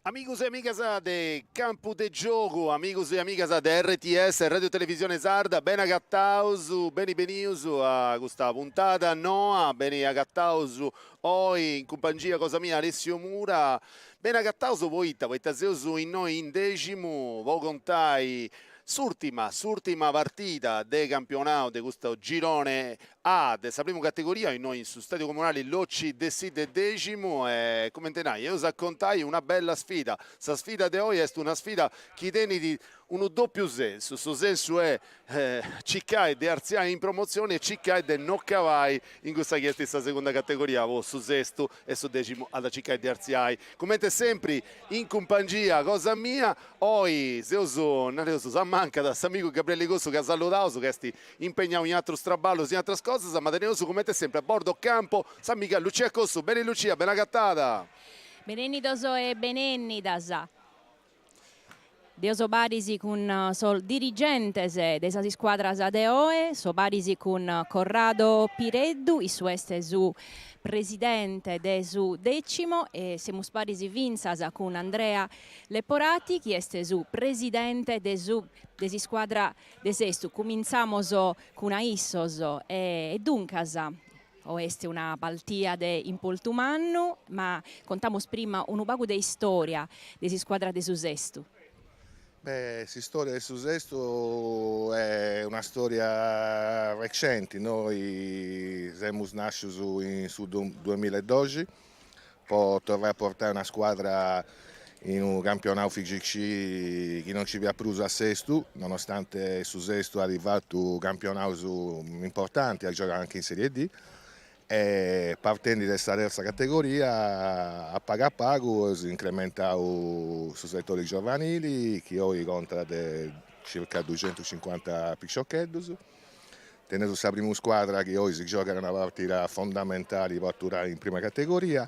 Amigus e amigas de Campu de Giogu, amigus e amigas de RTS, Radio Televisione Sarda, beni agataus, beni benius a custa puntada noa, beni agataus oi in cumpangia cosa mia Alessio Mura, beni agataus poita, poita seus innoi in Deximu po contai s'urtima, s'urtima partida de campionau de custu girone A de sa primu categoria innoi in su stadiu comunali Locci Dessì de Deximu e cumenti nai eus a contai una bella sfida, sa sfida de oi est una sfida chi tenit unu doppiu sensu, su sensu est circai de artziai in promotzioni e circai de no cabai in cussa chi est sa segunda categoria po su Sestu e su Deximu at a circai de artziai cumenti sempri in cumpangia cosa mia, oi seus nareus s'ammancat s'amigu Gabrieli Cossu ca saludaus ca est impegnau in atrus traballus, in atras cosas, ma teneus cumenti sempri a bordo campo s'amiga Lucia Cossu. Beni Lucia, beni agatada! Benennidos e benennidas. Deo so paris cun sos dirigentes de sas iscuadras de oe, so paris cun Corrado Pireddu, issu est su presidente de su Decimo e semus paris fintzas cun Andrea Leporati chi est su presidente de su de s'iscuadra de Sestu. Cumintzamos cun a issos e duncas oe est una partida de importu mannu, ma contamos prima unu pagu de istòria de s'iscuadra de su Sestu. Beh, s'istòria de su Sestu est una stòria recenti, noi semus nàscius in su duemillaedoxi po torrai a portai una scuadra in unu campionau FIGC chi non nci fiat prus a Sestu, nonostante su Sestu at fatu campionaus importanti, at giogau anche in Serie D, e partendi de sa terza categoria a pagu a pagu eus incrementau su setori giovanili chi oi contat de circa duxentucincuanta piciocheddus Teneus sa primu scuadra chi oi si giogat una partida fondamentali po aturai in prima categoria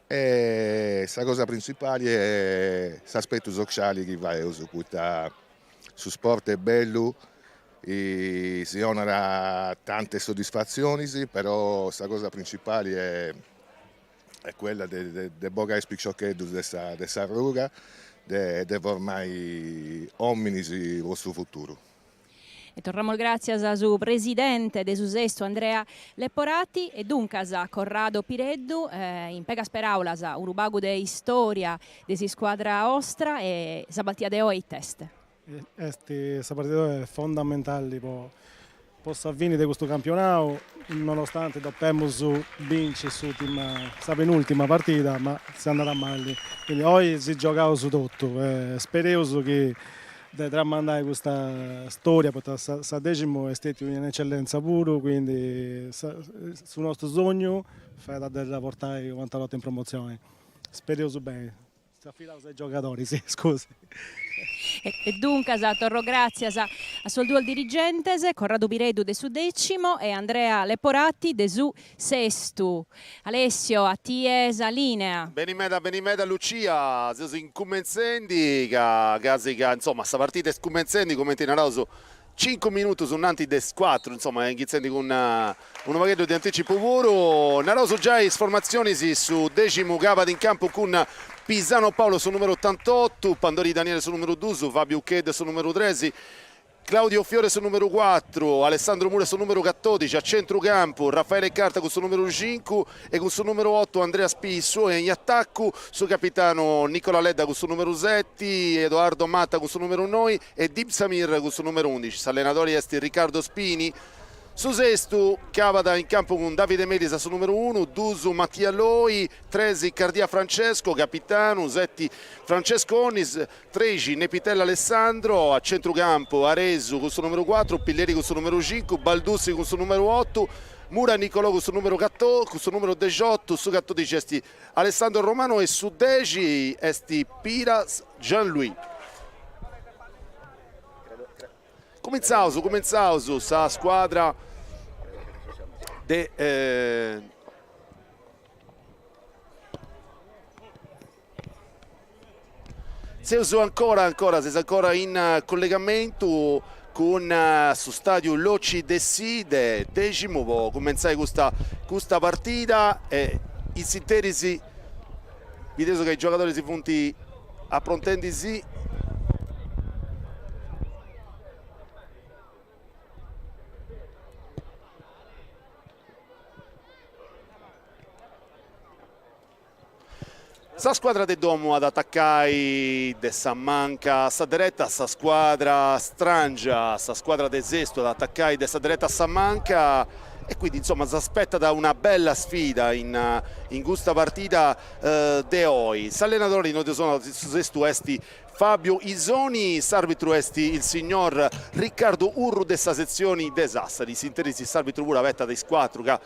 e sa cosa printzipali est s'aspetu sociali chi faeus, poita su sport est bellu, si 'onat tantas soddisfatzionis, però sa cosa printzipali est quella de bogai is piciocheddus de s'arruga, de formai ominis po su futuru. E torramos gràtzias a su presidente de su Sestu Andrea Leporati e duncas a Corrado Pireddu, in pegas peràulas unu pagu de istòria de s'iscuadra 'ostra e sa partida de oe it'est? Est sa partida de oe est fondamentali po po sa fini de custu campionau, nonostante depemus binci s'ùrtima sa penùrtima partida, ma si andat mali, quindi oi si giogaus totu e spereus chi de tramandai custa storia poita sa Deximu est stetiu in eccellenza puru, quindi su nostru sognu fiat de dda portai u'atera 'orta in promozioni. Spereus beni, s'afidaus a is giogadoris, scusi. E duncas torro gràtzias a sos duos dirigentes, Corrado Pireddu de su Decimo e Andrea Leporati de su Sestu. Alessio, a tie sa linea. Beni meda, beni meda Lucia, seus incumentzendi ca casi ca, insoma, sa partida est cumentzendi, cumenti naraus, cincu minutus innanti de is cuatru, insoma, inghitzendi cun unu pagheddu de anticipu puru. Naraus giai is formatzionis, su Deximu cabat in campu cun Pisano Paolo su numeru otantotu, Pandori Daniele su numeru dus, Fabiu Uccheddu su numeru tres, Claudio Fiore su numeru cuatru, Alessandro Mura su numeru catodixi, a centru campu Raffaele Carta cun su numeru cincu e cun su numeru otu Andrea Spissu e in atacu su capitanu Nicola Ledda cun su numeru seti, Edoardo Matta cun su numeru noi e Dib Samir cun su numeru undixi. S'allenadori est Riccardo Spini. Su Sestu cabat in campu cun Davide Melis a su numeru unu, dus Mattia Loi, tres Cardia Francesco, capitanu, seti Francesco Onnis, Trexi, Nepitella Alessandro, a centrucampu Aresu cun su numeru cuatru, Pilleri cun su numeru cincu, Baldussi cun su numeru otu, Mura Nicolò cun su numeru cun su numeru dexiotu, su catodixi est Alessandro Romano e su dexi est Piras Jean Louis. Cumintzaus, cumintzaus sa scuadra de Seus ancora ancora seus ancora in collegamentu cun su stadiu Locci Dessì de Deximu po cumentzai custa custa partida e in s'interis bideus ca is giogadoris funt. Aprontendisì. Sa scuadra de domu at atacai de sa manca a sa dereta, sa scuadra strangia, sa scuadra de Sestu at atacai de sa dereta a sa manca e quindi insoma s'aspetat una bella sfida in in custa partida de oi. S'allenadori de su Sestu est Fabio Isoni, s'arbitru est il signor Riccardo Urru de sa setzioni de Sassari, s'interis s'arbitru puru abetat is cuatru ca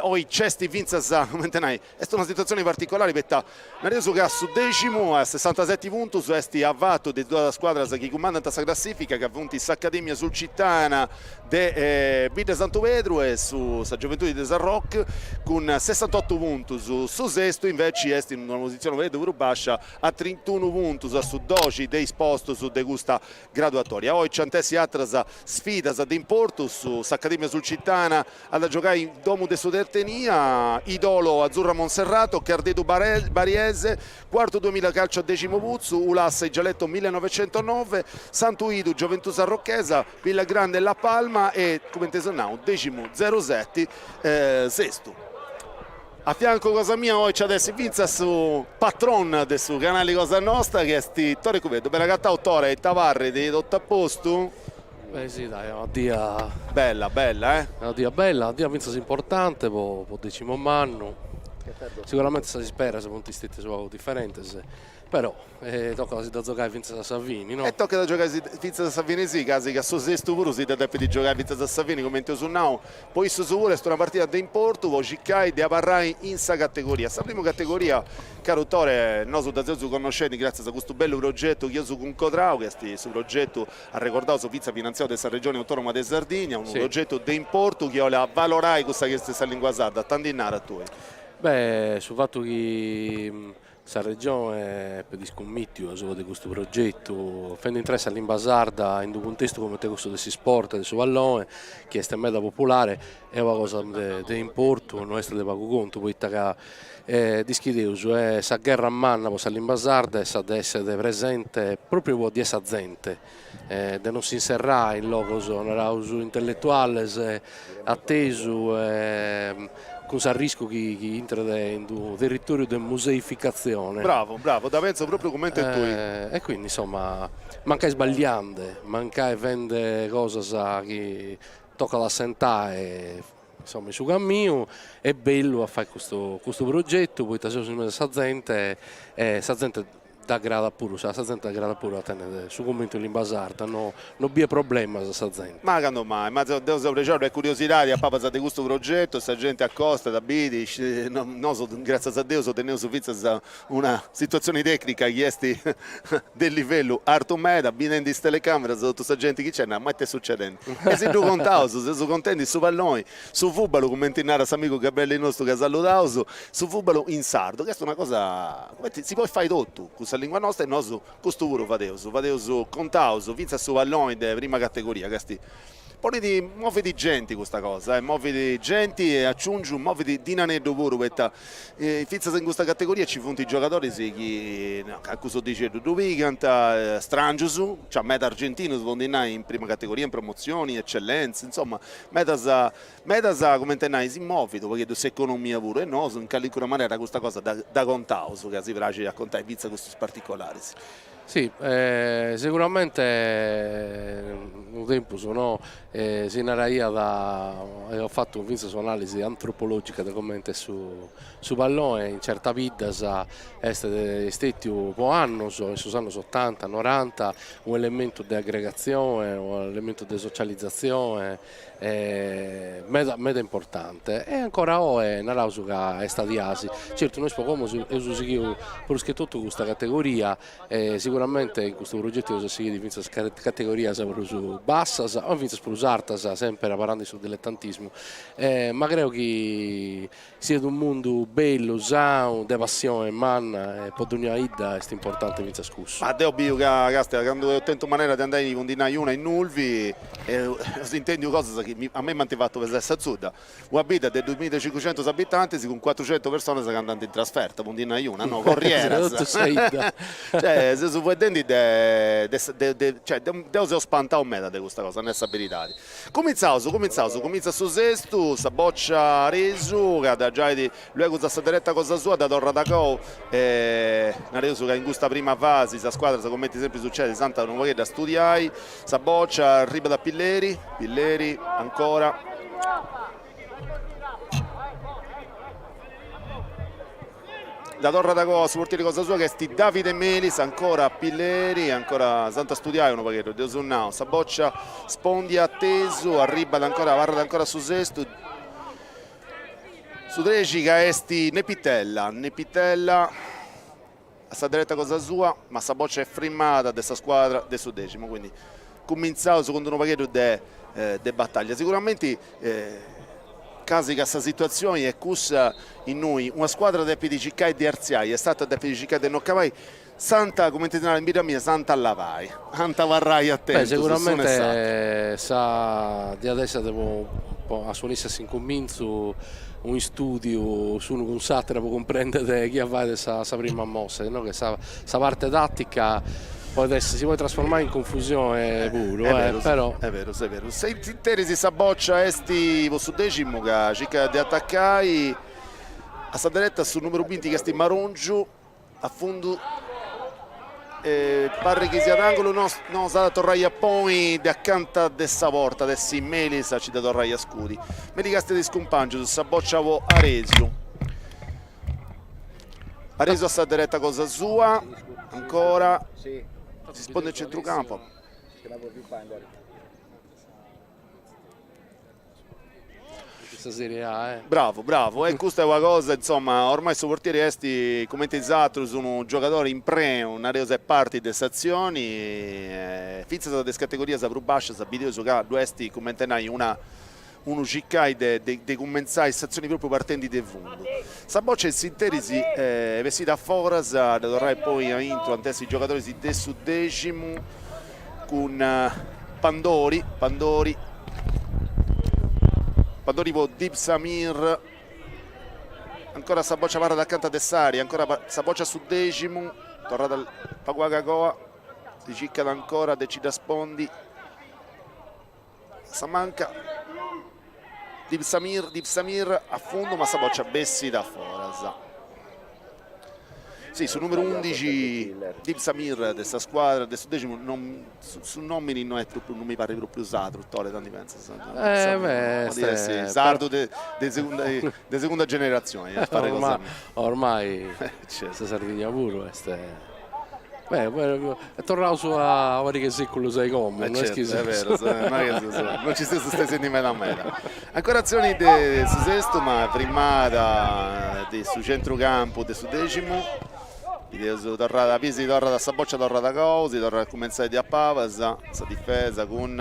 oi nc'est fintzas, cumenti nai, est una situatzioni particolari poita nareus ca su deximu a sessantaseti puntus est avatu de duas scuadras chi cumandant sa classifica ca funt s'Academia Sulcitana de Bidda Santu Pedru e su sa Gioventudi de Sarroch cun sessantotu puntus, su Sestu inveci est in una positzioni unu pagheddu prus bascia a trintunu puntus a su doxi de is postus de custa graduatoria. Oi nci ant essi atras sfidas de importu, s'Academia Sulcitana at a giogai in domu de su Tertenia, Idolo Azzurra Monserrato, Cardedu Bariese, Quartu Duemilla Calcio Decimoputzu, Ulassa Gialeto millenovecentonove, Santu 'Idu Gioventù Sarrochesa, Villagrande La Palma e, cumenti eus nau, Decimu zeruseti Sestu. A fiancu cosa mia oi nci at essi fintzas su patron de su canali cosa nosta chi est Tore Cubeddu. Beni agatau Tore, ita parrit, totu a postu? Beh si dai, una dia Bella, bella eh. Una dia bella, una dia fintzas importante po po Decimomannu. Sicuramente sas isperas funt istetias u' pagu diferentes Però tocat a si dda giogai fintzas a sa fini, no? E tocat a giogai fintzas a sa fini si, casi ca su Sestu puru si dda depit giogai fintzas a sa fini, cumenti eus nau, po issus puru est una partida de importu po circai de abarrai in sa categoria. Sa primu categoria, caru Tore, nosu dda seus connoscendi gràtzias a custu bellu progetu chi eus cuncodrau, chi est su progetu, arregordaus, fintzas finantziau de sa Regioni Autonoma de Sardigna, unu progetu de importu chi 'olit avalorai cussa chi est sa lingua sarda, ita ndi naras tui? Beh, su fatu chi Sa Regione epet iscummìtiu asuba de custu progetu, fende intrare sa limba sarda in unu cuntestu comente cussu de s'isport e de su pallone, chi est meda populare, est una cosa de importu, no est de pagu contu, poita ca dd'ischideus, sa gherra manna po sa limba sarda est sa de essere presente propriu po de sa zente, de non s'inserrai in logos, naraus, intelletuales atesu cun s'arriscu chi chi intret in unu territoriu de museificatzione. Bravu, bravu, dda pentzo propriu comente tui. E quindi insomma, mancai sballiande, mancai fende cosas chi tocat a assentai insomma in su caminu, est bellu a fai custu custu progetu poita seus in mesu a sa zente e sa zente dd'agradat puru, a sa zente dd'agradat puru a tenner su cummentu in limba sarda, no no biet problemas sa zente. Ma cando mai, ma deu seu prexau, est curiosidadi a palas de custu progetu, sa genti acostat, bidi, nosu gràtzias a Deus teneus fintzas una situatzioni tecnica chi est de livellu artu meda, bidendi is telecameras totu sa genti chi nc'est, narat ma ita est succedendi, e si ddu contaus, seus contendi su palloni Su fùbalu, cumenti narat s'amigu Gabrielli nostu ca saludaus, su fùbalu in sardu, ca est una cosa, cumenti si podit fai totu cun sa lingua nosta e nosu custu puru fadeus, fadeus, contaus fintzas su palloni de prima categoria ca est, ponit, movit genti custa cosa, eh, movit genti e aciungiu movit dinareddu puru poita fintzas in custa categoria ci funt giogadoris chi calincunu soddixeddu ddu pigant, strangius, nc'at meda argentinus po ndi nai in prima categoria, in promotzioni, eccellenza, insoma Medas, medas, comente nai, si movit u' pagheddu s'economia puru e nosu in calincuna manera custa cosa dda dda contaus, ca si praxit a contai fintzas custus particolaris. Si, seguramente unu tempus no si naraiat, e at fatu fintzas un'analisi antropologica de comente su su pallone in certas biddas est stetiu po annos, in sos annos otanta, noranta, unu elementu de aggregatzione, unu elementu de socializatzione meda meda importante e ancora oe naraus ca est diasi. Certu nois po como eus sighiu prus che totu custa categoria e siguramente. Seguramente in custu progetu eus a sighiri fintzas categorias prus bassas o fintzas prus artas, semper abarrende in su diletantismu, ma creo chi siat unu mundu bellu, sanu, de passione manna e po dogna 'idda est importante fintzas cussu. Ma deo biu ca, castia, candu eu tentu manera de andai po ndi nai una in Nulvi, eus intendiu cosas chi a mei m'ant fatu pesai sa zudda. Una bidda de duamillacincucentus abitantis cun cuatrucentus personas ca andant in trasferta, po ndi nai una, no, corrieras. Totu sa 'idda. Cioè, seus fueddendi de de cioè deu seu spantau meda de custa cosa, a nai sa beridadi. Cumintzaus, cumintzaus, cumintzat su sestu, sa bòcia Aresu, ca dda giait luegus a sa dereta cosa sua, dda torrat a cou e nareus ca in custa prima fasi sa scuadras, cumenti sempri sucedit, s'ant unu pagheddu a studiai, sa bòcia arribat a Pilleri, Pilleri ancora. Dda torrat a coa su portieri cosa sua chi est Davide Melis, ancora Pilleri, ancora s'ant a studiai unu pagheddu, dd'eus nau, sa bòcia spondia atesu, arribat ancora, abarrat ancora su sestu, su trexi ca est Nepitella, Nepitella a sa dereta cosa sua, ma sa bòcia est frimada de sa scuadra de su Deximu, quindi cumintzaus cun d'unu pagheddu de de bataglia, siguramenti casi ca sa situatzioni est cussa innui una scuadra depit circai de artziai e s'atra depit circai de no cabai, s'ant, cumenti si narat in bidda mia, s'ant a lavai, ant a abarrai atentus s'unu e s'atru. Sicuramente sa diat essi de po a su nessi a s'incumintzu unu istudiu s'unu cun s'atera po cumprendere chie fait sa sa prima mossa, si no che sa sa parte tattica podet essi si podet trasformai in confusione puru, eh, però. Est berus, est berus. In s'interis sa bòcia est po su Deximu ca circat de atacai a sa dereta su numeru binti chi est Marongiu, a fundu parrit chi siat angulu, no no s'at a torrai a ponni de acanta de sa porta de si Melis a ci dda torrai a scudi. Melis castiat is cumpangius, sa bòcia po Aresu. Aresu a sa dereta cosa sua, ancora, si sponit in centrucampu. Sa Serie A, eh. Bravu, bravu, e custa est una cosa, insoma, ormai su portieri est, cumenti is atrus, unu giogadori in prenu, nareus, est parti de s'atzioni, e fintzas de is categorias prus bascias bideus ca ddu est, cumenti nai, una unu circai de de cumentzai s'atzioni propriu partendi de fundu. Sa bòcia in s'interis est bessida a foras, a dda torrai poi a intru ant essi is giogadoris de su Deximu cun Pandori, Pandori, Pandori po Dib Samir, ancora sa bòcia abarrat acanta de s'area, ancora sa bòcia a su Deximu, torrat pagu pagu a coa, si circat ancora de ci dda spondi Sa manca Dib Samir, Dib Samir a fundu ma sa boccia bessit a foras. Sì, su numeru undixi Dib Samir de sa scuadra de su Deximu non su nomini no est propriu non mi parrit propriu sardu, Tore, ita ndi pentzas? Eh beh, Podit essi sardu de de segunda de segunda generatzioni, a parri cosa mia. Ormai sa Sardigna puru est Beh, torraus a una pariga 'e seculus a como, no est chi est beru, non ci seus stesiendi meda meda. Ancora atzioni de su Sestu, ma frimada de su centrucampu de su Deximu, bideus torrada, Pisi torrat a sa bòcia torrat a cou, si torrat a cumentzai de a pabas, sa difesa cun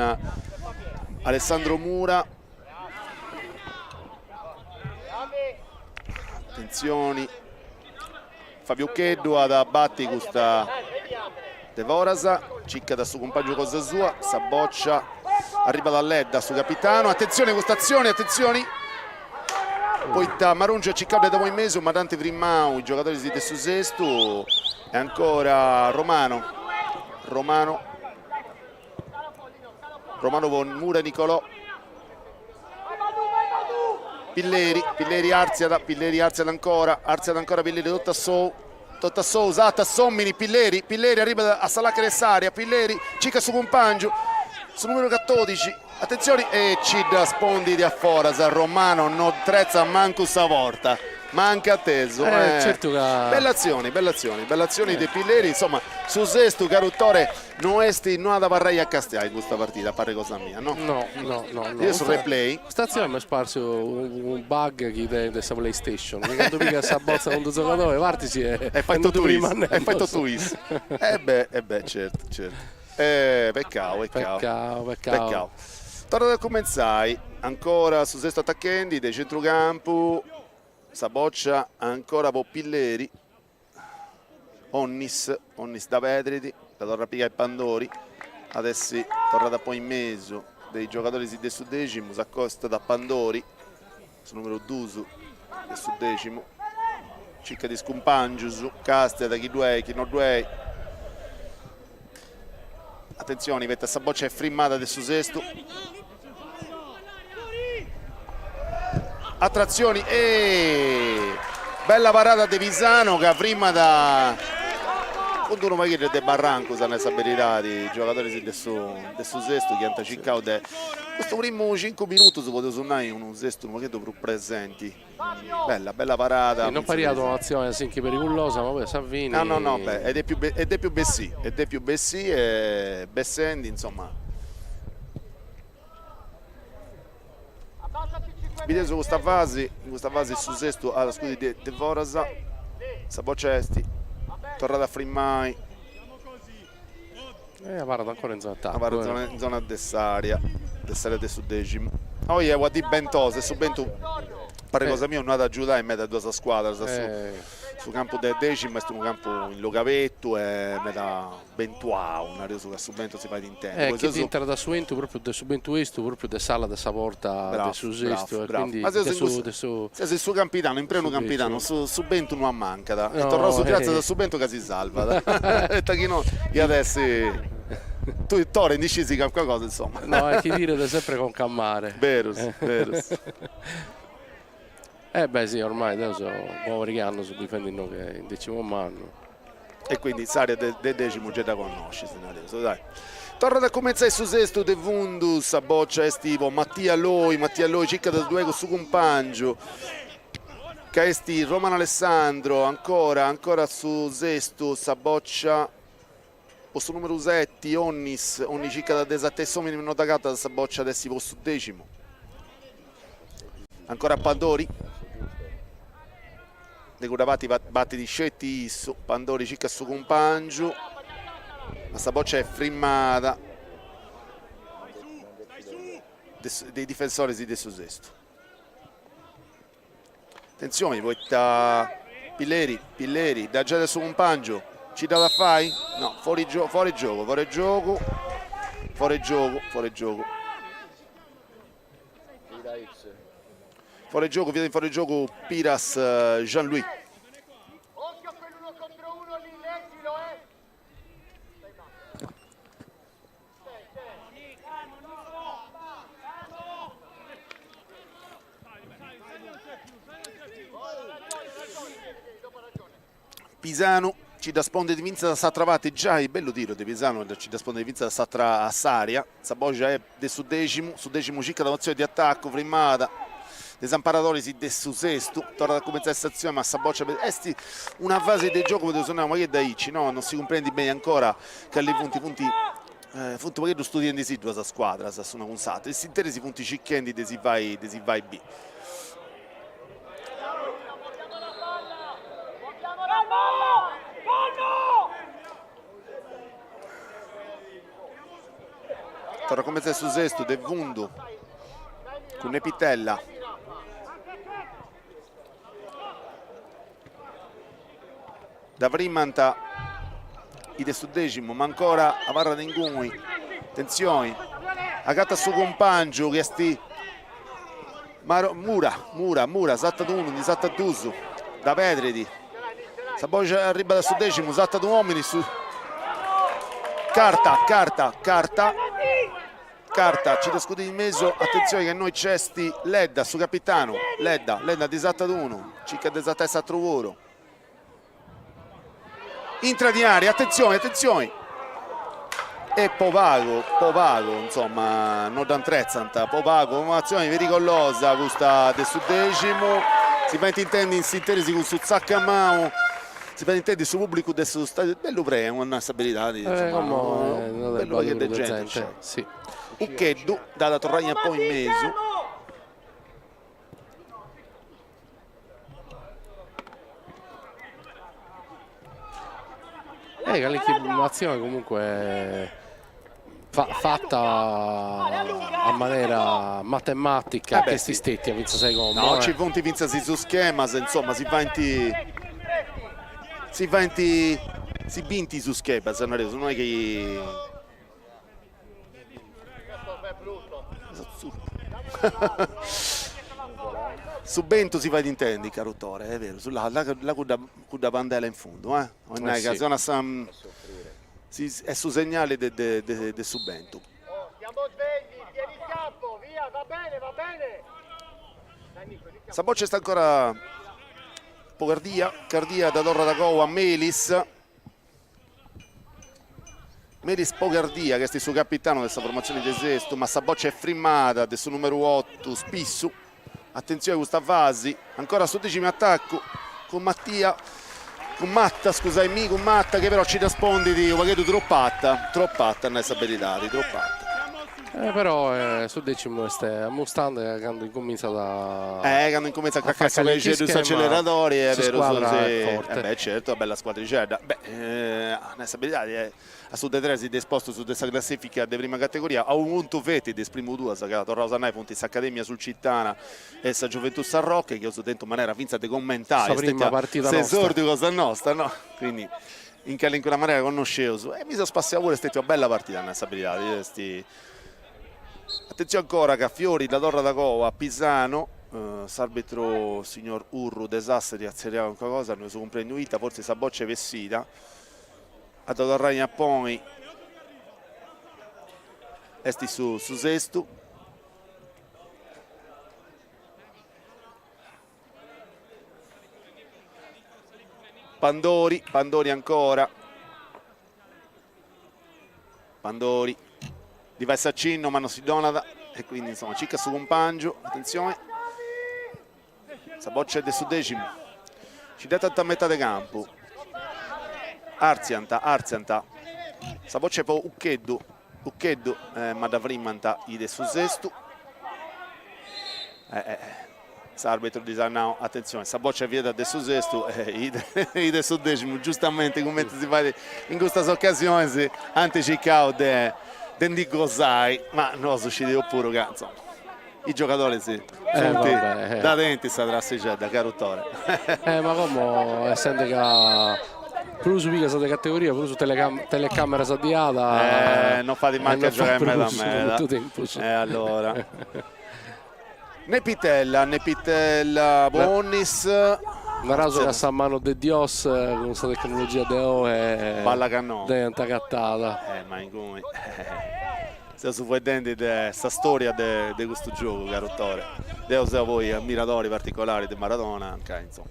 Alessandro Mura. Atentzioni. Fabio Cheddu at a bati custa de foras, circat su cumpàngiu cosa sua, sa bòcia arribat a Ledda, su capitanu, atentzioni custa atzioni, atentzioni, poita Marongiu at circau de dda ponni in mesu ma dd'ant frimau is giogadoris de su Sestu e ancora Romano, Romano, Romano po Mura Nicolò. Pilleri, Pilleri artziat, Pilleri artziat ancora, artziat ancora Pilleri totu a sou, totu a sou, s'at s'omini, Pilleri, Pilleri arribat a sa lacana 'e s'area, Pilleri circat su cumpangiu, su numeru catodixi, atentzioni, e ci dda spondit a foras, Romano no tretzat mancu sa porta. Manca atesu. Eh, eh. Certu ca... Bella atzioni, bella atzioni, bella atzioni eh. de Pilleri, insomma, su Sestu, caru Tore, no est, no at abarrai a castiai in custa partida, a parri cosa mia, no? No, no, no. no. Su replay. Custa atzione m'est parsu unu bug chi tenit de sa Playstation, chi candu pigas sa botza cun d'unu giogadori partis e... E fait totu issu, e fait totu issu. E beh, e beh, certu, certu. Eh, peccau, peccau. Peccau, peccau. Peccau. Torrat a cumentzai, ancora su Sestu atachendi de centrucampu, sa bòcia ancora po Pilleri, Onnis, Onnis dda perdit, dda torrat a pigai Pandori, at essi torrat a ponni in mesu de is giogadoris de su Deximu, s'acostat a Pandori, su numeru dus de su Deximu, circat is cumpangius, castiat chi ddu est, chi no ddu est. Atentzioni, poita sa bòcia est frimmada de su Sestu. Atra atzioni e bella parada de Pisano ca frimmat cun d'unu pagheddu de barrancus a nai sa beridadi, is giogadoris de su de su Sestu chi ant circau de custu primu cincu minutus podeus nai unu Sestu unu pagheddu prus presenti. Bella, bella parada. Non pariat un'atzione asinchi pericullosa, ma poi a sa fini. No, no, no, beh, est depiu est depiu bessì, est depiu bessì e bessendi, insomma. Bideus custa fasi, in custa fasi su Sestu at a scudi de de foras, sa boccia est torrada a frimmai. E abarrat ancora in zona atacu. Abarrat in zona de s'area, de s'area de su Deximu. Oi est una dì bentosa e su bentu, parri cosa mia, no at a agiudai meda duas scuadras. Su campu de Deximu est unu campu in logu abertu e meda bentuau, nareus ca su bentu si fait intendi. E chi t'intrat su 'entu propriu de su bentu estu propriu de s'ala de sa porta de su Sestu e quindi de su de su Seus in su Campidanu, in prenu Campidanu, su su bentu no ammancat e torraus gratzias a su bentu ca si salvat poita chi no iat essi tui Tore ndi scisi calincuna cosa insoma. No est chi tiret sempre conca a mare. Berus, berus. Eh beh sì ormai deu so una pariga 'e annus bivendi inoghe in Decimomannu. E quindi s'area de de Deximu gei dda connoscis, nareus, dai. Torrat a cumentzai su Sestu de fundu, sa bòcia est po Mattia Loi, Mattia Loi circat de ddoi cun su cumpàngiu ca est Romano Alessandro, ancora, ancora su Sestu, sa bòcia po su numeru seti, Onnis, Onnis circat de sartai s'omini ma no dd'agatat sa bòcia at essi po su Deximu. Ancora Pandori. De cudda parti batit sceti issu, Pandori circat su cumpàngiu, ma sa bòcia est frimmada de is difensoris de su Sestu. Atentzioni poita Pilleri, Pilleri, dda giat a su cumpàngiu, nci dd'at a fai? No, fori fori giogu, fori giogu, fori giogu, fori giogu. Fori giogu, fiat in fori giogu Piras Jean Louis. Pisanu ci dda spondit fintzas a s'atra parti, giai bellu tiru de Pisanu, ci dda spondit fintzas a s'atra a s'area, sa bòcia est de su Deximu, su Deximu circat un'atzioni de atacu frimmada de is amparadoris de su Sestu, torrat a cumentzai s'atzioni ma sa bòcia est una fasi de giogu podeus nai unu pagheddu aici, no, non si cumprendit beni ancora cali funt, funt funt unu pagheddu studiendi·sì duas scuadras s'una cun s'atra, in s'interis funt circhendi de si fai de si fai biri. Torra a cumentzai su Sestu de fundu cun Nepitella. Dda frimmant is de su Deximu, ma ancora abarrat inguni, atentzioni, agatat su cumpàngiu chi est Maro Mura, Mura, Mura, sartat unu, ndi sartat dus, dda perdit, sa bòcia arribat a su Deximu, sartat un'omini, su Carta, carta, carta, carta, ci dda scudit in mesu, atentzioni ca innoi nc'est Ledda, su capitanu, Ledda, Ledda ndi sartat unu, circat de sartai s'aturu puru. Intrat in area, atentzioni, atentzioni! E po pagu, po pagu, insomma, no dda intretzant, po pagu, un'atzioni perigolosa custa de su Deximu. Si faint intendi in s'interis cun su tzacamau, si fait intendi su pubblicu de su stadiu, bellu prenu a nai sa beridadi, insoma, unu bellu pagheddu de genti nc'est. Uccheddu dd'at a torrai a ponni in mesu. Eh, calincuna atzione comunque fatta a manera matematica eh est stetia fintzas a como. No, ci funt fintzas is schemas, insomma, si faint si faint si bint is schemas, nareus, no est chi Su bentu si fait intendi, caru Tore, est beru, su là là cudda cudda bandela in fundu, eh, 'olit nai ca sonat sa est su segnali de de de su bentu. Sa boccia est ancora po Cardia, Cardia dda torrat a goa a Melis Melis po Cardia, chi est su capitanu de sa formatzioni de Sestu, ma sa boccia est frimmada de su numeru otu Spissu. Atentzioni a custa fasi, ancora su decimu atacu cun Mattia, cun Matta, scusaimì, cun Matta chi però ci dda spondit unu pagheddu trop'arta, trop'arta a nai sa beridadi, trop'arta. Eh, però eh, su decimu est ammustande ca candu incumintzat a Eh, candu incumintzat a cracai su peixeddu in s'acceleradori, est beru, su, si, eh beh, certu, una bella scuadrixedda. Beh, a nai sa beridadi, a su de tres de is postus de sa classifica de prima categoria, a unu puntu feti de is primu duas, ca torraus a nai funt s'Academia Sulcitana e sa Gioventù San Rocco, chi eus tentu manera fintzas de commentai, Sa prima partida nostra. S'esordiu cosa nosta, no? Quindi in calincuna manera connosceus e mi seu spassiau puru, est stetia una bella partida a nai sa beridadi, est Atentzioni ancora ca Fiori dda torrat a goa a Pisano, s'arbitru signor Urru de Sassari at tzerriau calincuna cosa, no eus cumprendiu ita, fortzis sa boccia est bessida, a dda torrai a ponni est su su Sestu. Pandori, Pandori ancora. Pandori ddi fait s'acinnu ma non si donat e quindi insomma circat su cumpangiu, atentzioni, sa boccia est de su Decimu, ci dd'etant a metade campu, artziant, artziant, sa boccia est po Uccheddu, Uccheddu ma dda frimmant is de su Sestu, S'arbitru ddis at nau, atentzioni, sa boccia fiat de su Sestu e is de su Decimu, giustamenti cumenti si fait in custas ocasionis, ant circau de de ndi gosai, ma nosu scideus puru ca, insoma, is giogadoris funt dda tenint sa trassixedda, caru Tore. Ma como, essende ca prus pigas de categoria, prus telecameras ddi at, non fait mancu a giogai meda meda, e allora Nepitella, Nepitella po Onnis. Naraus ca sa manu de Dios cun sa tecnologia de oi Balla ca no. dd'aiant agatada. Eh ma inguni seus fueddendi de sa storia de de custu giogu caru Tore. Deu seu poi ammiradori particolari de Maradona, ca insoma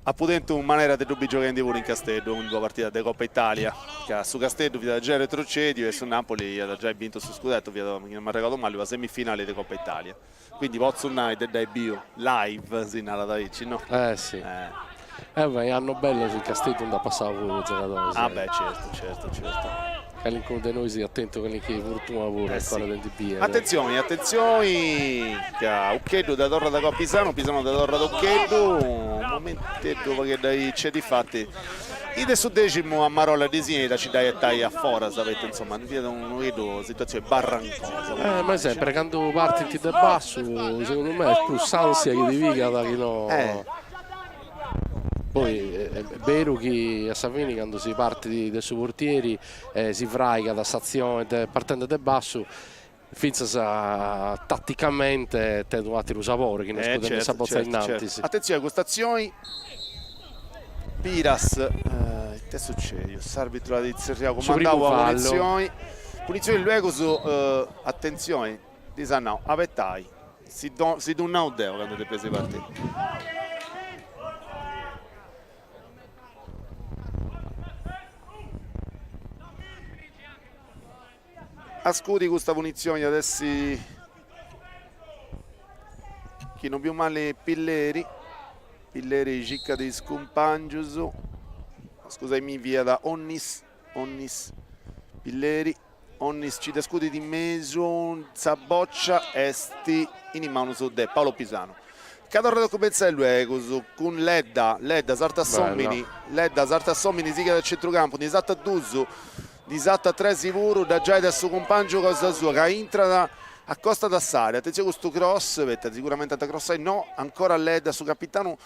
Apu tentu manera de ddu biri gioghendi puru in Casteddu in d'una partida de Coppa Italia, ca su Casteddu fiat giai retrocediu e su Napoli iat giai bintu su scudettu, fiat, chi non m'arregodu mali, una semifinali de Coppa Italia. Quindi potzu nai de dd'ai biu live, si narat aici, no? Eh si. Eh beh, annos bellos in Casteddu nd'at passau puru giogadoris. Ah beh, certu, certu, certu. Calincunu de nois at tentu calincuna fortuna puru ancora de ndi biri. Atentzioni, atentzioni, ca Uccheddu dda torrat a Pisano, Pisano dda torrat a Uccheddu, unu momenteddu pagheddu aici, e difati is de su Deximu a marolla ddis 'enit a ci dda 'etai a foras, poita insoma fiat unu pagheddu situatzioni barrancosa. Ma sempre candu partint de bassu, segundu me est prus s'ansia chi ti pigat chi no Poi est beru chi a sa fini candu si partit de su portieri si fraigat s'atzione partende de bassu fintzas taticamente tenit un'ateru sabore chi no scudende sa botza innantis. Atentzioni a custa atzioni, Piras, ita est sucediu, s'arbitru at tzerriau, cumandau una punitzioni, punitzioni luegus, atentzioni, ddis at nau, abetai, si ddu nau deu candu depeis partiri. A scudi custa punitzioni at essi. Chi non biu mali Pilleri, Pilleri circat is cumpangius, scusaimì fiat Onnis, Onnis, Pilleri, Onnis ci dda scudit in mesu, sa boccia est in is manus de Paolo Pisano. Ca torrat a cumentzai luegus cun Ledda, Ledda sartat s'omini, Ledda sartat s'omini, sighit a centrucampu, ndi sartat dus, ndi sartat tres puru, dda giait a su cumpangiu cosa sua ca intrat, acostat a s'area, atentzioni custu cross, poita siguramenti ant a crossai, no, ancora Ledda su capitanu,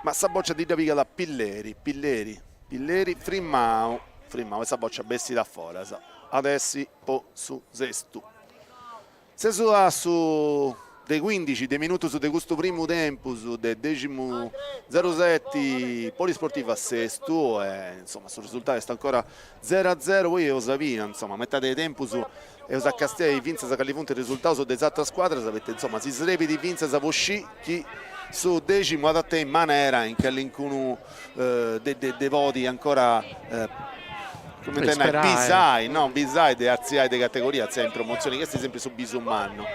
ma sa boccia ndi dda pigat Pilleri, Pilleri, Pilleri frimmau, frimmau e sa boccia bessit a foras, at essi po su Sestu. Seus a su de cuindixi de minutus de custu primu tempus de Deximu zeruseti Polisportiva Sestu e insoma su risultau est ancora zero a zero, poi eus a biri insoma a metadi de tempus eus a castiai fintzas cali funt is risultaus de is atras scuadras poita insoma si srebit fintzas po scì chi su Deximu at a tenni manera in calincunu de podi ancora cumenti a nai bisai no bisai de artziai de categoria artziai in promotzioni chi est sempri su bisu mannu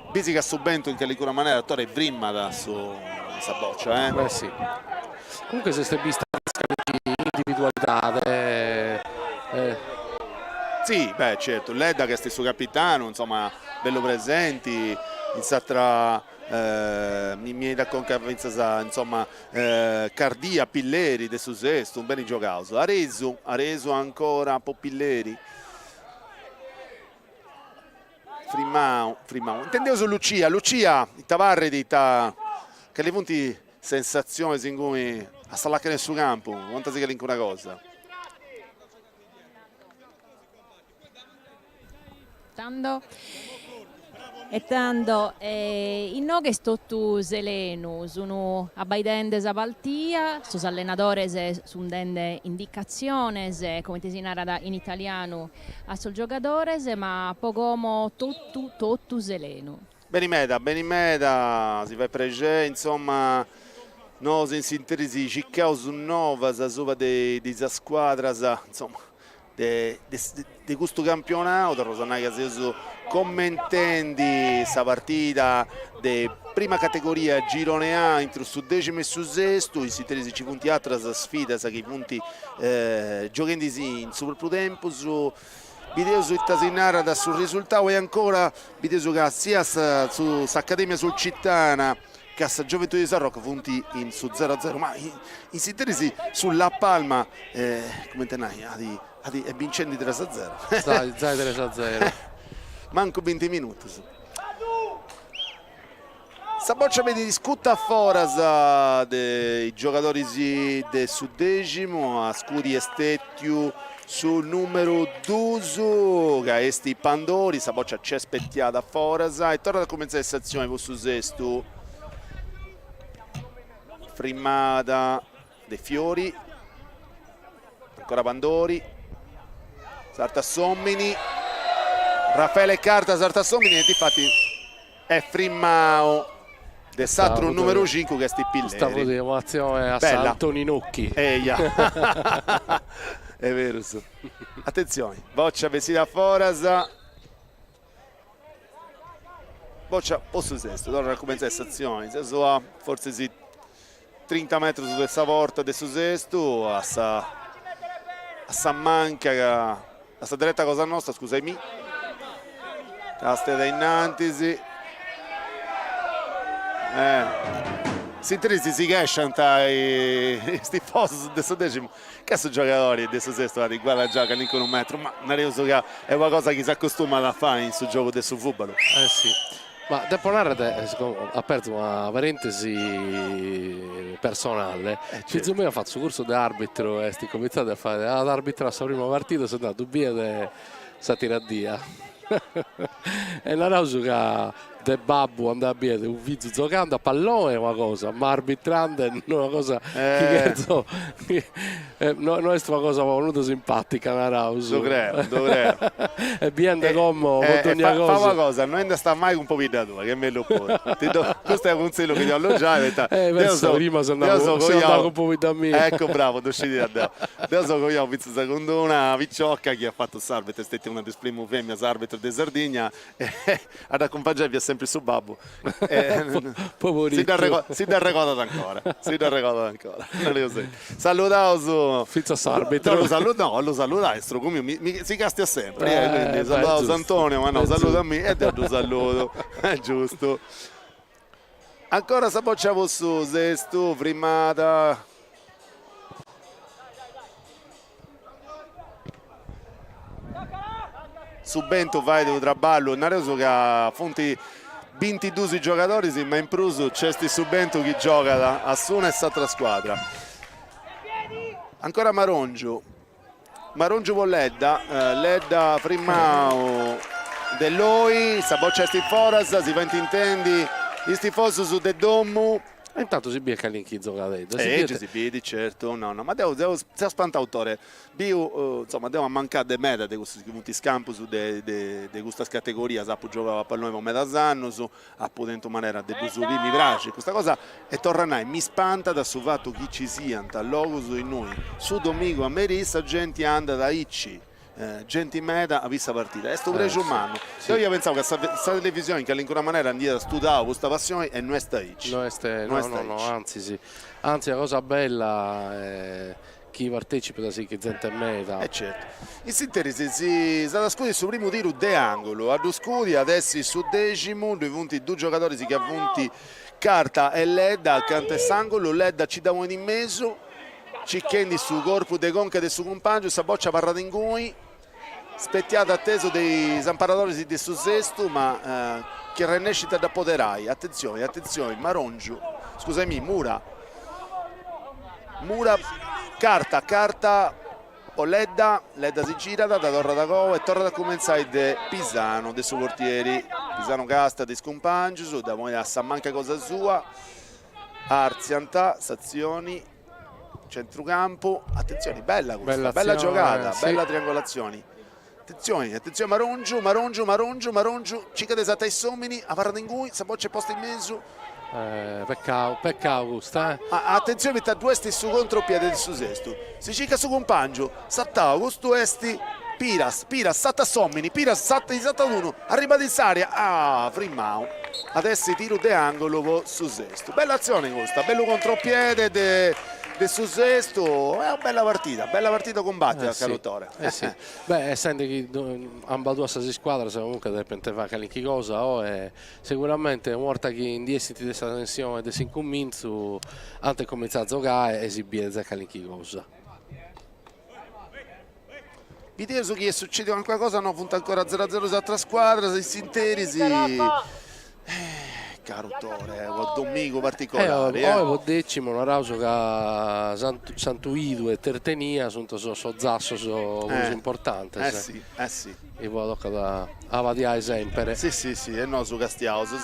bisi ca su bentu in calincuna manera torra frimmat su sa boccia eh si comunque s'est bista individualidade Si beh certu Ledda chi est su capitanu insoma bellu presenti in s'atra Mi 'enit a conca fintzas insoma Cardia, Pilleri de su Sestu, beni giogaus. Aresu, Aresu ancora po Pilleri. Frimau, frimau. Intendeus Lucia, Lucia, ita parrit, ita, cali funt sensatzionis inguni a sa lacana 'e su campu, contasì calincuna cosa. Tando E tando inoghe est totu selenu, sun abbaidende sa partida, sos allenadores sun dende indicatziones, comente si narat in italianu, a sos giogadores, ma po como totu totu selenu. Beni meda, beni meda, si fait prexeri, insoma, nosu in s'interis circaus novas asuba de is scuadras, insoma, de de custu campionau, torraus a nai ca seus commentendi sa partida de prima categoria girone A intru su deximu e su sestu, in s'interis nci funt atras sfidas chi funt gioghendi·sì in su propriu tempus, bideus ita si narat su risultau e ancora bideus ca siat s'Academia Sulcitana ca sa Gioventudi de Sarroch funt in su zero a zero, ma in s'interis su La Palma, cumenti a nai, at at est bincendi tres a zero. Zai zai tres a zero. Mancu binti minutus. Sa boccia benit scuta a foras de is giogadoris de su Deximu, a scudi est stetiu su numeru dus ca est Pandori, sa boccia nc'est spetiada a foras e torrat a cumentzai s'atzioni po su Sestu. Frimada de Fiori, ancora Pandori, sartat s'omini, Raffaele Carta sartat s'omini e difati est frimmau de s'atru numeru cincu chi est Pilleri. Custa fut un'atzione a sa Antoninocchi. Eia, est berus. Atentzioni, boccia bessida a foras. Boccia po su Sestu, torrat a cumentzai s'atzioni, seus a fortzis trinta metrus de sa porta de su Sestu, a sa a sa manca, a sa dereta cosa nosta, scusaimì, Casteddu ainnantis, s'interis si chesciant is tifosus de su Deximu Ca su giogadori de su Sestu at guadangiau calincunu metru, ma nareus ca est una cosa chi s'acostumat a fai in su giogu de su fùbalu. Eh si, ma depo narrer, aperzo una parentesi personale, fizu meu at fatu su cursu de arbitru e est incomintzadu a fai, at arbitradu sa prima partida, seu andadu a bider sa tiradia e naraus ca. De babbu andai a biere unu fizu zogande a pallone est una cosa, ma arbitrande no una cosa chi cherzo no no est una cosa po nudda simpatica naraus. Ddu creo, ddu creo. E biende como po dogna cosa. Fa una cosa, no andast mai cun pobidda tua, chi est mellus puru. Ti ddu, custu est unu cunsillu chi ti 'ollu giai, poita Eh, deu pensa, seu, prima seu deu andau seu seu andau coiau, cun pobidda mia. ecco bravo, ddu scidia deu. Deu seu coiau fintzas cun d'una piciocca chi at fatu s'arbitru, est stetia una de is primus feminas arbitru de Sardigna E a dd'acumpangiai fiat sempri su babbu. Poboritu. Si dd'arregodat ancora, si dd'arregodat ancora. Saludaus. Fintzas s'arbitru. No, lu saludu, no, lu saludai, strogu miu, mi si castiat sempri, e quindi saludaus Antonio, ma no, saluda a mi e deu ddu saludu, est giustu. Ancora sa boccia po su Sestu, frimada. Su bentu fait unu traballu, nareus ca funt bintidus is giogadoris ma in prus nc'est su bentu chi giogat a s'una e s'atra scuadra. Ancora Marongiu, Marongiu po Ledda, Ledda frimau de Loi, sa boccia est in foras, si faint intendi is tifosus de domu. E intantu si biet calincuna giogadedda. Si biet. Si biet, certu, no no, ma deu deu seu spantau Tore, biu, insoma, deu ammancà de meda de cussus chi funt is campus de de de custas categorias, apu giogau a palloni po medas annus, apu tentu manera de ddus biri, mi praxit custa cosa e torru a nai, mi spantat su fatu chi ci siant logus innui su domingu a merì sa genti andat aici Genti meda a biri sa partida, est unu prexu mannu. Deu ia pentzau ca sa televisioni in calincuna manera ndi iat studau custa passioni e no est aici. No est, no no no, antzis, antzis sa cosa bella est chi partecipat sighit zente meda. E certu. In s'interis si s'at a scudi su primu tiru de angulu, a ddu scudi at essi su deximu, ddui funt dus giogadoris chi funt Carta e Ledda acanta 'e s'angulu, Ledda ci dda ponit in mesu, Circhendi su corpu de conca de su cumpàngiu, sa bòcia abarrat inguni, spetiada atesu de is amparadoris de su Sestu, ma chi arrennescint a dd'apoderai. Atentzioni, atentzioni, Marongiu, scusaimì, Mura, Mura, Carta, Carta po Ledda, Ledda si girat, dda torrat a coa e torrat a cumentzai de Pisano, de su portieri. Pisano càstiat is cumpàngius, dda ponit a sa manca cosa sua, Artziant s'atzioni, centrucampu, atentzioni, bella custa, bella giogada, bella triangolatzioni. Atentzioni, atentzioni Marongiu, Marongiu, Marongiu, Marongiu, circat de sartai s'omini, abarrat inguni, sa boccia est posta in mesu. Peccau, peccau custa eh. Atentzioni poita ddu est su contropiede de su Sestu, si circat su cumpangiu, sartau, custu est Piras, Piras sartat s'omini, Piras sartat, sartat unu, arribat in s'area, ah, frimau, at essi tiru de angulu po su Sestu. Bella atzione custa, bellu contropiede de de su Sestu, est una bella partida, bella partida cumbattida, caru Tore. Eh si, beh, essende chi ambaduas sas iscuadras comunque depent fai calchi cosa oe, seguramente una 'orta chi ndi essint de sa tensione de s'incumintzu ant a cumintzai a giogai e si biet giai calchi cosa. Bideus chi est sucediu calincuna cosa, no funt ancora zero a zero is atras scuadras, in s'interis caru Tore, unu domingu particolari. Oe po Decimu naraus ca Santu 'Idu e Tertenia sunt sos zassos prus importantes. Eh si, eh si. E poi tocat a abadiai sempere. Si si si, e nosu castiaus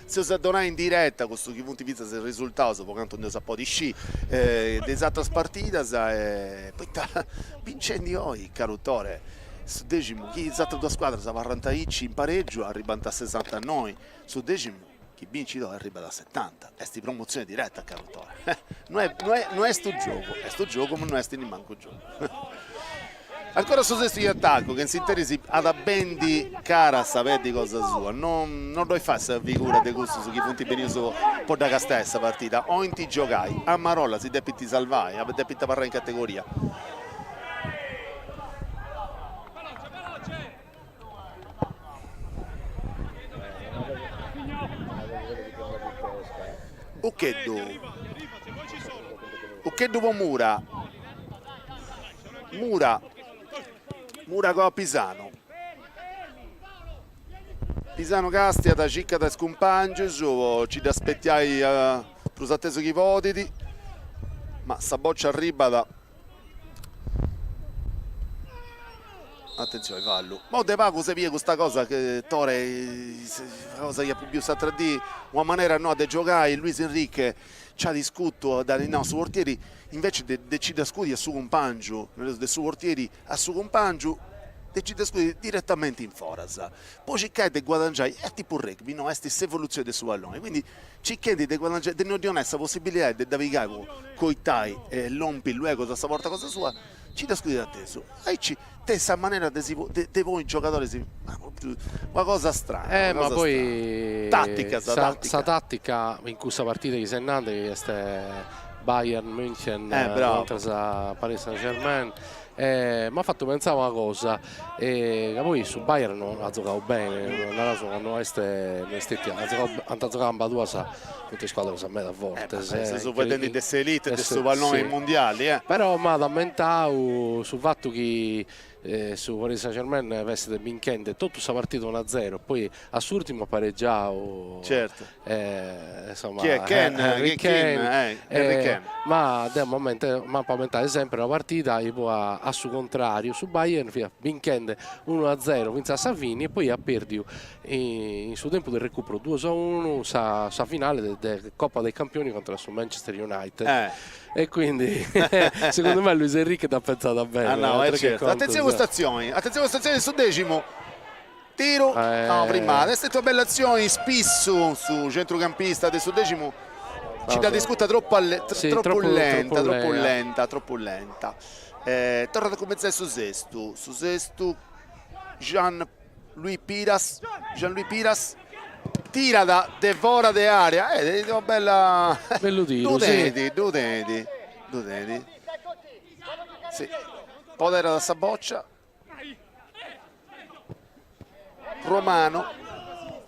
Seus a donai in direta cussu chi funt fintzas is risultaus, po cantu nd'eus a podi scì, de is atras partidas e poita bincendi oi, caru Tore, su Deximu, chi is atras duas scuadras abarrant aici in paregiu, arribant a sesantanoi, su Deximu chi bincit oi arribat a setanta, est promotzioni direta, caru Tore, no est no est unu giogu, est unu giogu ma no est nimancu unu giogu. Ancora su Sestu in atacu, chi in s'interis at a bendi cara sa peddi cosa sua, non non ddoi fait sa figura de cussus chi funt benius po dda castiai sa partida, 'olint giogai, a marolla si depint salvai, depint abarrai in categoria. Uccheddu, Uccheddu po Mura, Mura, Mura agoa Pisano, Pisano castiat, circat is cumpangius po ci dda spetiai prus atesu chi podit, ma sa boccia arribat. Attenzione fallu. Mo de pagu si biet custa cosa che Tore, cosa chi apu biu s'atra dì, una manera noa de giogai, Luis Enrique nc'at iscutu, dd'at nau a su portieri, invece de de nci dda scudi a su cumpangiu, de su portieri a su cumpangiu, de nci dda scudi diretamenti in foras, po circai de guadangiai, est tipu rugby, no, est s'evoluzioni de su palloni, quindi circhendi de guadangiai, de no ddi 'onai sa possibilidadi de dda pigai po coitai e lompi luegus a sa porta cosa sua, nci dda scudit atesu, aici tenit sa manera de si de ponni is giogadoris, ma propriu una cosa strana, Eh una ma cosa poi strana. Tattica sa sa tattica. sa tattica in cussa partida chi ses nande chi est Bayern München Eh bravo. contras a Paris Saint Germain m'at fatu pentzai una cosa ca poi su Bayern at giogau bene, naraus ca no est no est stetia, at giogau ant giogau ambaduas cun scuadras meda fortes. Eh, seus faeddendi de s'elite de su palloni mundiali eh. Però m'at ammentau su fatu chi su Paris Saint Germain fessit binchende totu sa partida unu a zero, poi a s'urtimu at paregiau Certu. insoma Chi est Kane, Harry Kane, Harry Kane. Ma deo m'ammento m'apo ammentare sempre una partida chi poi a su contrariu su Bayern fiat binchende unu a zero finzas a sa fini e poi at perdiu in su tempus de recupero duos a unu sa sa finale de Coppa dei Campioni contra su Manchester United e quindi segundu me Luis Enrique dd'at pentzada bene. Ah no, est certu. Attenzione custa atzioni, attenzione custa atzioni de su decimu, tiru, no frimmada, est stetia una bella atzioni, spissu su centrucampista de su decimu nci dd'at iscuta tropu tropu lenta, tropu lenta, tropu lenta. Torrat a cumentzai su sestu, su sestu Jean Louis Piras, Jean Louis Piras tirat de fora de area, eh una bella Bellu tiru, ddu tenit, ddu tenit, ddu tenit, si, poderat sa boccia, Romano,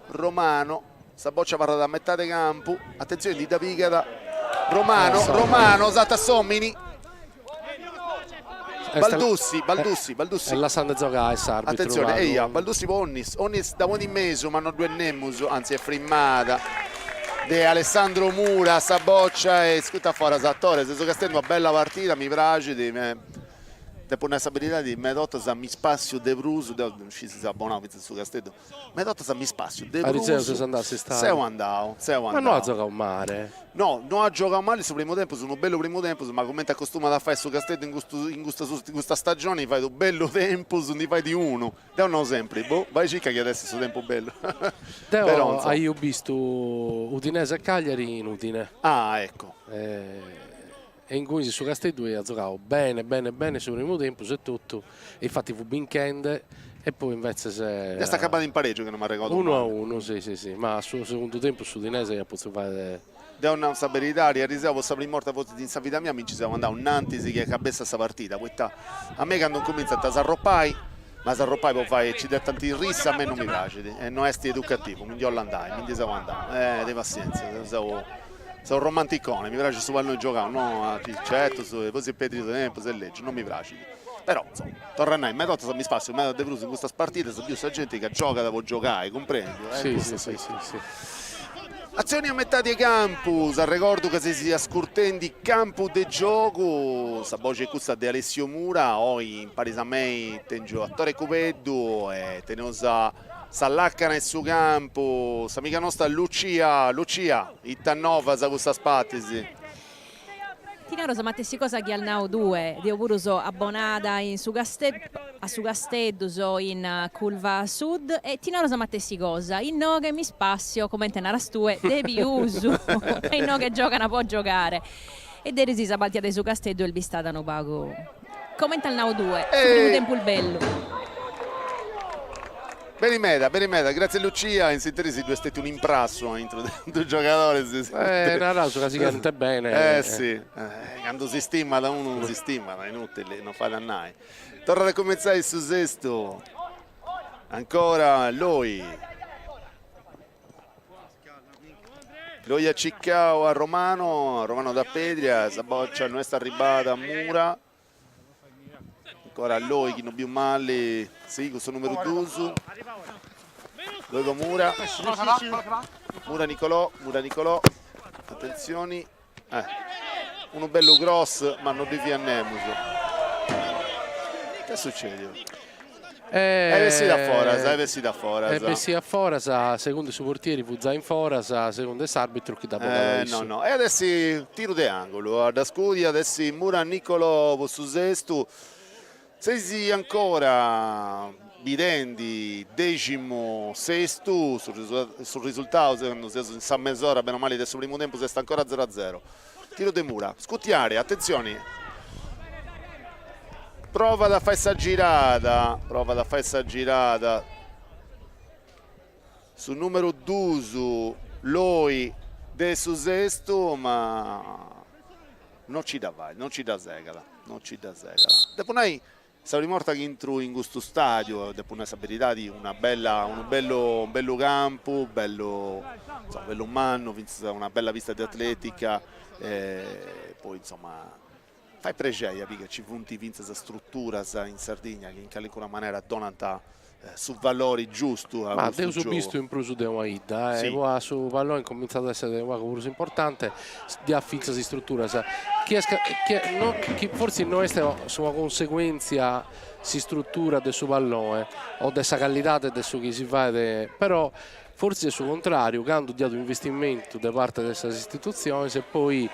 Romano, sa boccia abarrat a metade campu, atentzioni ndi dda pigat Romano, Romano, sartat s'omini Baldussi, Baldussi, Baldussi. E lassande giogai s'arbitru. Atentzione, eia, Baldussi po Onnis, Onnis dda ponit in mesu ma no ddu est nemus, anzi est frimmada de Alessandro Mura sa boccia e scuta foras a Tore, seus castiendi una bella partida, mi praxit, depu nai sa beridadi, meda 'ortas mi spassiu de prus, deu no sciu si seu abbonau finzas a su Casteddu, Meda 'ortas mi spassiu de prus. Ariseu ses andau a s'istadiu? Seu andau, seu andau. Ma no at giogau male. No, no at giogau mali su primu tempus, unu bellu primu tempus, ma cumenti acostumat a fai su Casteddu in custu in custas custa stagioni fait unu bellu tempus, ndi fait unu. Deu nau sempri, boh, bai circa chi at essi su tempus bellu. Deu aio bistu Udinese e Cagliari in Udine. Ah, ecco. E ingunis su Casteddu iat giogau bene bene bene su primu tempus e totu, e infati fut binchende e poi invetzes. Est acabada in paregiu chi no m'arregodu mali. Unu a unu, si si si, ma a su segundu tempus s'Udinese iat potziu fai. Deu nau sa beridadi, ariseu po sa prima 'orta fortzis in sa vida mia mi nci seu andau innantis chi acabessat sa partida, poita a mei candu incumintzant a s'arropai, ma s'arropai po fai ci dd'etant in rissa a mei non mi praxit e no est educativu, mi ndi 'ollu andai, mi ndi seu andau, eh de passienzia, seu Seu romanticone, mi praxit su palloni giogau, no a certus, poi si perdit su tempus, est lègiu, non mi praxit. Però, insoma, torru a nai, meda 'ortas mi spassiu meda de prus in custas partidas, biu sa genti ca giogat po giogai, cumprendiu? Si, si, si, si, si. Atzioni a metadi 'e campu, s'arregordu ca seis ascurtendi Campu de Giogu, sa boxi est cussa de Alessio Mura, oi imparis a mei tengiu a Tore Cubeddu e teneus a Sa làcana 'e su campu, s'amiga nosta Lucia, Lucia, ita novas a cussas partis? Ti naro sa matessi cosa chi as nau tue, deo puru so abbonada in su a su Casteddu, so in Curva Sud e ti naro sa matessi cosa, inoghe mi spassio, comente naras tue, de pius, ca inoghe giogan po giogare. E deris sa partida de su Casteddu est bistada unu pagu comente as nau tue, su primu tempus bellu. Beni meda, beni meda, gratzias Lucia, in s'interis ddu est stetiu un'imprassu aintru de dus giogadoris. Eh, naraus ca si cherint bene. Eh si, candu si stimat unu si stimat, inutili, non fait a nai. Torrat a cumentzai su sestu, ancora Loi. Loi at circau a Romano, Romano da Pedria, sa bòcia no est arribada a Mura. Ancora Loi chi no biu mali, si, cun su numeru dus. Loi po Mura. Mura Nicolò, Mura Nicolò, atentzioni, eh, unu bellu cross ma no ddi fiat nemus. Ita est sucediu? Est bessida a foras, est bessida a foras. Est bessida a foras, segundu su portieri fut giai in foras, segundu s'arbitru chi dd'at bogada issu. No no, e at essi tiru de angulu, a dda scudi at essi Mura Niccolò po su Sestu. Seis ancora bidendi Deximu Sestu, su risultau candu seus in sa mes'ora bene o mali de su primu tempus est ancora zero a zero. Tiru de Mura, scutiare, atentzioni, provat a fai sa girada, provat a fai sa girada su numeru dus Loi de su Sestu, ma no ci dda fait, no ci dda segat, no ci dda segat. Depu nai Sa prima 'orta chi intru in custu stadiu, depu nai sa beridadi, una bella, unu bellu bellu campu, bellu, insoma, bellu mannu, fintzas una bella pista de atletica e poi insoma fait prexeri a biri ca ci funt fintzas struturas in Sardigna chi in calincuna manera donant su valori giustu a custu giogu. Ma dd'eus bistu in prus de una 'idda, e poi su palloni incomintzat a essere unu pagu prus importante, ddi at fintzas istruturas chi est chi no chi fortzis no est una conseguentzia s'istrutura de su pallone o de sa callidade de su chi si fait, però fortzis est su contrariu, candu ddi at un'investimentu de parte de sas istitutziones e poi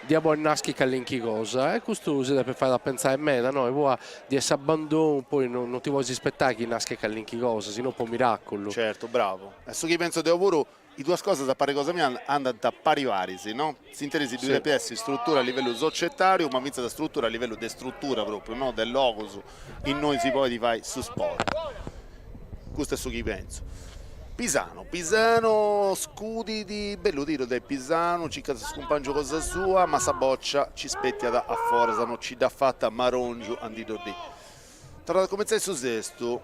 diat podi naschi callinchi cosa e custu si depet fai a pentzai meda, no, e poi ddi est s'abbandonu poi non ti podis ispettai chi naschet callinchi cosa, si no po miraculu. Certu, bravu. E su chi pentzu deu puru, is duas cosas a parri cosa mia andant pari paris, no? S'interis ddui depit essi struttura a livellu societariu, ma fintzas struttura a livellu de struttura propriu, no? De logus innoi si podit fai su sport. Custu est su chi pentzu. Pisano, Pisano scudit, bellu tiru de Pisano, circat su cumpangiu cosa sua, ma sa bòcia ci spètiat a foras, no ci dd'at fata Marongiu a ndi ddu. Torrat a cumentzai su Sestu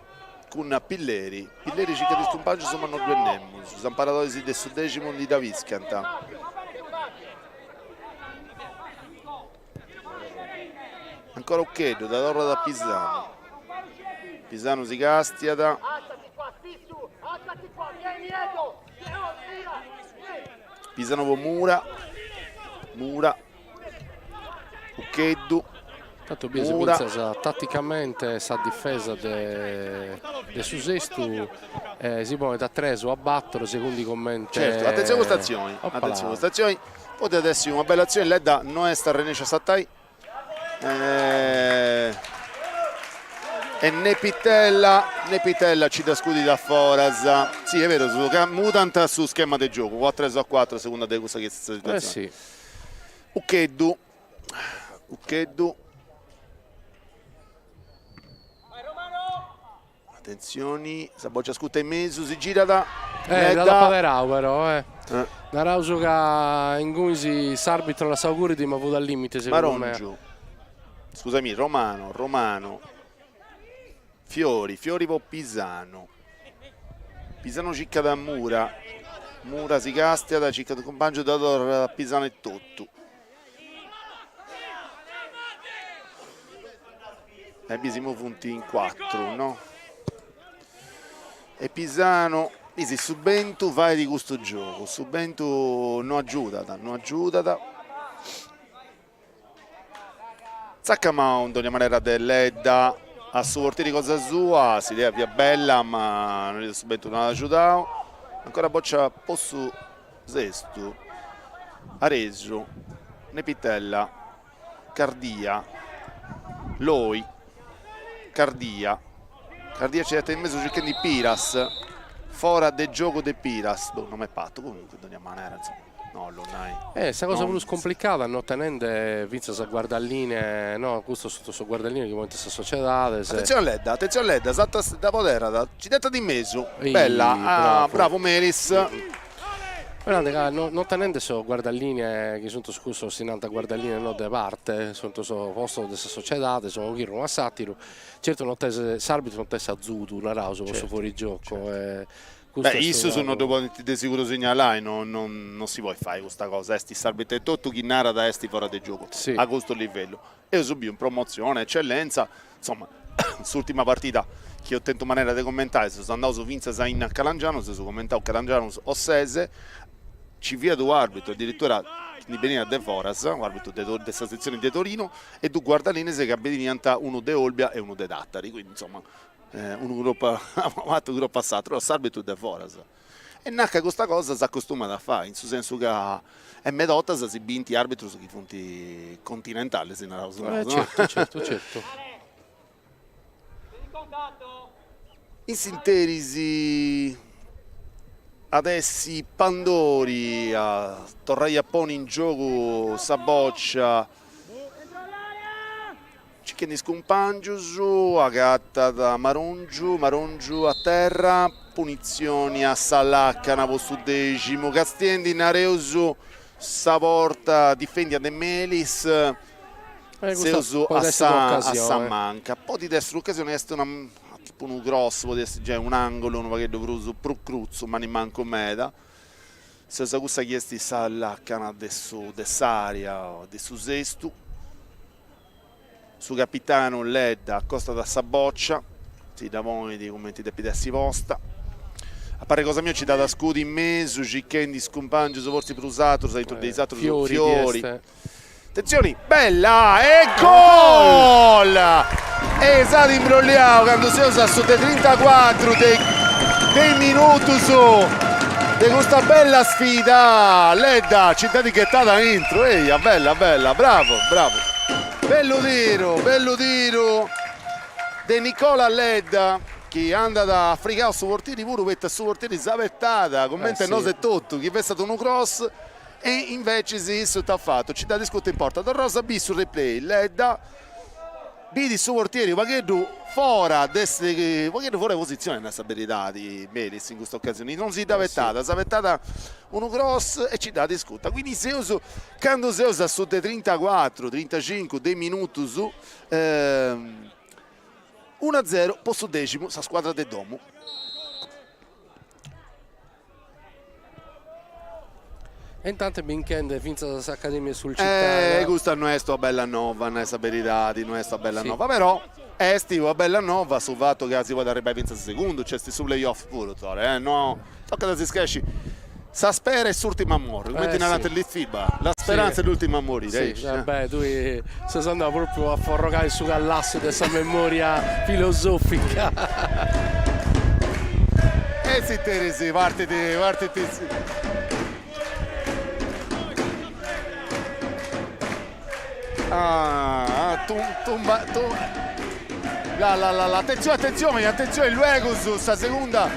cun Pilleri, Pilleri circat is cumpangius ma no ddu est nemus, is amparadoris de su Deximu ndi dda piscant. Ancora Uccheddu, dda torrat a Pisanu. Pisanu si castiat. Pisanu po Mura. Mura. Uccheddu. Tantu bies fintzas taticamente sa difesa de de su Sestu si ponet a tres o a battoro segundu comente. Certu, atentzioni a custa atzioni, atentzioni a custa atzioni. Podiat essi una bella atzioni, Ledda no est arrennesciu a sartai. E Nepitella, Nepitella ci dda scudit a foras. Si, est berus, mudant su schema de giogu, o a tres o a cuatru a segunda de cussa chi est sa situatzioni. Uccheddu, Uccheddu. Atentzioni, sa bòcia scuta in mesu, si girat. Eh, dd'at apoderau però, eh. Naraus ca ingunis s'arbitro lassau currit ma fut al limite segundu me. Marongiu, scusami, Romano, Romano, Fiori, Fiori po Pisano, Pisano circat a Mura, Mura si castiat, circat u' cumpangiu, dda torrat a Pisano etotu. E bisi imui funt in cuatru, no? E Pisano, bisi su bentu fait custu giogu, su bentu no agiudat, no agiudat. Tzacca in dogna manera de Ledda a su portieri cosa sua, s'idea fiat bella ma su bentu no at agiudau. Ancora boccia po su Sestu, Aresu, Nepitella, Cardia, Loi, Cardia, Cardia ci 'etat in mesu circhendi Piras, fora de giogu de Piras, boh no m'est partu comunque in dogna manera insoma, no 'ollu nai. Eh sa cosa prus cumplicada no tenende fintzas sa guardalinee, no, custos sunt sos guardalinee chi ponint sas sociedades. Atentzione a Ledda, atentzione a Ledda, sartat dda poderat, ci 'etat in mesu, bella, bravu Melis. Però ca no no tenende sos guardalinee chi sunt cussos si nant guardalinee no de parte, sunt sos postos de sa sociedade, unu chirru a s'atteru, certu no tenes s'arbitru no tenet s'azudu, naraus, po su fuorigioco e custu est Issus no ddu podint de siguru signalai, no no si podit fai custa cosa, est s'arbitru etotu chi narat est fora de giogu a custu livellu. Eus biu in Promotzione, Eccellenza, insoma s'urtima partida chi eus tentu manera de commentai, seus andaus fintzas in Calangianus, eus commentau Calangianus Ossese, nci fiat u' arbitru addirittura chi ndi beniat de foras, u' arbitru de de sa setzioni de Torino e dus guardalines ca beniant unu de Olbia e unu de Tattari, quindi insoma. Unu cropu a unu cropu a s'atru, s'arbitru de foras. E naca custa cosa s'acostumat a fai, in su sensu ca e meda 'ortas si bint arbitrus chi funt continentalis, naraus nosu. Certu, certu, certu. In s'interis at essi Pandori a torrai a ponni in giogu sa bòcia Circhendi is cumpangius, agatat Marongiu, Marongiu a terra, punitzioni a sa lacana po su Deximu, castiendi nareus sa porta difendia de Melis, seus a sa a sa manca, podit essi un'ocasioni, est una tipu unu cross, podit essi giai un'angolo unu pagheddu prus prus crutzu, ma nimancu meda, seus a cussa chi est sa lacana de su de s'area de su Sestu. Su capitanu Ledda acostat a sa bòcia, si dda ponit cumenti depit essi posta. A parri cosa mia nci dd'at a scudi in mesu circhendi is cumpàngius fortzis prus atrus aintru de is atrus Fiori. Atentzioni, bella e gol! E s'at imbrolliau candu seus a su de trintacuatru de de minutus de custa bella sfida. Ledda nci dd'at ghetada aintru, eia, bella bella, bravo bravo. Bellu tiru, bellu tiru de Nicola Ledda chi andat a frigau su portieri puru poita su portieri s'abetat cumenti nosu etotu chi fessat unu cross e invecis issu ita at fatu, nci dd'at iscuta in porta, torraus a biri su replay, Ledda Bidi su portieri unu pagheddu fora de unu pagheddu fora de positzione a nai sa beridadi Melis in custa ocasioni, non si dd'abetat, s'abetat unu cross e nci dd'at iscuta, quindi seus candu seus a su de trintacuatru, trintacincu de minutus, unu a zero po su Deximu, sa scuadra de domu. E intantu est binchende fintzas s'Academia Sulcitana. Eh, custa no est una bella nova, a nai sa beridadi, no est una bella nova, però est una bella nova su fatu ca si podit arribbai fintzas a segundu, nc'est su play off puru, Tore, eh, no, tocat a si scaresci, sa spera est s'urtima a morri, cumenti narant in FIBA, la speranza è l'ultima a morire, aici. Beh, tui ses andau propriu a forrogai su callassu de sa memoria filosofica. E s'interis partit, partit. Ah, tum, tumba, tum. La la la la, attenzione, attenzione, attenzione, luegus sa segunda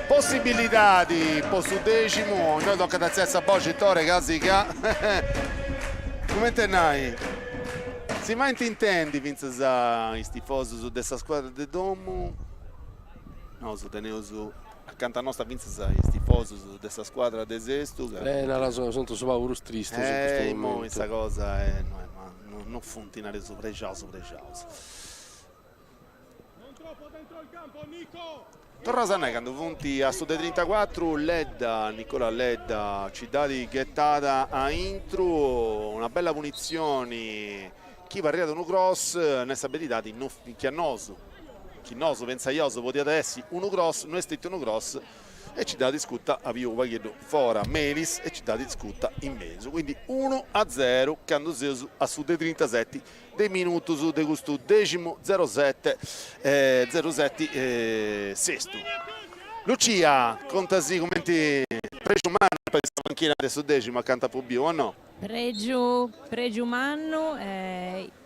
possibilidadi po su Deximu, innoi tocat a artziai sa boxi Tore casi ca Cumenti nai, si faint intendi fintzas is tifosus de sa scuadra de domu, nosu teneus acanta nosta fintzas is tifosus de sa scuadra de Sestu ca. Eh naras sunt su pagu prus tristus in custu momentu. Immoi sa cosa est no funt nareus prexaus prexaus. Torraus a nai candu funt a su de trintacuatru Ledda, Nicola Ledda nci dd'at ghetada aintru, una bella punitzioni chi parriat unu cross, nai sa beridadi no chi a nosu, chi nosu pentzaiaus podiat essi unu cross, no est stetiu unu cross e nci dd'at iscuta a unu pagheddu fora Melis e nci dd'at iscuta in mesu, quindi unu a zeru candu seus a su de trintaseti de minutus de custu deximu zerosete zeroseti Sestu. Lucia, contasì cumenti prexu mannu in sa panchina de su Deximu acanta apu biu, o no? Prexu, prexu mannu,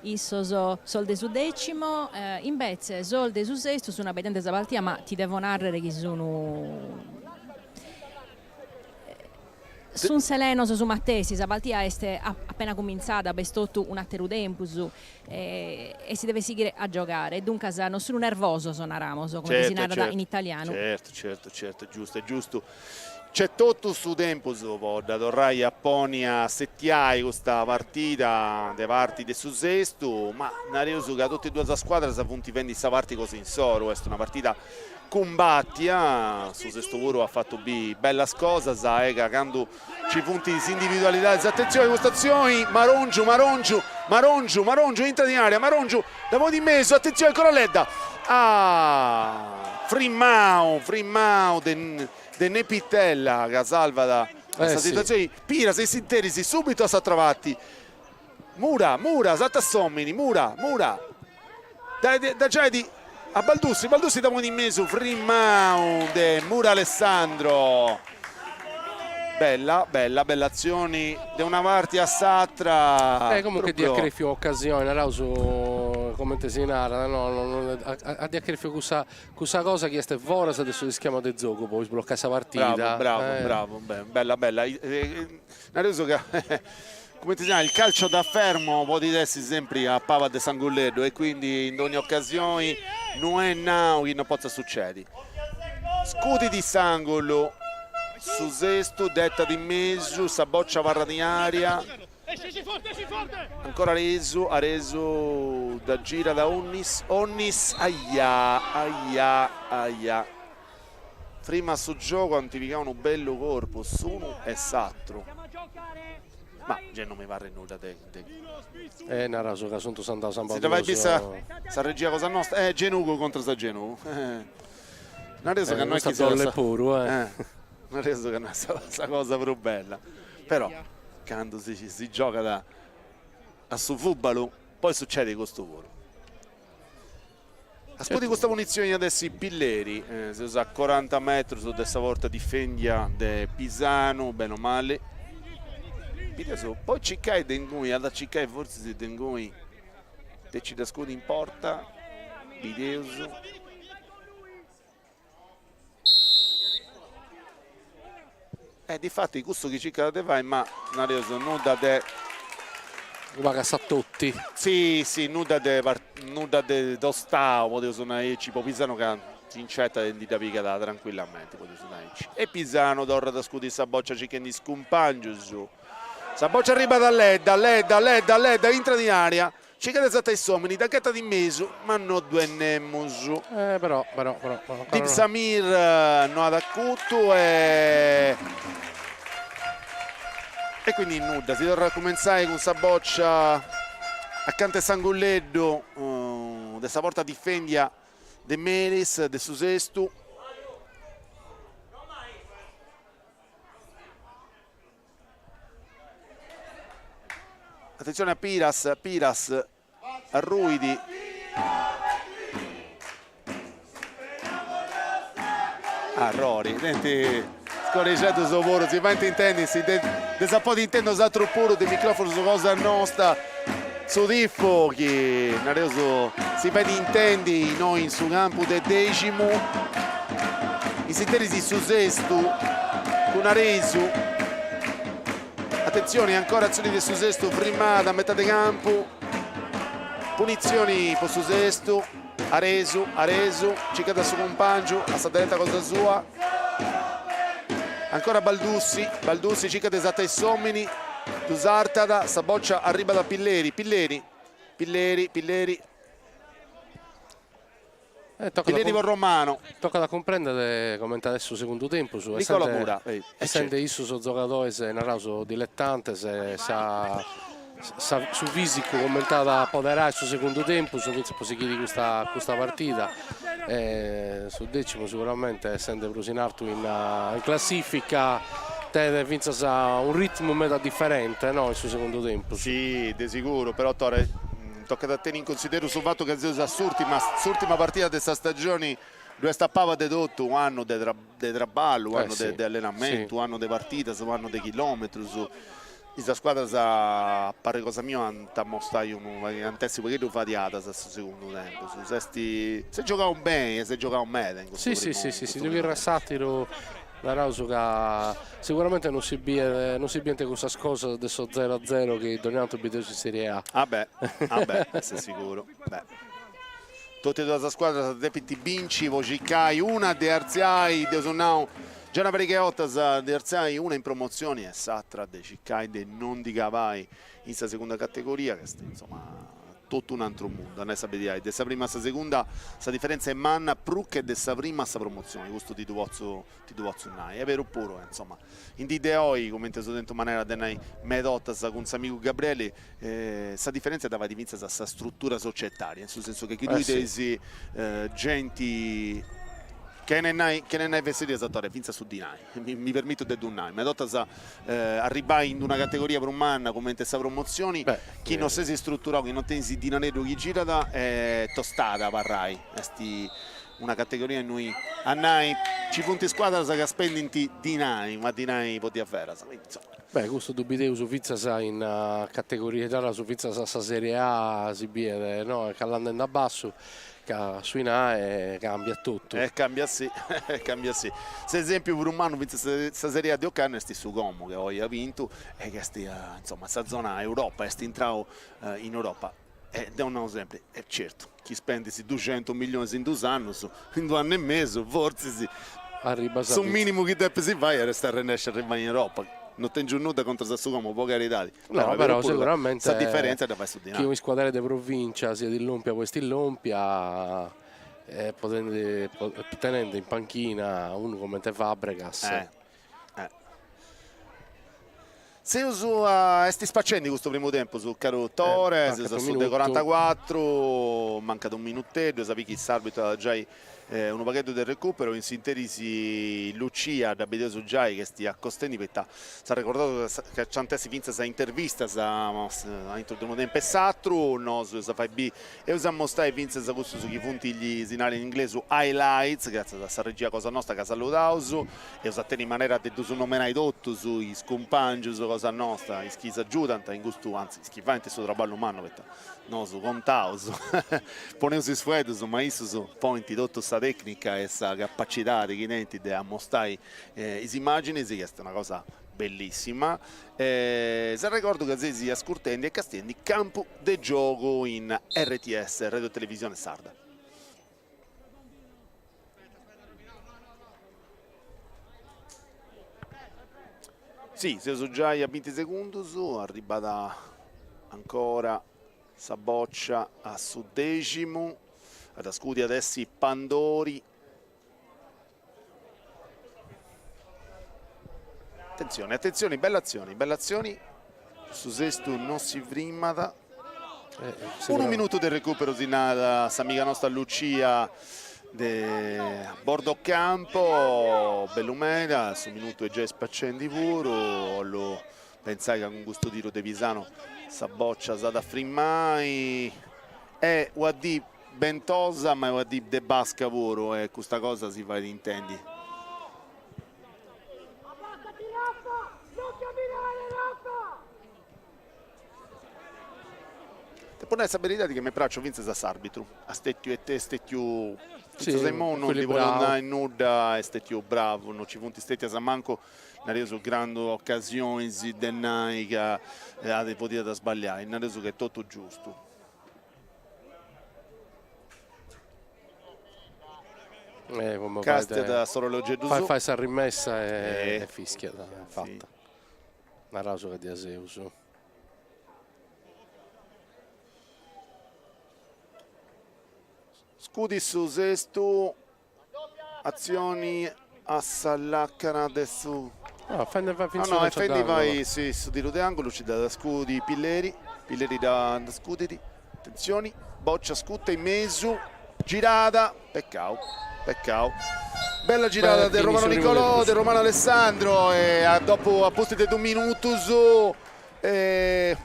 issos sos de su Decimo, imbetze sos de su Sestu sun abaidende sa partida, ma ti devo narrer chi sun Sunt selenos su matessi, sa partida est apena cumintzada, b'est totu un'àteru tempus e si devet sighire a giogare, duncas non sunt nervosos, naramos, comente si narat in italianu. Certu, certu, certu, giustu, est giustu. Nc'est totu su tempus po dda torrai a ponni a setiai custa partida de parti de su Sestu, ma nareus ca totu e duas sas scuadras funt fendi sa parti cosa insoru, est una partida Cumbatia, su Sestu puru at fatu biri bellas cosas e ca candu nci funt is individualidadis, atentzioni custa atzioni, Marongiu, Marongiu, Marongiu, Marongiu intrat in area, Marongiu dda ponit in mesu, atentzioni ancora Ledda, ah frimmau, frimmau de de Nepitella ca salvat sa situatzioni, Piras in s'interis subitu a s'atra parti, Mura, Mura, sartat s'omini, Mura, Mura, dai, dda giait. a Baldussi, Baldussi dda ponit in mesu, frimau de Mura Alessandro. Bella, bella, bella atzioni de una parti a s'atra. E comunque dd'iat crèfiu ocasioni, naraus comente si narat, no, dd'iat crèfiu cussa cussa cosa chi est foras de su schema de giogu po isblocai sa partida. Bravu, bravu, bravu, bella, bella. Nareus ca, cumenti si narat, il calcio da fermo podit essi sempri a paba de s'angulleddu e quindi in dogna ocasioni no est nau chi no potzat sucedi. Scudit s'angulu, su Sestu dd'etat in mesu, sa boccia abarrat in aria, ancora Aresu, Aresu dda girat a Onnis, Onnis, aia, aia, aia. Frimat su giogu, ant pigau unu bellu corpu s'unu e s'atru, ma gei no mi parrit nudda de E naraus ca sunt andaus ambas Si dda fait bì sa regia cosa nosta, eh genugu contras a genugu, nareus ca no est chi siat puru eh, nareus ca no est sa cosa prus bella, però candu si si giogat a su fubalu poi sucedit custu puru. A scudi custa punitzioni at essi Pilleri, seus a coranta metrus de sa porta difendia de Pisanu, bene o mali. Bideus, po circai de inguni, at a circai fortzis de inguni de nci dda scudi in porta, bideus. E difati cussu chi circat de fai, ma nareus nudda de. Unu pagu a sa Totti. Si, si, nudda de nudda de tostau, podeus nai aici, po Pisano ca si nc'etat e ndi dda pigat trancuillamenti, podeus nai aici. E Pisano torrat a scudi sa bòcia circhendi is cumpangius. Sa bòcia arribat a Ledda, Ledda, Ledda, Ledda, intrat in area, Circat de sartai s'omini, dda ghetat in mesu, ma no ddu est nemus. Eh, però, però, però, però. Dib Samir no at acutu e e quindi nudda, si torrat a cumentzai cun sa bòcia acanta 'e s'angulleddu de sa porta difendia de Melis de su Sestu. Attenzione a Piras, Piras arruidi. Arrori, senti, scorixeddus puru, si faint intendi, si de, ddis a podi intendi 'osatrus puru de microfonus cosa nosta, su tifu chi, nareus, si fait intendi innoi in su campu de Deximu, in s'interis su Sestu cun Aresu, atentzioni ancora atzioni de su Sestu frimada a metade campu, punitzioni po su Sestu, Aresu, Aresu, circat a su cumpangiu a sa dereta cosa sua, ancora Baldussi, Baldussi circat de sartai s'omini, ddu sartat, sa boccia arribat a Pilleri, Pilleri, Pilleri, Pilleri, Pilleri po Romano. Tocat a cumprendere comente at essi su segundu tempus, Nicola Mura, essende issos sos giogadores naraus diletantes sa su fisicu comente at a apoderai su segundu tempus fintzas po sighiri custa custa partida e su Decimu seguramente essende prus in artu in classifica tenet fintzas unu ritmu meda diferente no in su segundu tempus. Si, de siguru, però Tore tocat a tenni in consideru su fatu ca seus a s'urtima s'urtima partida de sa stagioni, ddu est a paba de totu u' annu de de traballu, u' annu de allenamentu, u' annu de partidas, u' annu de chilometrus, Is scuadras, a parri cosa mia, ant a mostrai unu, ant essi u' pagheddu fadiadas a su segundu tempus. S'est s'est giogau beni e s'est giogau meda in custu primu Si si si si, su chirru a s'ateru naraus ca sicuramente non si biet non si bient cussas cosas de su zero a zero chi dogna tantu bideus in Serie A. Ah beh, ah beh, est siguru, beh. Totu e duas sas scuadras depint binci po circai una de artziai, dd'eus nau giai una pariga 'e 'ortas, de artziai una in promotzioni e s'atra de circai de non ndi cabai in sa segunda categoria, ca est insoma totu un'antru mundu, a nai sa beridadi, de sa prima a sa segunda sa diferentzia est manna prus che de sa prima a sa promotzioni, custu ti ddu potzu ti ddu potzu nai. Est beru puru ca insoma in dì de oi, cumenti eus tentu manera de nai meda 'ortas cun s'amigu Gabrieli, sa diferentzia dda fait fintzas sa struttura societaria, in su sensu ca chi tui tenis genti. Chene nai chene nai fesserias Tore, fintzas su dinai, mi permitu de ddu nai, meda 'ortas arribbai in una categoria prus manna cumenti sa Promotzioni, chi no ses istruturau, chi no tenis dinareddu chi girat, est tostada abarrai, est una categoria innui a nai nci funt scuadras ca spendint dinai, ma dinai po diaveras, quindi insoma. Beh, custu ddu bideus fintzas in categoria, naraus fintzas a sa Serie A si biet, no, ca andendi a bassu Ca su 'inai cambiat totu. E cambiat si, e cambiat si. S'esempiu prus mannu fintzas de sa Serie A de ocannu est su Como chi oi at bintu e chi est insoma in sa zona Europa, est intrau in Europa. E deu nau sempri, e certu, chi spendis duxentus millionis in dus annus, in d'u' annu e mesu, fortzis su minimu chi depis fai est arrennesci a arribai in Europa. No tengiu nudda contras a su Como, po caridadi No, però seguramente sa differenza dda fait su dinai. Chi un'iscuadra de provincia siat illòmpia o est illòmpia e podendi tenendi in panchina unu comente Fabregas. Eh eh. Seus a est spacendi custu primu tempus, caru Tore, seus a su de corantacuatru, mancat unu minuteddu, sa chi s'arbitru at giai Unu pagheddu de recùperu, in s'interis Lucia dda bideus giai chi est acostendi poita s'arregordaus ca nc'ant essi fintzas intervistas aintru de unu tempus e s'atru, nosu eus a fai biri, eus a mostai fintzas cussus chi funt gli, si narat in inglesu, highlights, gratzias a sa regia cosa nosta ca saludaus, eus a tenni manera de ddus nomenai totus is cumpangius cosa nosta, is chi s'agiudant in custu, anzi is chi faint su traballu mannu poita Nosu contaus, poneus is fueddus, ma issus ponint totu sa tecnica e sa capacidadi chi tenint de ammostai is imaginis, chi est una cosa bellissima. S'arregordu ca seis ascurtendi e castiendi Campu de Giogu in RTS, Radio Televisione Sarda. Si, seus giai a binti segundus, arribat ancora sa bòcia a su deximu, at a scudi at essi Pandori. Atentzioni, atentzioni, bella atzioni, bella atzioni, su Sestu non si frimat. Unu minutu de recuperu si narat s'amiga nosta Lucia de bordo campo, bellu meda, su minutu est giai spacendi puru, 'ollu pentzai ca cun custu tiru de Pisano sa bòcia s'at a frimai, est una dì bentosa ma est una dì de basca puru e custa cosa si fait intendi. Depu nai sa beridadi chi m'est praxiu fintzas a s'arbitru, est stetiu est stetiu fintzas a imou non ndi podeus nai nudda, est stetiu bravu, non nci funt stetias mancu, nareus, grandu ocasionis de nai ca at podiat sballiai, nareus ca est totu giustu. Castiat s'orologeddu suu. Fait sa rimessa e fischiat, fata. Naraus ca dda seus. Scudi su Sestu, atzioni a sa lacana de su. No, fendi fai fintzas no, no, fendi fai si, su tiru de angulu, nci dd'at a scudi Pilleri, Pilleri dda scudit, atentzioni, boccia scuta in mesu, girada, Peccau, peccau. Bella girada de Romano Nicolò, de Romano Alessandro e a dopu a pustis de dus minutus e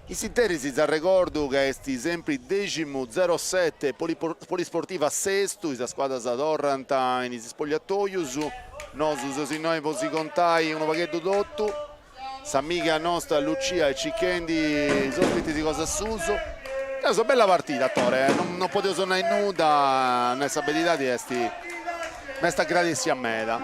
in s'interis s'arregordu ca est sempri deximu zerosete Polisportiva Sestu, is scuadras torrant in is spogliatoius, nosu seus innoi po si contai unu pagheddu totu. S'amiga nosta Lucia est circhendi is ospitis cosa suus. Est una bella partida Tore, non podeus nai nudda, nai sa beridadi est m'est agradessia meda.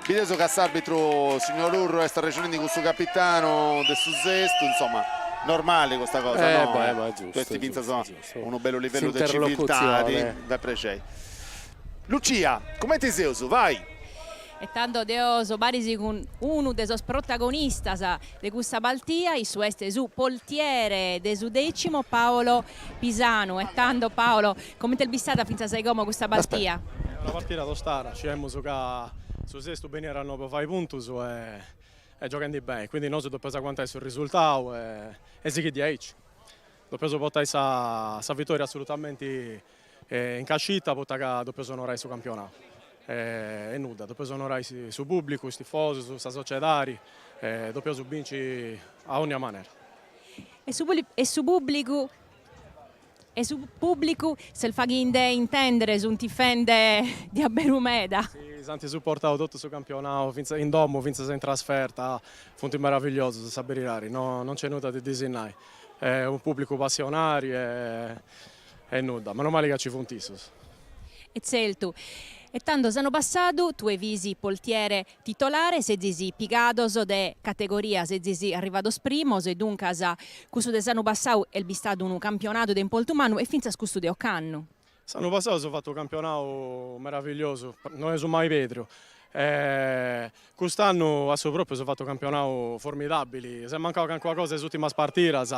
Bideus ca s'arbitru signor Urru est arrexonendi cun su capitanu de su Sestu, insoma normali custa cosa no? Eh beh ma est giustu, est fintzas unu bellu livellu de civiltadi, fait prexei. Lucia, cumenti seus? Vai! E tando deo so paris cun unu de sos protagonistas de custa partida, issu est su portiere de su Decimo, Paolo Pisanu. E tando Paolo, comente est bistada fintzas a como custa partida? Una partida tostada, sciemus ca su Sestu beniat a innoi po fai puntus e gioghendi beni, quindi nosu depeus aguantai su risultau e sighiri diaici. Depeus portai sa sa vitoria assolutamenti. In cascita poita ca depeus onorai su campionau e nudda, depeus onorai su pubblicu, is tifosus, sa sociedadi, depeus binci a onnia manera. E su pubblicu E su pubblicu s'est faghinde intendere, sunt tifende diaberu meda. Si, s'ant suportau totu su campionau, fintzas in domu, fintzas in trasferta, funt meravilliosus, a sa beridadi, no nc'est nudda de ddis nai. Est unu pubblicu passionari e nudda, manu mali ca ci funt issus. E tzeltu. E tando s'annu passadu tue fis poltiere titolare, sezis pigados de categoria, sezis arrivados primos e duncas cussu de s'annu passadu est bistadu unu campionadu de importu mannu e fintzas custu de ocannu. S'annu passadu eus fatu unu campionadu meravigliosu, no eus mai pèrdiu. Cust'annu a su propriu eus fatu unu campionadu formidabili, s'est mancau calincuna cosa is ùrtimas partidas,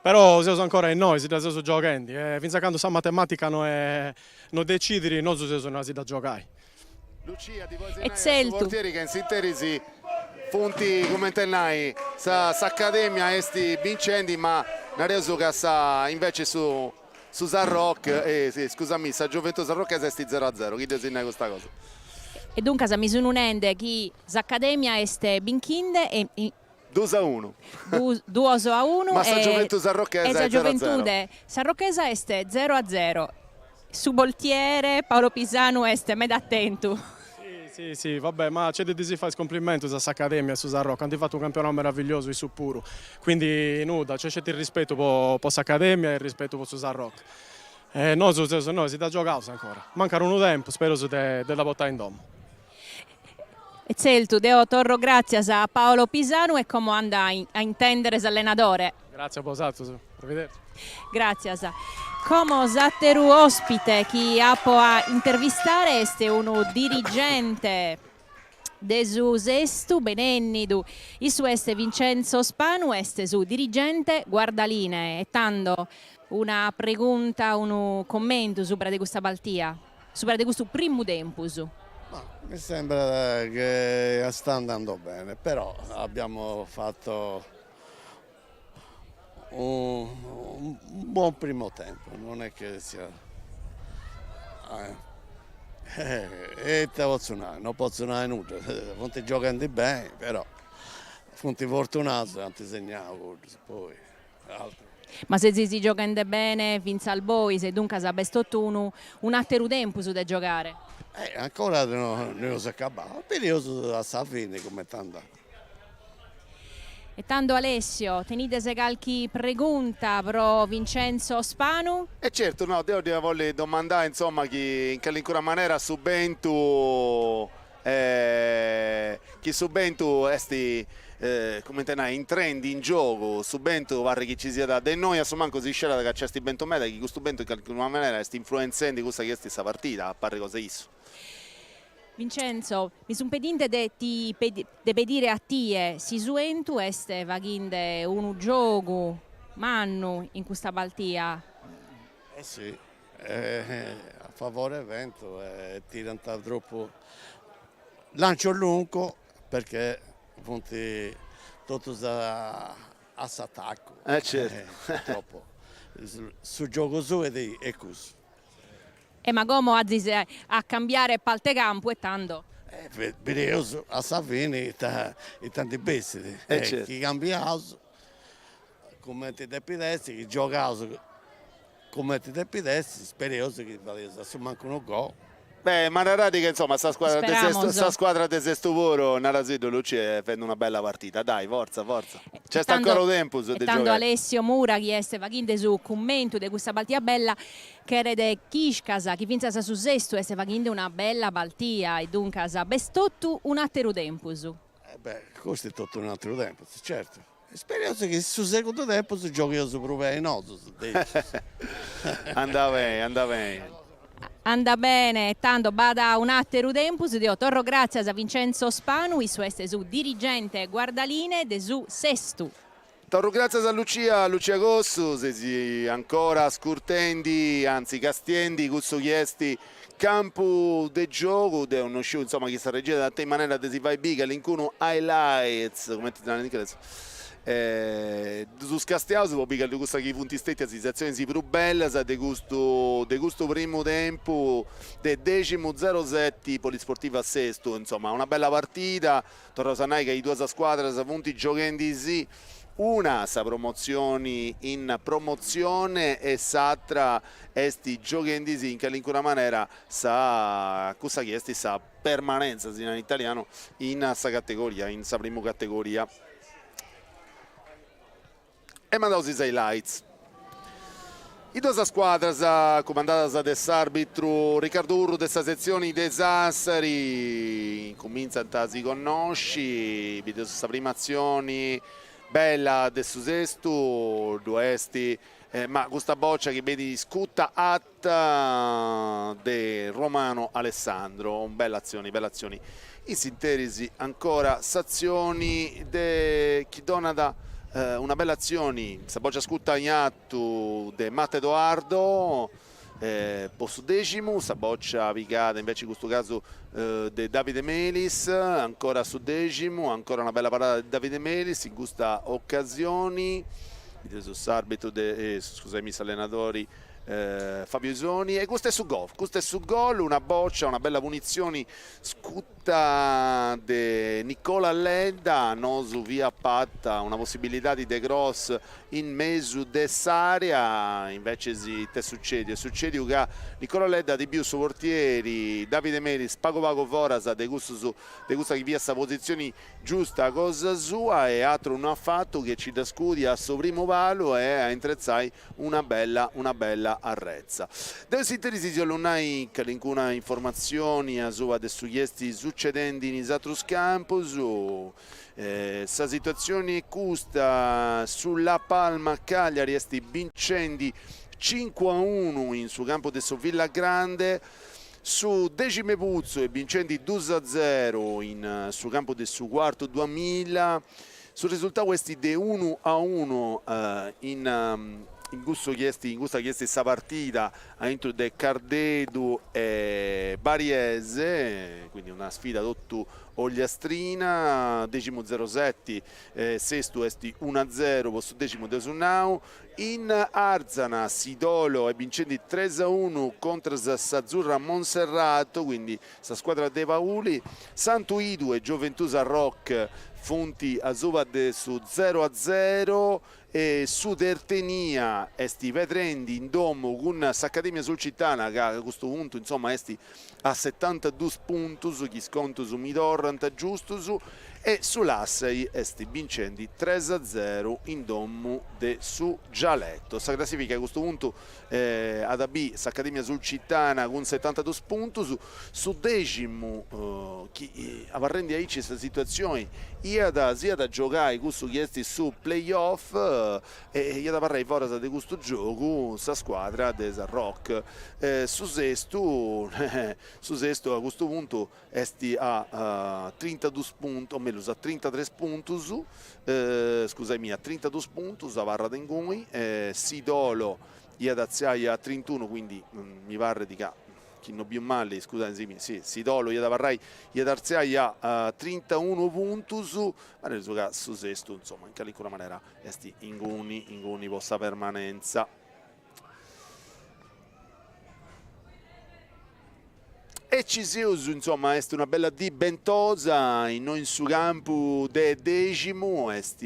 però seus ancora innoi, si dda seus gioghendi e fintzas a candu sa matematica no no decidit nosu seus innoi a si dda giogai. Lucia, ti podis nai a su portieri ca in s'interis funt, cumenti nai, s'Academia est bincendi, ma nareus ca sa, invece su su Sarroch, scusamì, sa Gioventù Sarrochesa est zero a zero, chi dd'eus nai custa cosa. E duncas mi sun nende chi s'Academia est binchinde e. Duus a unu. Duos a unu. Ma sa Gioventù Sarrochesa est zero a zero. E sa Gioventùde Sarrochesa est zero a zero. Su portiere Paolo Pisanu est meda atentu. Si, si, si, va bè, ma c'est de ddis fai is complimentus a s'Academia e a su Sarroch, ant fatu unu campionau meravigliosu issus puru, quindi nudda, c'est sceti rispetu po s'Academia e rispetu po su Sarroch. E nosu seus innoi, si dda giogaus ancora, mancat unu tempus, spereus de dda portai in domu. E tzeltu, deo torro gràtzias a Paolo Pisanu e como ando a intèndere s'allenadore. Gràtzias a bosatrus. Arrivederci. Gràtzias. Como s'àteru òspite chi apo a intervistare est unu dirigente de su Sestu, benènnidu. Issu est Vincenzo Spanu, est su dirigente guardalinee. E tando una pregunta, unu commentu subra de custa partida. Subra de custu primu tempus. Ma mi sembra che sta andando bene, però abbiamo fatto un buon primo tempo, non è che sia e ita potzu nai, no potzu nai nudda, funt gioghendi beni, però funt fortunaus e ant segnau cuddus, poi altru. Ma sezis gioghende bene fintzas bois e duncas b'est totu unu un'àteru tempus de giogare. Eh, ancora no eus acabau, bideus a sa fini cumenti andat. E tando Alessio, tenides calchi pregunta pro Vincenzo Spanu? E certu, no, deu dd'ia bolli domandai, insoma, chi in calincuna manera su bentu Chi su bentu est, cumenti nai, intrendi in giogu, su bentu parrit chi ci siat, de innoi a su mancu si scerat ca nc'est bentu meda, chi custu bentu in calincuna manera est influentzendi cussa chi est sa partida, a parri cosa 'e issu. Vincenzo, mi sun pedinde de ti de pedire a tie si su 'entu est faghinde unu giogu mannu in custa partida. Eh si, a favore vento e tirant tropu lancio lungo perché funt totus a s'atacu Eh certu. Purtroppo su giogu suu est cussu. E ma como azis a cambiare palte campu e tando. Bideus a sa fini ita ita ndi bessit chi cambiaus cumenti depit essi, chi giogaus cumenti depit essi, spereus chi fadeus a su mancu unu gol. Beh, ma naradi ca insoma sa squadra de Sestu, sa squadra de Sestu puru, narasiddu Lucia, est fendi una bella partida, dai, fortza, fortza, nc'est ancora u tempus de giogai. E tando Alessio Mura, chi est faghende su cummentu de custa partida bella, cheret chi iscas chi fintzas su Sestu est faghende una bella partida e duncas b'est totu un'ateru tempus. E beh, custu est totu un'ateru tempus, certu. Spereus chi su segundu tempus giogheus prus beni nosus, decis. Anda beni, anda beni. Anda bene, tando b'at un'ateru tempus, deo torro gratzias a Vincenzo Spanu, issu est su dirigente guardalinee de su Sestu. Torru gratzias a Lucia, Lucia Cossu, seis ancora ascurtendi, anzi castiendi cussu chi est Campu de giogu, deu no sciu insoma chi sa regia at tentu manera de si fai biri calincunu highlights, cumenti si narat in inglesu. Ddus castiaus po biri cussas chi funt stetias is atzionis prus bellas de custu de custu primu tempu de Deximu zeroseti Polisportiva Sestu. Insoma, una bella partida, torraus a nai ca is duas scuadras funt gioghendi·sì una sa promotzioni in Promotzione e s'atra est gioghendi·sì in calincuna manera sa cussa chi est sa permanenza, si narat in italianu, in sa categoria, in sa primu categoria. E mandaus is highlights. Is duas scuadras, cumandadas de s'arbitru Riccardo Urru de sa setzioni de Sassari, incumintzant a si connosci, bideus sa prima atzioni bella de su Sestu, ddu est, ma custa bòcia chi benit scuta ata de Romano Alessandro, bella atzioni, bella atzioni. In s'interis ancora s'atzioni de chi donat una bella atzioni, sa bòcia scuta in atu de Matta Edoardo po su Deximu, sa bòcia pigada invece in custu casu de Davide Melis, ancora su Deximu, ancora una bella parada de Davide Melis in custa ocasioni, bideus s'arbitru de, scusaimi, s'allenadori Fabio Isoni e custu est su gol, custu est su gol, una bòcia, una bella punitzioni scuta de Nicola Ledda, nosu fiat parta una possibilidadi de cross in mesu de s'area, invecis ita est sucediu, est sucediu ca Nicola Ledda at biu su portieri Davide Melis pagu pagu foras de cussus de cussa chi fiat sa positzioni Giusta cosa sua e atru no at fatu che ci dda scudi a su primu palu e a intretzai una bella una bella arretza. Deu in s'interis si 'ollu nai calincuna informatzioni asuba de su chi est sucedendi in is atrus campus. Sa situatzioni est custa, su La Palma Cagliari est bincendi cincu a unu in su campu de su Villagrande, Su Deximeputzu est bincendi dus a zeru in su campu de su Cuartu duamilla. Su resultau est de unu a unu in in cussu chi est in custa chi est sa partida aintru de Cardedu e Bariese, quindi una sfida totu ogliastrina, Deximu zeroseti, Sestu est unu a zeru po su Deximu dd'eus nau. In Arzana Sidolo est bincendi tres a unu contras a s'Azzurra Monserrato, quindi sa scuadra de Pauli. Santu 'Idu e Gioventù Sarroch funt asuba de su zero a zero e su Tertenia est pedrendi in domu cun s'Accademia Sulcitana ca a custu puntu insoma est a setantadus puntus, chi is contus mi torrant giustus, e su Ulassai est bincendi tres a zeru in domu de su Gialeto. Sa classifica a custu puntu at a biri s'Accademia Sulcitana cun setantadus puntus, su Deximu chi abarrendi aici sa situatzioni iat s'iat a giogai cussu chi est su play off e iat abarrai foras de custu giogu sa scuadra de Sarroch. Su Sestu su Sestu a custu puntu est a trintadus puntus, o mellus a trintatres puntus, scusaimì, a trintadus puntus abarrat inguni, Sidolo iat artziai a trintunu, quindi mi parrit ca chi no biu mali, scusaisimi, si, Sidolo iat abarrai, iat artziai a trintaunu puntus, ma nareus ca su Sestu, insoma, in calincuna manera est inguni, inguni po sa permanenza. E ci seus, insoma, est una bella dì bentosa innoi in su campu de Deximu, est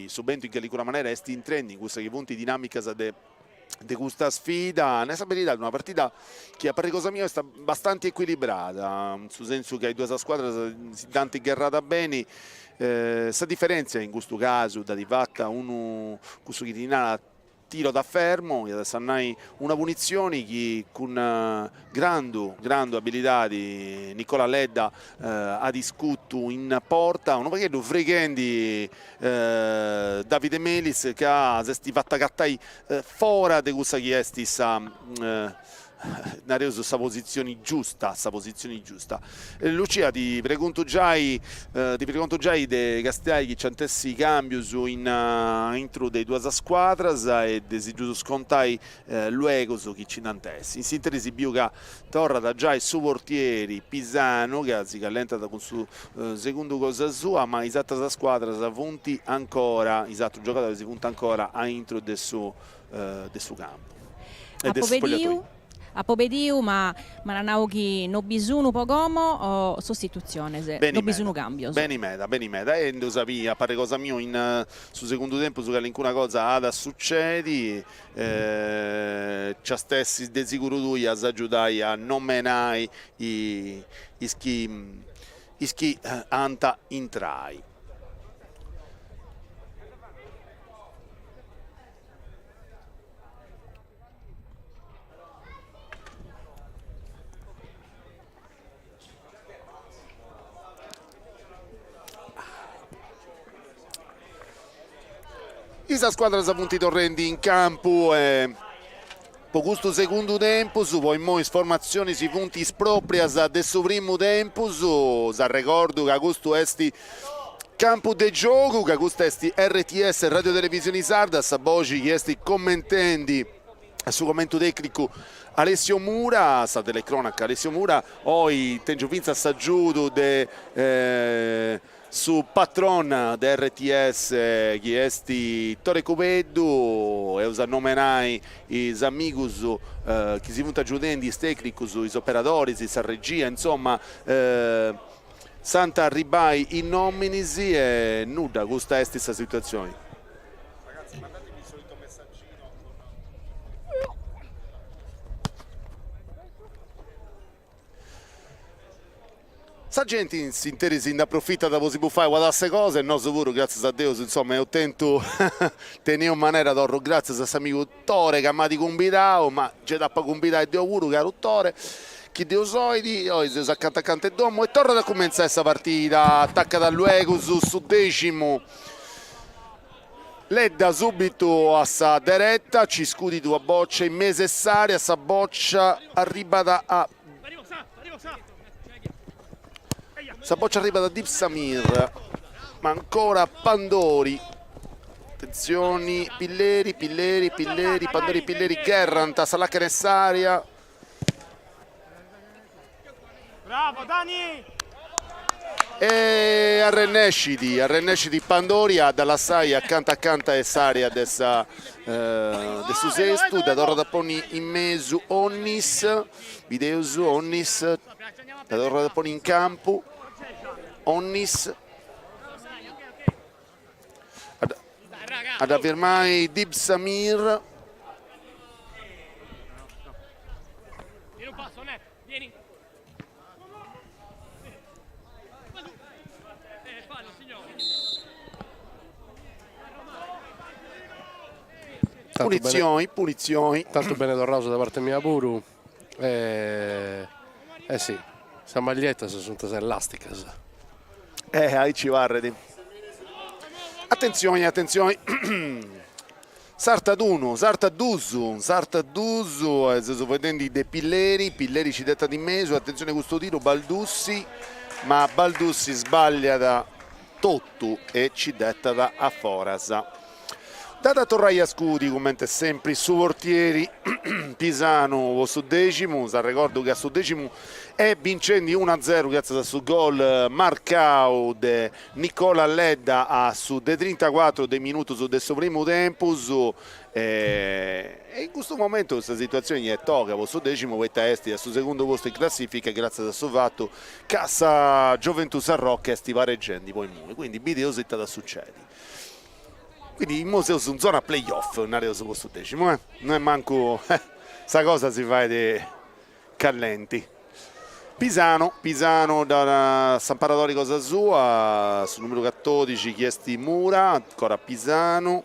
su bentu in calincuna manera est intrendi in cussas chi funt dinamicas de de custa sfida, nai sa beridadi una partida chi a parri cosa mia est bastanti ecuilibrada, in su sensu ca is duas scuadras si dd'ant gherrada beni, sa diferentzia in custu casu dd'at fata unu cussu chi ti narat tiro da fermo, iat a nai una punitzioni chi cun grandu grandu abilidadi Nicola Ledda at iscutu in porta, unu pagheddu frighendi Davide Melis ca s'est fatu agatai fora de cussa chi est sa. nareus sa positzioni giusta, sa positzioni giusta. Lucia ti preguntu giai ti pregontu giai de castiai chi nci ant essi cambius in aintru de is duas scuadras e de si ddus contai luegus chi nci nd'ant essi. In s'interis biu ca torrat giai su portieri Pisanu ca si callentat cun su segundu cosa sua, ma is atras scuadras funt ancora, is atrus giogadoris funt ancora aintru de su de su campu e de su spogliatoio. Apo pediu ma m'ana nau chi no bi sunu po como sostitutziones, no bi sunu cambios. Beni meda, beni meda e ddu sapia, a parri cosa miu in su segundu tempus calincuna cosa at a sucedi, nc'ast essi de siguru tui as agiudai a nomenai is chi is chi ant a intrai. Is scuadras funt torrendi in campu e po custu segundu tempus, po immoi is formatzionis funt is proprias de su primu tempus, s'arregordu ca custu est Campu de giogu, ca custa est RTS Radio Televisioni Sarda, sa boxi chi est commentendi su commentu tecnicu Alessio Mura, sa telecronaca Alessio Mura, oi tengiu fintzas s'agiudu de su patron de RTS chi est Tore Cubeddu, eus a nomenai is amigus chi si funt agiudendi, is tecnicus, is operadoris, sa regia, insoma S'ant a arribbai is nominis e nudda, custa est sa situatzioni. Sa genti in s'interis nd'aprofitat po si bufai una tassa 'e cosa e nosu puru, gràtzias a Deus, insoma, eus tentu teniaus manera, torru gràtzias a s'amigu Tore ca m'at cumbidau, ma gei t'apu a cumbidai deu puru, caru Tore, chi Deus 'olit, oi seus acanta acanta 'e domu e torrat a cumentzai sa partida, atacat luegus su Deximu, Ledda subitu a sa dereta, ci scudit una boccia in mesu 'e s'area, sa boccia arribat a Sa boccia arribat a Dib Samir, ma ancora Pandori. Atentzioni, Pilleri, Pilleri, Pilleri, Pandori, Pilleri gherrant a sa lacana 'e s'area. Bravo Dani! E arrennescit, arrennescit Pandori a dda lassai acanta acanta 'e s'area de sa de su Sestu, dda torrat a ponni in mesu Onnis, bideus Onnis, dda torrat a ponni in campu, Onnis, a dda firmai Dib Samir. Punitzioni, punitzioni. Tantu bene torraus da parte mia puru. Eh si, sas magliettas sunt elasticas. Eh, aici parrit. Atentzioni, atentzioni. Sartat unu, sartat dus, sartat dus, e seus faeddendi de Pilleri, Pilleri ci dd'etat in mesu, atentzioni custu tiru, Baldussi, ma Baldussi sballiat totu e ci dd'etat a foras. Dd'at a torrai a scudi, cumenti sempri, su portieri Pisanu po su Deximu, s'arregordu ca su Deximu est bincendi unu a zeru gratzias a su gol marcau de Nicola Ledda a su de trintacuatru de minutus de su primu tempus e in custu momentu sa situatzioni est toga po su Deximu poita est a su segundu postu in classifica gratzias a su fatu ca sa Gioventù Sarroch est pareggendi po immoi, quindi bideus ita at a sucedi. Quindi immoi seus in zona play off, nareus po su Deximu, eh, no est mancu sa cosa si fait callenti. Pisano, Pisano da s'amparadori cosa sua, su numeru catodixi chi est Mura, ancora Pisano.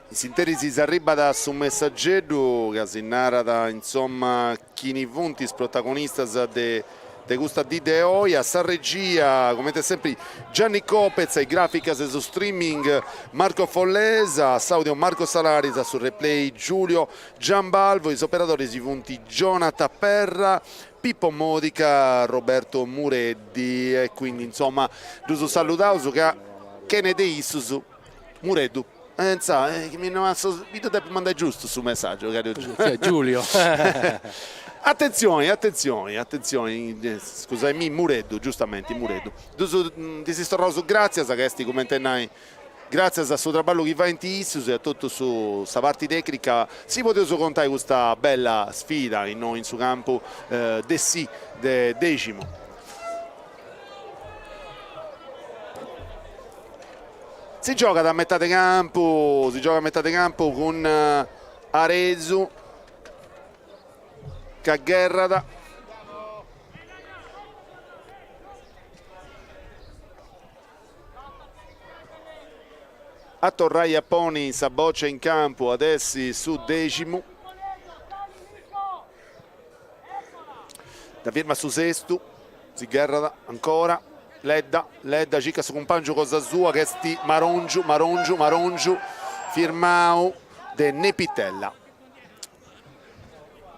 In s'interis s'arribat su messageddu ca si narat insomma chini funt is protagonistas de. de custa dì de oi, a sa regia cumenti sempri Gianni Copez, a is graficas e su streaming Marco Follesa, a s'audio Marco Salaris, a su replay Giulio Giambalvo, is operadoris funt Gionata Perra, Pippo Modica, Roberto Mureddi e quindi insoma ddus saludaus ca chene de issus Mureddu insa mi ddu depit mandai giustu su messaggiu Giulio Attenzioni attenzioni attenzioni scusaimì Mureddu giustamenti Mureddu ddus ddis torraus gratzias ca est cumenti nai Gràtzias a su traballu chi faint issus e a totu su sa parti tècnica si podeus contai custa bella sfida innoi in su campu Dessì de Deximu. Si giogat a metade campu, si giogat a metade campu cun Aresu ca gherrat. A torrai a ponni sa bòcia in campu at essi su Deximu. Dda firmat su Sestu, si gherrat ancora, Ledda, Ledda circat su cumpàngiu cosa sua chi est Marongiu, Marongiu, Marongiu, firmau de Nepitella.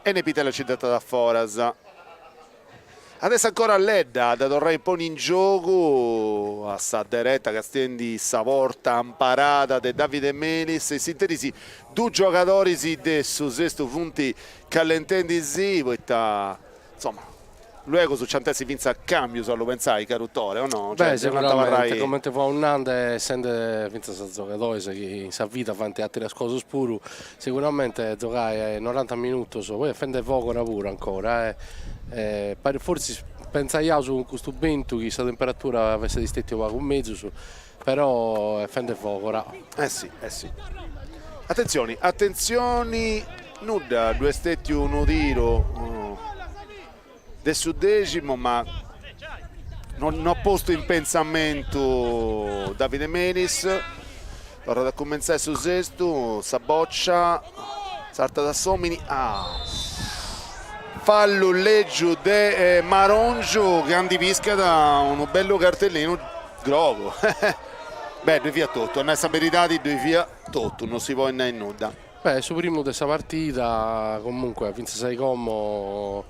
E Nepitella nci dd'etat a foras. Adesso ancora Ledda a dda torrai a ponni in giogu a sa dereta castiendi sa porta amparada de Davide Melis in s'interis dus giogadoris de su Sestu funt callentendisì poita insoma luegus nci ant essi fintzas cambius a lu pentzai caru Tore o no? Beh sicuramente comente fua nande essende fintzas giogadores chi in sa vida faint ateras cosas puru Seguramente giogai noranta minutos, poi est fende fogora puru ancora e parit fortzis pentzaiaus cun custu bentu chi sa temperatura fessit stetia unu pagu mezus, però est fende fogora. Eh si, eh si. Atentzioni, atentzioni, nudda, ddu est stetiu unu tiru de su Deximu ma no at postu in pentzamentu Davide Melis, torrat a cumentzai su Sestu, sa bòcia sartat a s'omini, ah fallu lègiu de Marongiu chi ndi piscat unu bellu cartellinu grogu, beh ddoi fiat totu, a nai sa beridadi ddoi fiat totu, non si podit nai nudda. Beh, su primu de sa partida, comunque, fintzas a como,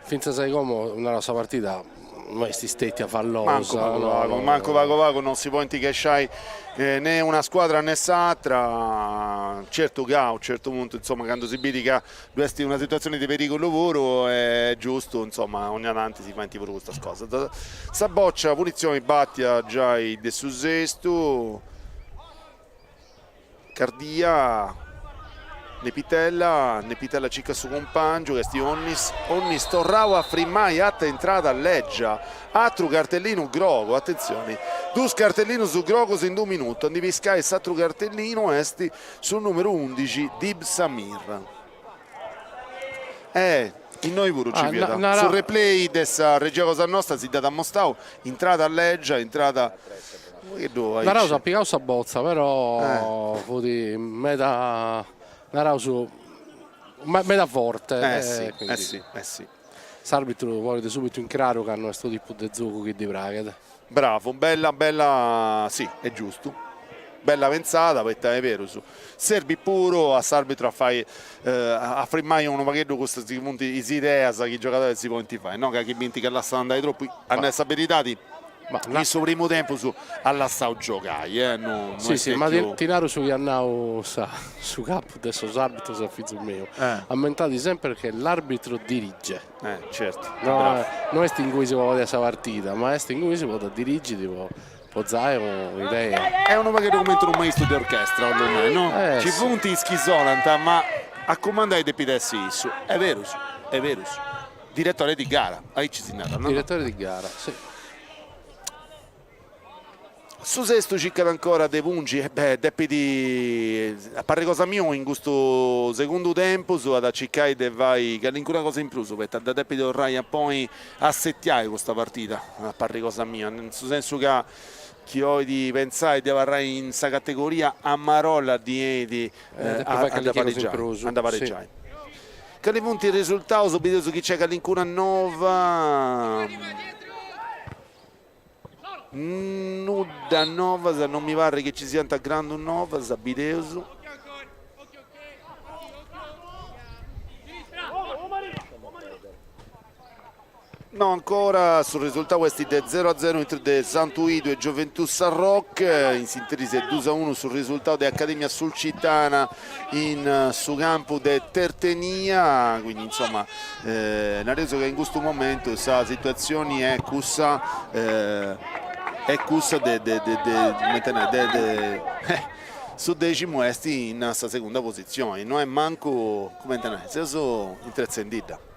fintzas a como, naraus sa partida no est stetia fallosa. Mancu pagu pagu, mancu pagu pagu, non si podint chesciai ne una scuadra ne s'atra, certu ca a u' certu puntu, insoma, candu si bidi ca ddu est una situazioni de perigulu puru est giustu, insoma, ogna tanti si faint puru custas cosas. Sa boccia, punizioni batia giai de su Sestu Cardia, Nepitella, Nepitella circat su cumpangiu chi est Onnis, Onnis torrau a frimai atra intrada lègia, atru cartellinu grogu, atentzioni, dus cartellinus grogus in d'u minutu, a ndi piscai s'atru cartellinu est su numeru undixi Dib Samir. Eh, innoi puru ci fiat, su replay de sa regia cosa nosta si dd'at ammostau, intrada lègia, intrada Naraus at pigau sa botza però fut meda naraus meda forte eh si eh si eh si S'arbitru ponit subitu in craru ca no est su tipu de giogu chi ddi praghet. Bravu bella bella si est giustu bella pentzada poita est berus serbit puru a s'arbitru a fai a frimai unu pagheddu custas chi funt is ideas chi is giogadoris si podint fai no ca chi bint ca lassant andai tropu a nai sa beridadi In su primu tempus at lassau giogai, eh, no est stetiu. Ma ti naru su chi at nau su capu de sos arbitros a fizu meu, ammentadi semper che l'arbitro dirige. Eh, certu. No, no est ingui si po fai sa partida, ma est ingui si po dirigiri po po zai un'idea. Est unu pagheddu cumenti unu maistu de orchestra, 'ollu nai, no? Ci funt is chi sonant, ma a cumandai depit essi issu. Est berus, est berus. Direttore di gara, aici si narat, no? Direttore di gara, si. Su Sestu circat ancora de pungi, e beh, depit, a parri cosa miu, in custu segundu tempus at a circai de fai calincuna cosa in prus, poita dda depit torrai a ponni a assetiai custa partida, a parri cosa mia, in su sensu ca chi 'olit pentzai de abarrai in sa categoria a marolla ddi 'enit a dda paregiai, a dda paregiai. Cali funt is risultaus, bideus chi nc'est calincuna nova. Nudda novas, non mi parrit chi ci siant grandu novas, bideus. No ancora, su resultau est de zero a zero intre de Santu 'Idu e Gioventù Sarroch, in s'interis est dus a unu su resultau de Academia Sulcitana in su campu de Tertenia, quindi insoma nareus ca in custu momentu sa situatzioni est cussa est cussa de de de de cumenti nai de de su Deximu est in sa segunda positzioni, no est mancu cumenti nai, seus intretzendidda.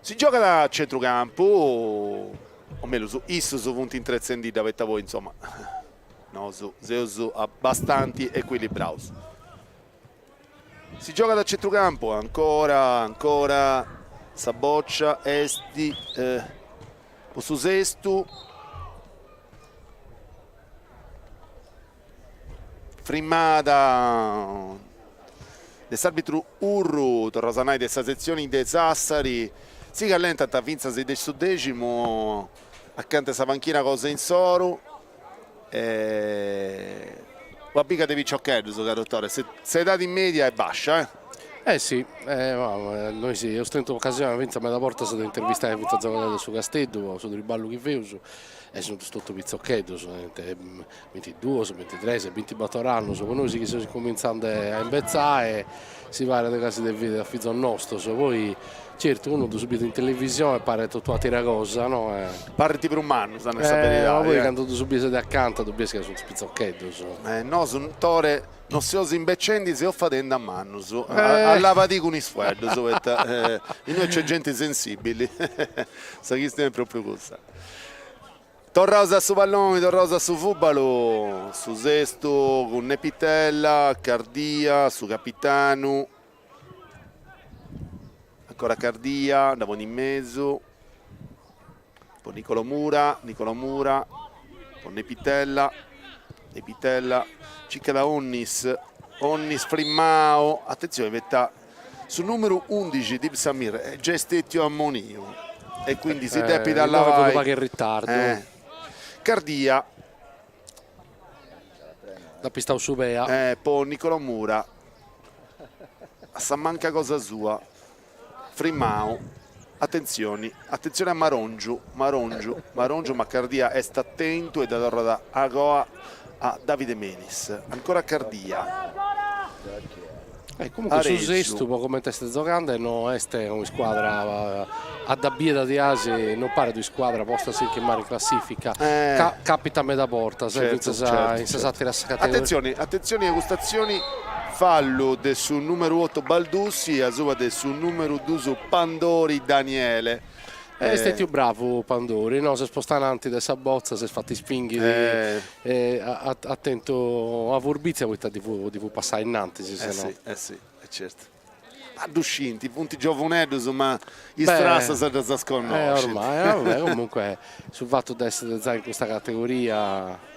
Si giogat a centrucampu, o mellus issus funt intretzendidda poita poi insoma nosu seus bastanti ecuilibraus. Si giogat a centrucampu, ancora ancora sa bòcia est po su Sestu. Frimada de s'arbitru Urru, torraus a nai de sa setzioni de Sassari, si callentant fintzas is de su Deximu acanta 'e sa panchina cosa insoru e una biga de piciocheddus, caru Tore, s'edadi media est bascia eh. Eh si, nois eus tentu ocasioni fintzas meda bortas de intervistai fintzas giogadoris de su Casteddu po su triballu chi feus e sunt totu pitzocheddos, tenint bintiduos, bintitres, bintibator annos, po nois chi seus incumintzende a imbetzai si paret casi de biri a fizos nostros, poi certu unu ddus biet in televisione e paret totu atera cosa no. Parint prus mannus a nai sa beridadi. Ma poi candu ddus bies de acanta ddu bies ca sunt pitzocheddos. Nosu Tore non seus imbecendi seus fadendi a mannus, allabadì cun is fueddus poita innoi nc'est genti sensibili, sa chistioni est propriu cussa. Torraus a su palloni, torraus a su fùbalu, su Sestu cun Nepitella, Cardia, su capitanu, ancora Cardia, dda ponit in mesu, po Nicolo Mura, Nicolo Mura, po Nepitella, Nepitella, circat a Onnis, Onnis frimmau, atentzioni poita Su numeru undixi Dib Samir est giai stetiu ammoniu e quindi si depit allavai. Unu pagu in ritardu. Cardia. Dd'at pistau su pea. Po Nicolò Mura a sa manca cosa sua, frimau, atentzioni, atentzioni a Marongiu, Marongiu, Marongiu ma Cardia est atentu e dda torrat agoa a Davide Menis, ancora Cardia. E comunque su Sestu po comente est giogande no est un'iscuadra a dda biri diasi no paret un'iscuadra posta a si chimare in classifica, ca capitat meda bortas fintzas in sas ateras categorias. Atentzioni, atentzioni a custa atzioni, fallu de su numeru oto Baldussi asuba de su numeru dus Pandori Daniele. Est stetiu bravu Pandori, no, s'est postu ananti de sa botza, s'est fatu ispinghiri e at tentu una furbizia poita ddi fut ddi fut passau innantis, se no. Eh si, eh si, e certu. Ma ddu scint, funt giovuneddus ma is trassas ddas as connoscint. Eh ormai, va bè, comunque su fatu de essi giai in custa categoria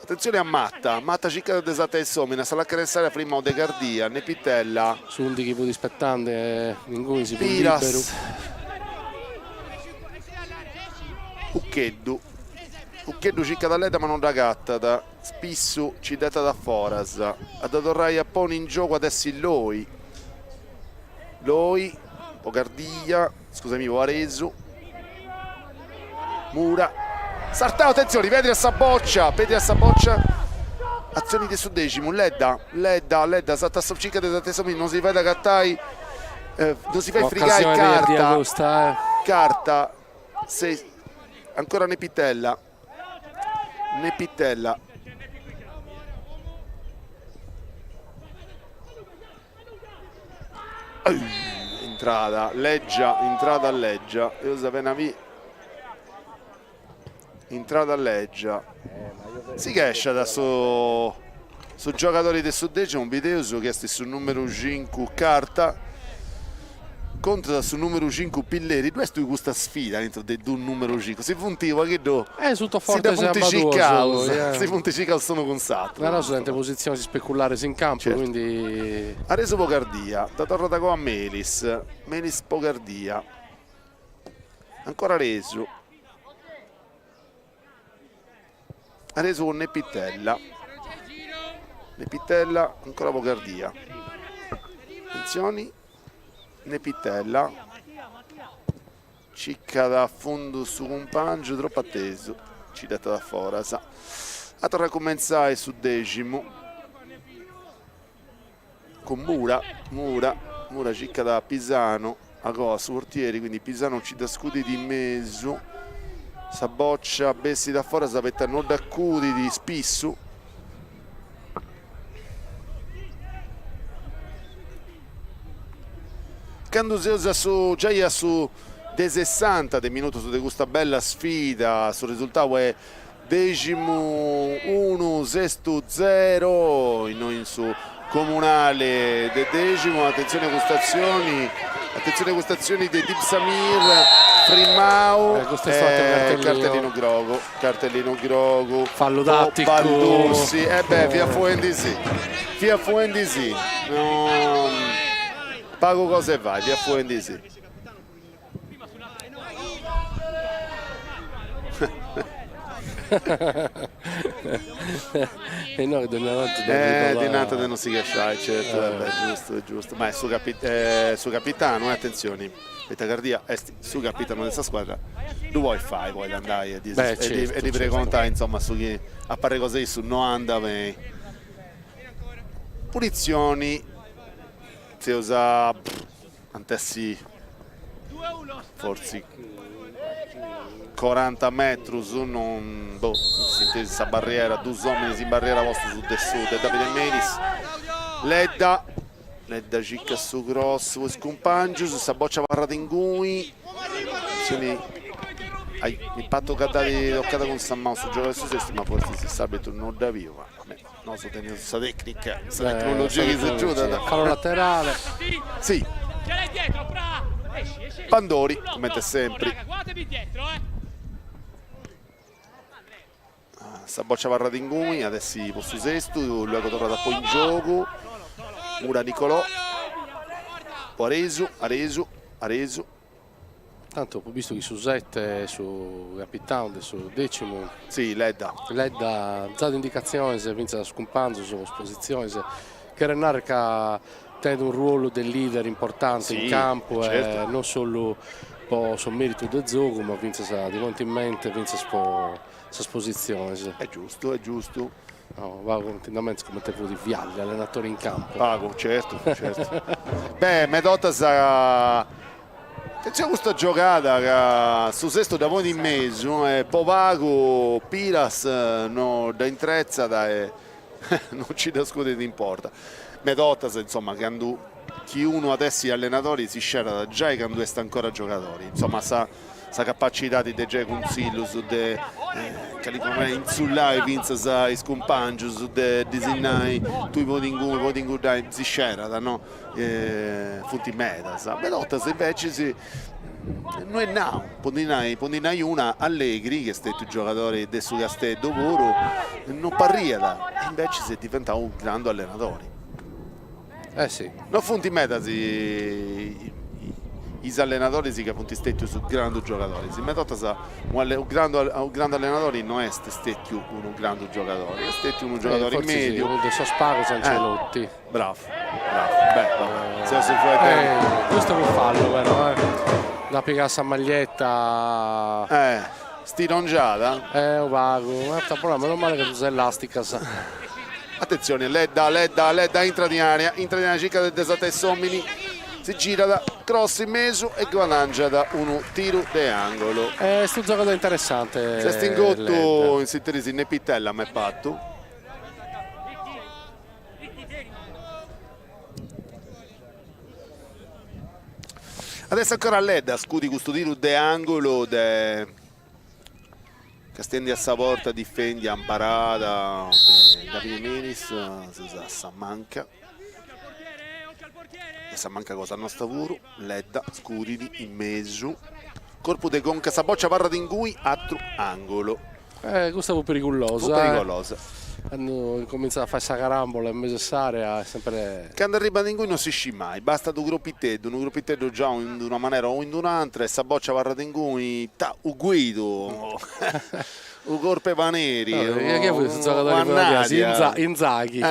Atentzione a Matta, Matta circat de sartai s'omini, a sa lacana 'e s'area frimau de Cardia, Nepitella. S'undixi fut ispettande inguni si fut liberu. Piras. Uccheddu. Uccheddu circat a Ledda ma non dd'agatat, Spissu nci dd'etat a foras, a dda torrai a ponni in giogu at essi Loi. Loi po Cardia, scusami, po Aresu. Mura, sartau, atentzioni, Pedri a sa bòcia, Pedri a sa bòcia, atzioni de su Deximu, Ledda, Ledda, Ledda, sartat sa circat de sartai s'omini, non si fait agatai, non si fait frigai Carta, Carta, ancora Nepitella, Nepitella. Intrada lègia, intrada lègia, eus apena biu, intrada lègia, si chesciat su su giogadori de su Deximu, bideus chi est su numeru cincu Carta. Contras a su numeru cincu Pilleri, ddu est custa sfida intro de dus numerus cincu, si funt u' pagheddu, Eh, sunt si dda fortes funt ambaduos, circaus, yeah. si funt circaus s'unu cun s'atru. Naraus tenint positzionis speculares in campu, Certu. quindi. Aresu po Cardia, dda torrat agoa Melis, Melis po Cardia, ancora Aresu. Aresu cun Nepitella. Nepitella ancora po Cardia. Atentzioni, Nepitella circat a fundu su cumpangiu tropu atesu, nci dd'etat a foras. A torrai a cumentzai su deximu cun Mura, Mura, Mura circat a Pisano, agoa su portieri, quindi Pisano nci dda scudit in mesu, sa bòcia bessit a foras poita no dd'acudit Spissu. Candu seus a su giai a su de sessanta de minutus de custa bella sfida, su resultau est Deximu unu, Sestu zero, innoi in su comunale de Deximu, atentzioni a custa atzioni, atentzioni a custa atzioni de Dib Samir, frimau, e cartellinu grogu, cartellinu grogu, Fallu tatticu, Baldussi, e beh fiat fuendisì, fiat fuendisì, no, pagu cosa 'e fai, fiat fuendisì. E no, ddi nant de eh, ddi nant de non si chesciai, certu, eh. beh, giustu, giustu. Ma est su, capi eh, su capitanu, eh, atentzioni, poita Cardia est su capitanu de sa squadra, ddu podit fai, podit andai e ddi, Beh, certu, e ddi, e ddi pregontai, insomma, su chi a parri cosa issu no andat beni. Punitzioni, seus a Ant essi fortzis coranta metrus, non, boh, s'intendi sa barriera, dus ominis in barriera postus de su de Davide Melis. Ledda, Ledda circat su cross po is cumpangius, sa boccia abarrat inguni, atentzioni, ai, mi parit ca dd'at tocada cun sa manu su giogadori de su Sestu, ma fortzis s'arbitru no dd'at biu, ma Nosu teneus sa tecnica, sa tecnologia chi s'agiudat. Fallo laterale. Si. Pandori, comente sempri. Sa boccia abarrat inguni, at essi po su Sestu, luego torrat a poi in giogu. Mura Nicolò. Po Aresu, Aresu, Aresu. Tantu apu bistu chi su sete, su capitanu de su Decimu. Si, Ledda. Ledda zat indicatziones fintzas a sos cumpanzos, is positziones, cheret narrer ca tenet unu ruolu de leader importante in campu e non solu po su meritu de zogu ma fintzas ti ponent in mente fintzas po sas positziones. Est giustu, est giustu. No, pagu ti nd'ammentas comente fut Vialli, allenatore in campu. Pagu, certu, certu. Beh, meda 'ortas Atentzioni a custa giogada ca su Sestu dda ponit in mesu e po pagu Piras no dda intretzat e no nci dda scudit in porta. Meda 'ortas, insoma, candu chi unu at essi allenadori si scerat giai candu est ancora giogadori, insoma sa sa capacidadi de giai cunsillus, de calincuna manera intzullai fintzas is cumpangius, de ddis nai tui poni inguni, poni inguddai, si scerat no Funt medas, meda 'ortas invecis no est nau, po ndi nai po ndi nai una, Allegri, chi est stetiu giogadori de su Casteddu puru, non parriat, e invecis est diventau unu grandu allenadori. Eh si. No funt medas is allenadoris chi funt stetius grandu giogadoris, meda 'ortas unu grandu unu grandu allenadori no est stetiu unu grandu giogadori, est stetiu unu giogadori mediu. Unu de sos pagos Ancelotti. Bravu, bravu, beh, vabbè, seus fueddendi. Eh, custu fut fallu però, eh. Nd'at pigau sa maglietta. Eh, stirongiada? Eh, u pagu, ma però meno male ca sunt elasticas. Attenzione, Ledda, Ledda, Ledda intrat in area, intrat in area, circat de sartai s'omini, si girat, cross in mesu e guadangiat unu tiru de angolo. Est unu giogadore interessante. S'est ingotu in s'interis Nepitella, m'est patu. Adesso ancora Ledda scudi custu tiru de angolo de castiendi a sa porta difendia amparada de Davide Melis, sa manca. De sa manca cosa nosta puru, Ledda scudit in mesu, corpu de conca, sa boccia abarrat ingui, atru angolo. Eh, custa fut perigulosa. Fut perigulosa. Candu incomintzat a fai sa carambola in mesu 'e s'area est sempre. Candu arribat ingui non si scit mai, bastat unu cropiteddu, unu cropiteddu giau in d'una manera o in d'un'antra e sa boccia abarrat ingui, ta, u Guidu, u corp'e paneri, u Nadia. Inzaghi.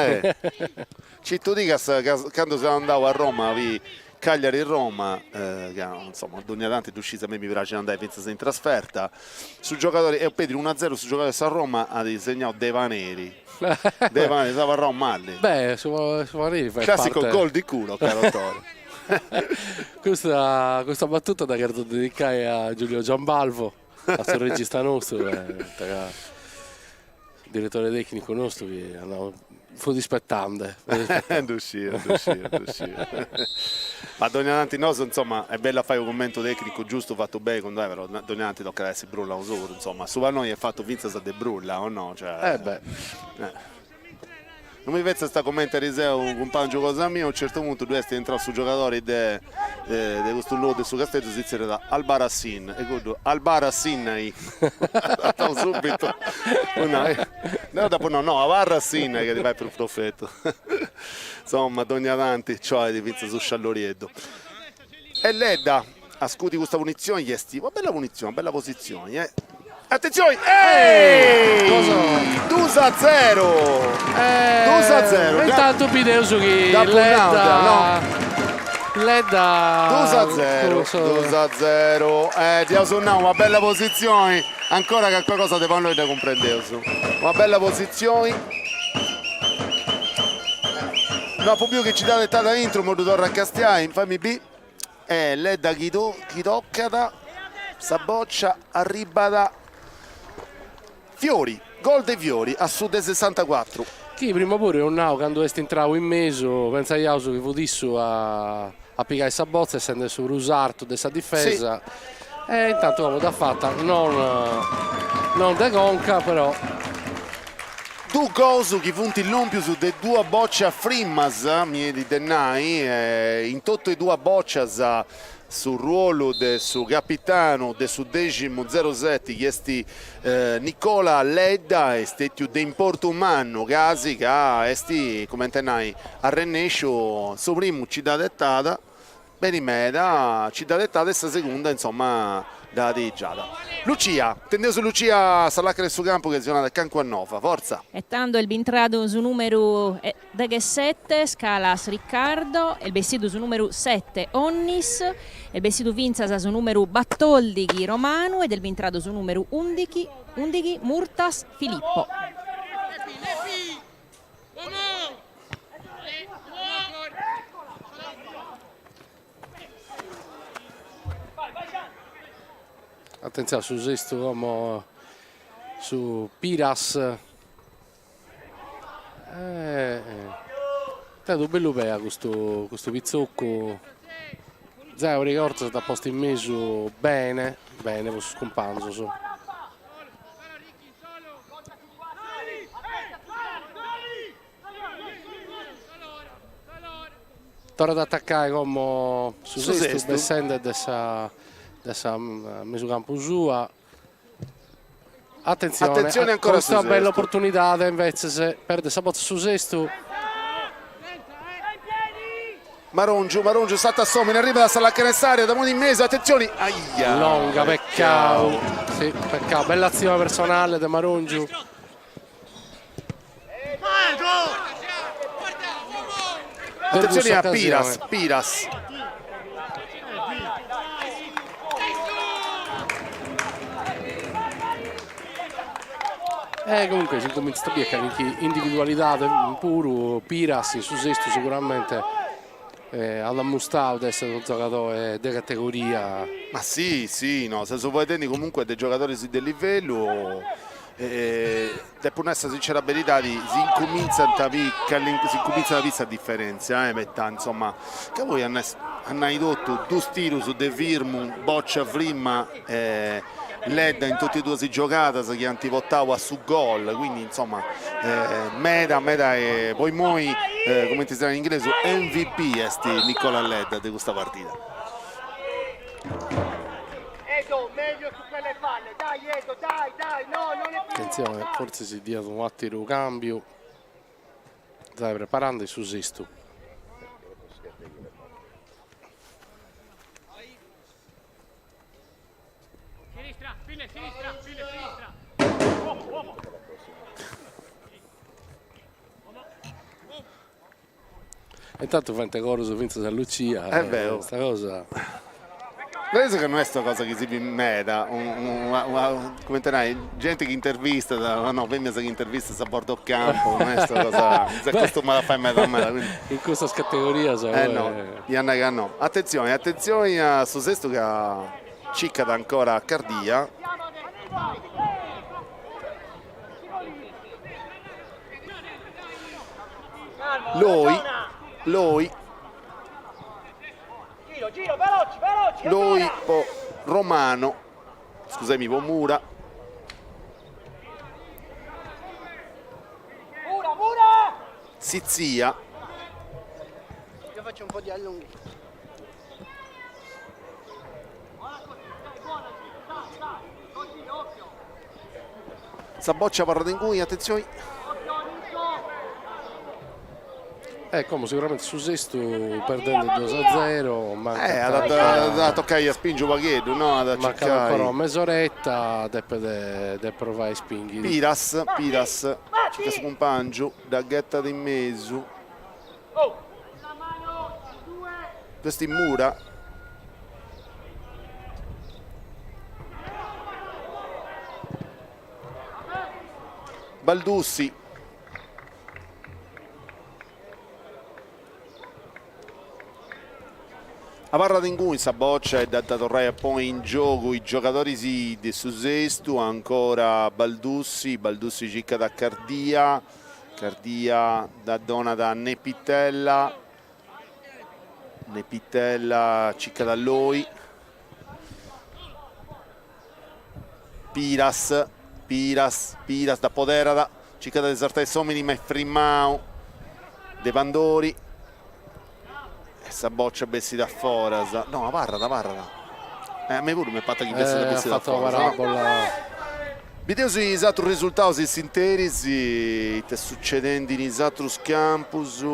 Cittu digas ca candu seu andau a Roma po Cagliari Roma, ca insoma dogna tanti ddu scis a mei mi praxit andai fintzas in trasferta, su giogadori, eus perdiu unu a zeru su giogadori de sa Roma at segnau de paneri, de paneri, seu abarrau mali. Beh su paneri fait parte. Classico gol di culo caro Tore. Custa custa battuta dda cherzo dedicai a Giulio Giambalvo, a su regista nostru, ca Diretore tecnicu nostru chi at nau fut ispettande. Ddu sciu, ddu sciu, ddu sciu. Ma dogna tanti nosu, insoma, est bellu a fai unu cummentu tecnicu giustu fatu beni cun dai, però dogna tanti tocat a essi brullaus puru, insoma. Su palloni est fatu fintzas de brulla, o no? Cioè. Eh beh. Non mi fetzast cumenti ariseu unu cumpangiu cosa mia, a unu certu puntu ddu est intrau su giogadori de de custu nou de su Casteddu si zerriat Albarracin e cuddu Albarrasinnai at nau subitu deu dd'apu nau no abarra a Sinnai ca ti fait prus profetu insoma dogna tanti nci 'olit fintzas su sciallorieddu. E Ledda a scudi custa punitzioni chi est una bella punitzioni, una bella positzioni eh. Atentzioni! Ehi! Dus a zero! Dus a zero! E intantu bideus chi Ledda Ledda Dus a zero, dus a zero. Eh, ti aus nau una bella positzioni, ancora calincuna cosa de palloni dda cumprendeus. Una bella positzioni. No apu biu chi nci dd'at 'etada aintru, imoi ddu torru a castiai, fammi bì. E Ledda chi chi tocat sa boccia arribat Fiori, gol de Fiori a su de sessantacuatru. Chi prima puru eus nau candu est intrau in mesu pentzaiaus chi fut issu a a pigai sa botza essende su prus artu de sa difesa e intantu como dd'at fata non non de conca però. Dus gols chi funt lompius de duas bòcias frimas, mi 'enit de nai, in totu e duas bòcias su ruolu de su capitanu de su deximu zeroseti chi est Nicola Ledda est stetiu de importu mannu casi ca est, cumenti nai, arrennesciu su primu nci dd'at 'etada Beni meda, nci dd'at 'etada e sa segunda insoma dd'at giada. Lucia, intendeus Lucia a sa lacana 'e su campu chi si 'onat calincuna nova, fortza. E tando est bintradu su numeru deghessete, Scalas Riccardo, est bessidu su numeru sete, Onnis, est bessidu fintzas su numeru batoldighi, Romanu, ed est bintradu su numeru undighi, undighi, Murtas Filippo. Atentzione a su Sestu como su Piras. Eh, tenet unu bellu pee custu custu pitzocu. Zai Origorza dd'at postu in mesu bene, bene po sos cumpanzos. Torrat a atacai como su Sestu bessende de sa de sa mesucampu sua. Atentzione, Atentzione ancora custa bella oportunidade invetzes perdet sa botza su Sestu. Marongiu, Marongiu sartat s'omine, arribat a sa lacana 'e s'area, dda ponit in mesu, atentzioni, aia! Longa, peccau, si, peccau, bella atzione personale de Marongiu. Atentzioni a Piras, Piras. E comunque si incomintzat a biri calincuna individualidade puru, Piras in su Sestu seguramente at ammustau de essere unu giogadore de categoria. Ma si, si, no, seus faeddendi comunque de giogadoris de livellu e depu nai sa sincera beridadi, si incumintzant a biri si incumintzat a biri sa diferentzia, poita insoma, ca poi a nai totu, dus tirus de firmu, boccia frima e. Ledda in totu e duas is giogadas chi ant portau a su gol, quindi insoma meda meda e po immoi cumenti si narat in inglesu MVP est Nicola Ledda de custa partida. Atentzione, fortzis diat unu atteru cambiu, zai preparande su Sestu. E intantu faint corus fintzas a Lucia. Est beru. Custa cosa. Penso ca no est una cosa chi si bit meda, cumenti nai, genti chi intervistat, no, feminas chi intervistant a bordo campo, no est una cosa chi si acostumat a fai meda meda, quindi. In custas categorias. Eh no, ia nai ca no. Atentzioni, atentzioni a su Sestu ca circat ancora Cardia. Loi, Loi. Loi po Romano, scusami, po Mura. Sitzia. Io faccio un po' di allunghi. Sa boccia abarrat inguni, atentzioni. Eh, como sicuramente su Sestu perdende duos a zero, mancat eh, at a tocai a spingi u' pagheddu, no? At a mancat circai. ancora una mesoretta, depet de provai a ispinghi. Piras, Piras, circat su cumpangiu, dda ghetat in mesu. Est in Mura. Baldussi. Abarrat inguni sa boccia e dd'ant a torrai a ponni in giogu is giogadoris de su Sestu, ancora Baldussi, Baldussi circat a Cardia, Cardia dda donat a Nepitella, Nepitella circat a Loi, Piras, Piras, Piras dd'apoderat, circat de sartai s'omini ma est frimau de Pandori e sa boccia bessit a foras, no abarrat, abarrat, eh a mei puru m'est partu chi fessat bessida a foras, no. Bideus is atrus risultaus in s'interis, ita est succedendi in is atrus campus,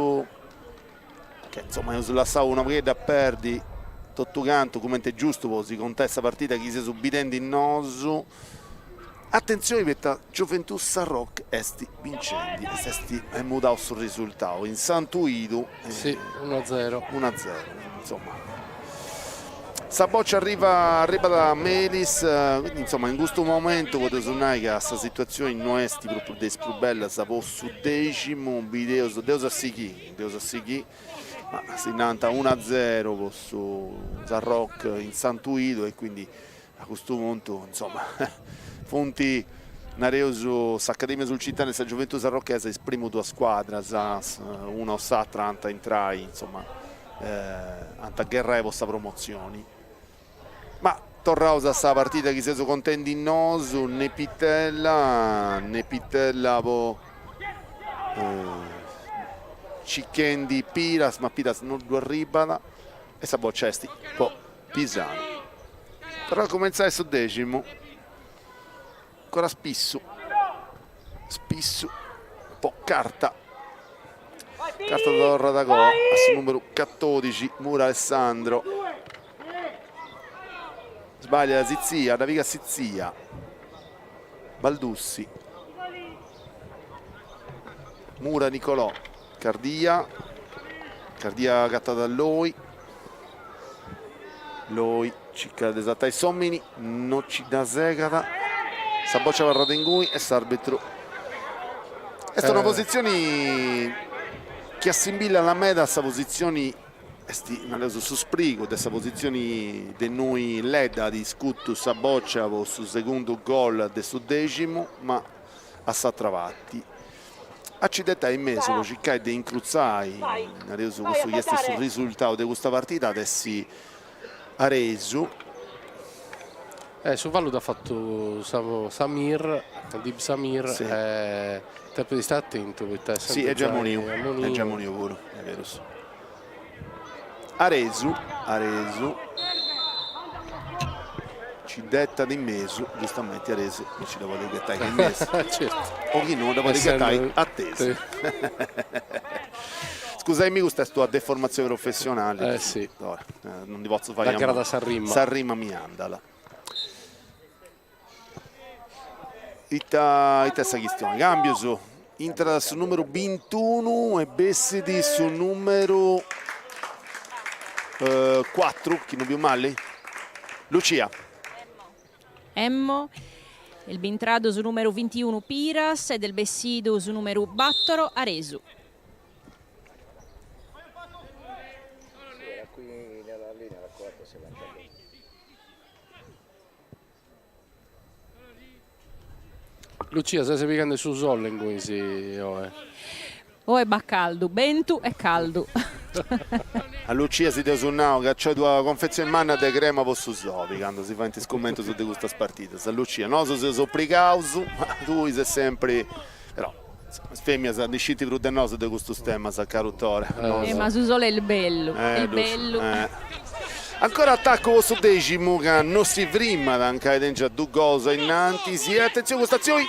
Ca insoma eus lassau una paghedda a perdi totu cantu, cumenti est giustu po si contai sa partida chi seus bidendi nosu. Atentzioni poita Gioventù Sarroch est bincendi e s'est mudau su risultau in Santu 'Idu. Si, unu a zero. Unu a zero, insoma. Sa boccia arriva, arribat a Melis, quindi insoma in custu momentu podeus nai ca sa situatzioni no est propriu de is prus bellas po su Deximu, bideus, dd'eus a sighì, dd'eus a sighì, ma si nant unu a zero po su Sarroch in Santu 'Idu e quindi a custu puntu insoma funt, nareus, s'Academia Sulcitana e sa Gioventù Sarrochesa is primus duas scuadras, una o s'atra ant a intrai insoma ant a gherrai po sa promotzioni. Ma torraus a sa partida chi seus contendi nosu, Nepitella, Nepitella po circhendi Piras, ma Piras no ddu arribat e sa boccia est po Pisanu. Torraus a cumentzai su deximu, ancora Spissu, Spissu po Carta, Carta torrat agoa a su numeru catodixi, Mura Alessandro, sbagliat Sitzia, dda pigat Sitzia, Baldussi, Mura Nicolò, Cardia, Cardia agatat a Loi, Loi circat de sartai s'omini, no ci dda segat, sa boccia abarrat inguni e s'arbitru. Est una positzioni chi assimbillat meda a sa positzioni, est, nareus, su sprigu de sa positzioni de innui Ledda at iscutu sa boccia po su segundu gol de su Deximu, ma a s'atra parti. Acidetta in mesu po circai de incrutzai, nareus, cussu chi est su risultau de custa partida at essi Aresu. Eh, su fallu dd'at fatu Samir, Dib Samir, sì. e depit istai atentu poita est Sì, est giai ammoniu, est giai ammoniu puru, est berus. Aresu, Aresu, ci dd'etat in mesu, giustamenti Aresu non ci dda podit ghetai che in mesu, o chi no dda podit ghetai atesu. Scusaimi custa est una deformazione professionali. Eh sì. Non ndi potzu fai. T'agradat sa rima. Sa rima mi andat. Ita ita est sa chistioni? Cambius, intrat su numeru bintunu e bessit su numeru cuatru, chi non biu mali. Lucia. Emmo, est bintradu su numeru bintiunu Piras ed est bessidu su numeru battoro Aresu. Lucia, ses pighende su sole ingunis oe? Oe b'at caldu, bentu e caldu. A Lucia si dd'eus nau ca nc'est una confetzioni manna de crema po su soli candu si faint is cummentus de custas partidas. Lucia, nosu seus obrigaus, ma tui ses sempri, però, is feminas ndi scint prus de nosu de custus temas, caru Tore. Eh ma su sole est bellu, est bellu. Ancora atacu po su Deximu ca no si frimat, mancai tengiat dus gols ainnantis e atentzioni custa atzioni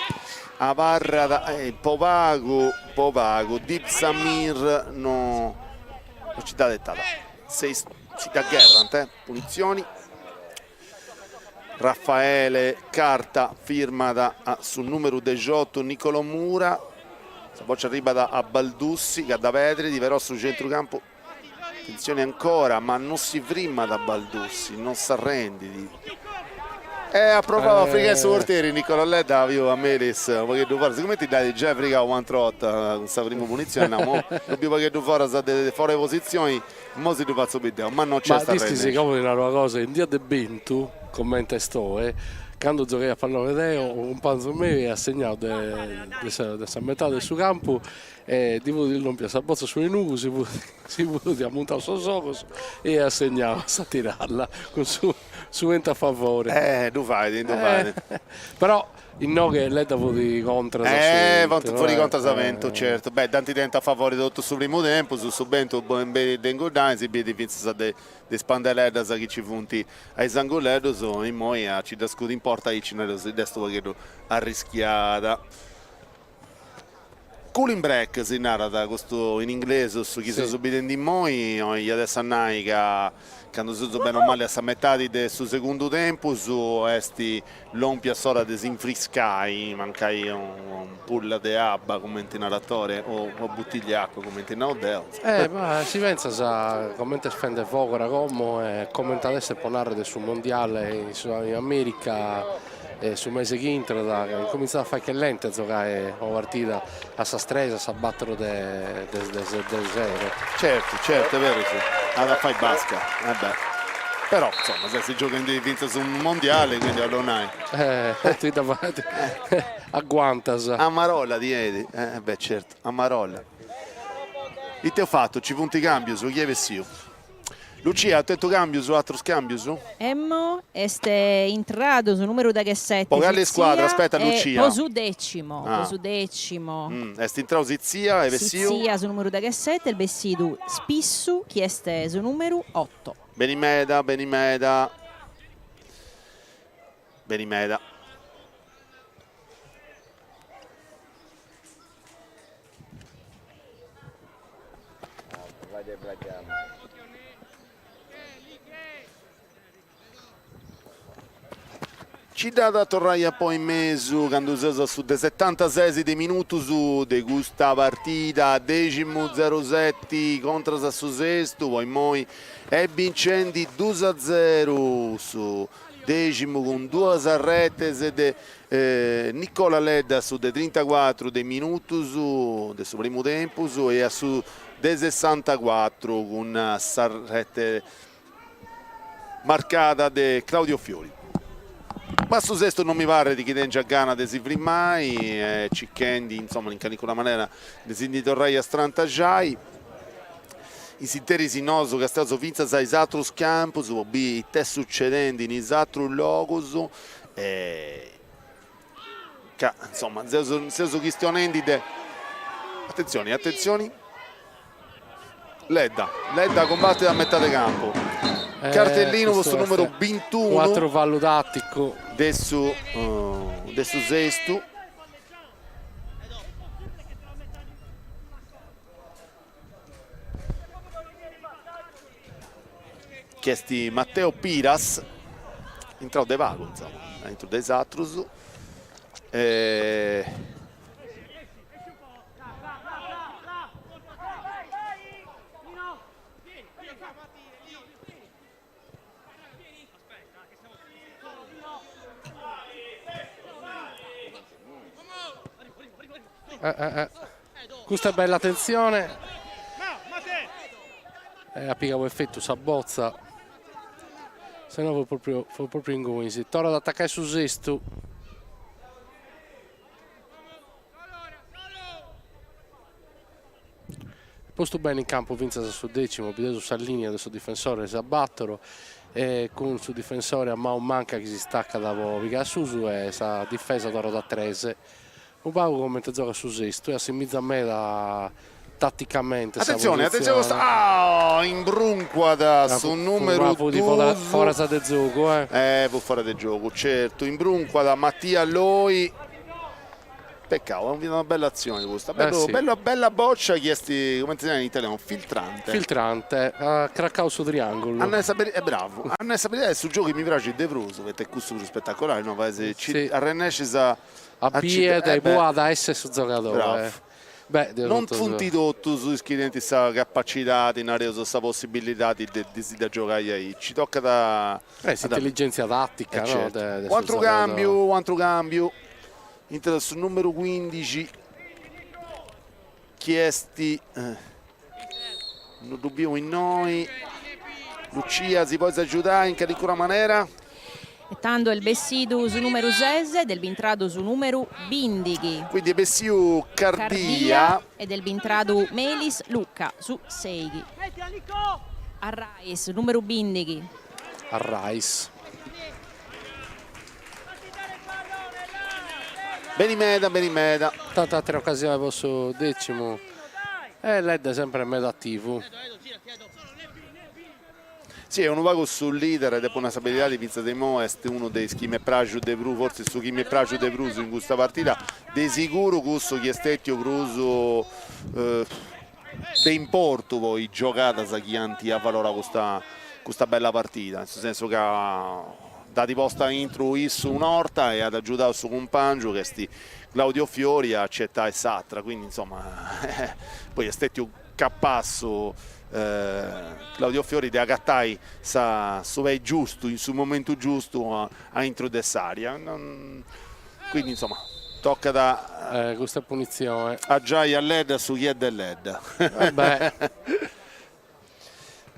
abarrat po pagu po pagu Dib Samir no ci dda detat, si dda gherrant, punitzioni. Raffaele Carta firmat a su numeru dexiotu Nicolò Mura, sa boccia arribat a Baldussi ca dda pedrit, però su centrucampu, atentzioni ancora, ma non si frimat Baldussi, non s'arrendit. E at provau a frigai su portieri Nicolò Ledda, biu a Melis u' pagheddu foras, sigumenti dd'at giai frigau u'atera 'orta cun sa primu punitzioni, nau, mo ddu biu u' pagheddu foras de fora de positzioni, Mo si ddu fatzu biri deu, ma no nc'est arrennesciu. Ma ischis, como ti naro una cosa, in dia de bentu, comente est oe, cando giogaia a pallone deo, unu cumpanzu meu aiat segnadu de de sa de sa metade de su campu e ddi fut lòmpia sa botza a su 'enugu, si fut si fut ammuntadu sos ogos e aiat segnadu a sa tiralla cun su su 'entu a favore. Eh, ddu fait, ddu fait. Però Inoghe Ledda fut contras a su bentu. Eh, fut contras a bentu, certu. Beh, dd'ant tentu a favori totu su primu tempus, su bentu benit de ingudai, si bidi fintzas de is pandeleddas chi ci funt a is anguleddus, immoi a ci dda scudi in porta aici nareus dd'est u' pagheddu arrischiada. Cooling break si narat custu in inglesu, su chi seus bidendi immoi, iat essi a nai ca candu seus beni o mali a sa metadi de su segundu tempus est lòmpia s'ora de s'infriscai, mancai un'ampulla de abba cumenti narat Tore o una buttiglia 'e acua cumenti nau deu. Eh ma si pensas comente est fende fogora como e comente at esser po narrer de su mondiale in America E su mese chi intrat incumintzat a fai callente a giogai una partida a sas tres, a sas battoro de de sero. Certu, certu, est berus, at a fai basca, e beh. Però, insoma, s'est gioghendi fintzas unu mondiale, quindi 'ollu nai. Eh, ti dda fai, aguantas. Amarolla ti 'enit, eh beh, certu, amarolla. Ite eus fatu, ci funt cambius, chi est bessiu? Lucia, at tentu cambius, atrus cambius? Emmo, est intradu su numeru deghessete Po cali scuadra? Aspetta Lucia. Po su decimo, po su decimo. Est intrau Sitzia, est bessiu? Sitzia su numeru deghessete, est bessidu Spissu chi est su numeru otto. Beni meda, beni meda. Beni meda. Ci dd'at a torrai a poi in mesu candu seus a su de setantases de minutus de custa partida, Deximu zeruseti contras a su Sestu, po immoi est bincendi dus a zeru su Deximu cun duas retes de Nicola Ledda a su de trintacuatru de minutus de su primu tempus e a su de sessantacuatru cun sa rete marcada de Claudio Fiori. Ma su Sestu non mi parrit chi tengiat gana de si frimai e circhendi, insoma, in calincuna manera de si ndi torrai a strantaxai. In s'interis nosu castiaus fintzas a is atrus campus po biri it'est sucedendi in is atrus logus e ca insoma seus seus chistionendi de atentzioni atentzioni Ledda Ledda cumbatit a metade campu cartellinu po su numeru bintunu U atru fallu taticu de su de su Sestu. Chi est Matteo Piras, intrau de pagu, insoma, aintru de is atrus. E... Eh, eh, eh. Custa è bella attenzione. E at pigau efetu sa botza. Se no fut propriu, fut propriu ingunis. Torrat a atacai su Sestu. Postu bene in campu fintzas a su decimu, bideus sa linea de sos difensores a batoro e cun su difensore a manu manca chi si staccat po pigai a susu e sa difesa torrat a tres. Unu pagu comente giogat su Sestu e assimizat meda taticamente sa Atentzione, atentzione custa, ah, imbruncuat su numeru dus. Foras de giogu, eh. Eh, fut fora de giogu, certu, imbruncuat Mattia Loi. Peccau, est una bella atzioni custa, bellu, bella bella boccia chi est, cumenti si narat in italianu, filtrante. Filtrante, at cracau su triangulu. A nai sa beridadi, est bravu, a nai sa beridadi est su giogu chi mi praxit de prus, poita est cussu prus spettacolari, no, fais, ci arrennescis a A biet e poi at a esser su giogadore. Bravu. Beh, Non funt totus is chi tenint sa capacidadi, nareus, sa possibilidadi de si dda giogai aici, tocat a. Eh, s'intelligèntzia tàtica, no, de su U'atru càmbiu, u'atru càmbiu, intrat su numeru cuindixi chi est, no ddu biu innoi, Lucia si podis agiudai in calincuna manera? E tando est bessidu su numeru ses ed est bintradu su numeru bindighi. Quindi est bessiu Cardia. Cardia ed est bintradu Melis Luca, su seighi. Arrais, numeru bindighi. Arrais. Beni meda, beni meda. Tanta àtera ocasione po su decimu e Ledda sempre meda ativu. Si, est unu pagu su leader, depu nai sa beridadi, fintzas a imoi est unu de is chi m'est praxiu de prus, fortzis su chi m'est praxiu de prus in custa partida, de siguru cussu chi est stetiu prus de importu po is giogadas chi ant avalorau custa custa bella partida, in su sensu ca dd'at posta aintru issu un'orta e at agiudau su cumpangiu chi est Claudio Fiori a nci 'etai s'atra, quindi insoma poi est stetiu capassu Claudio Fiori de agatai sa su pei giustu in su momentu giustu aintru de s'area, quindi insoma tocat a Custa punitzione. A giai a Ledda su chi est de Ledda.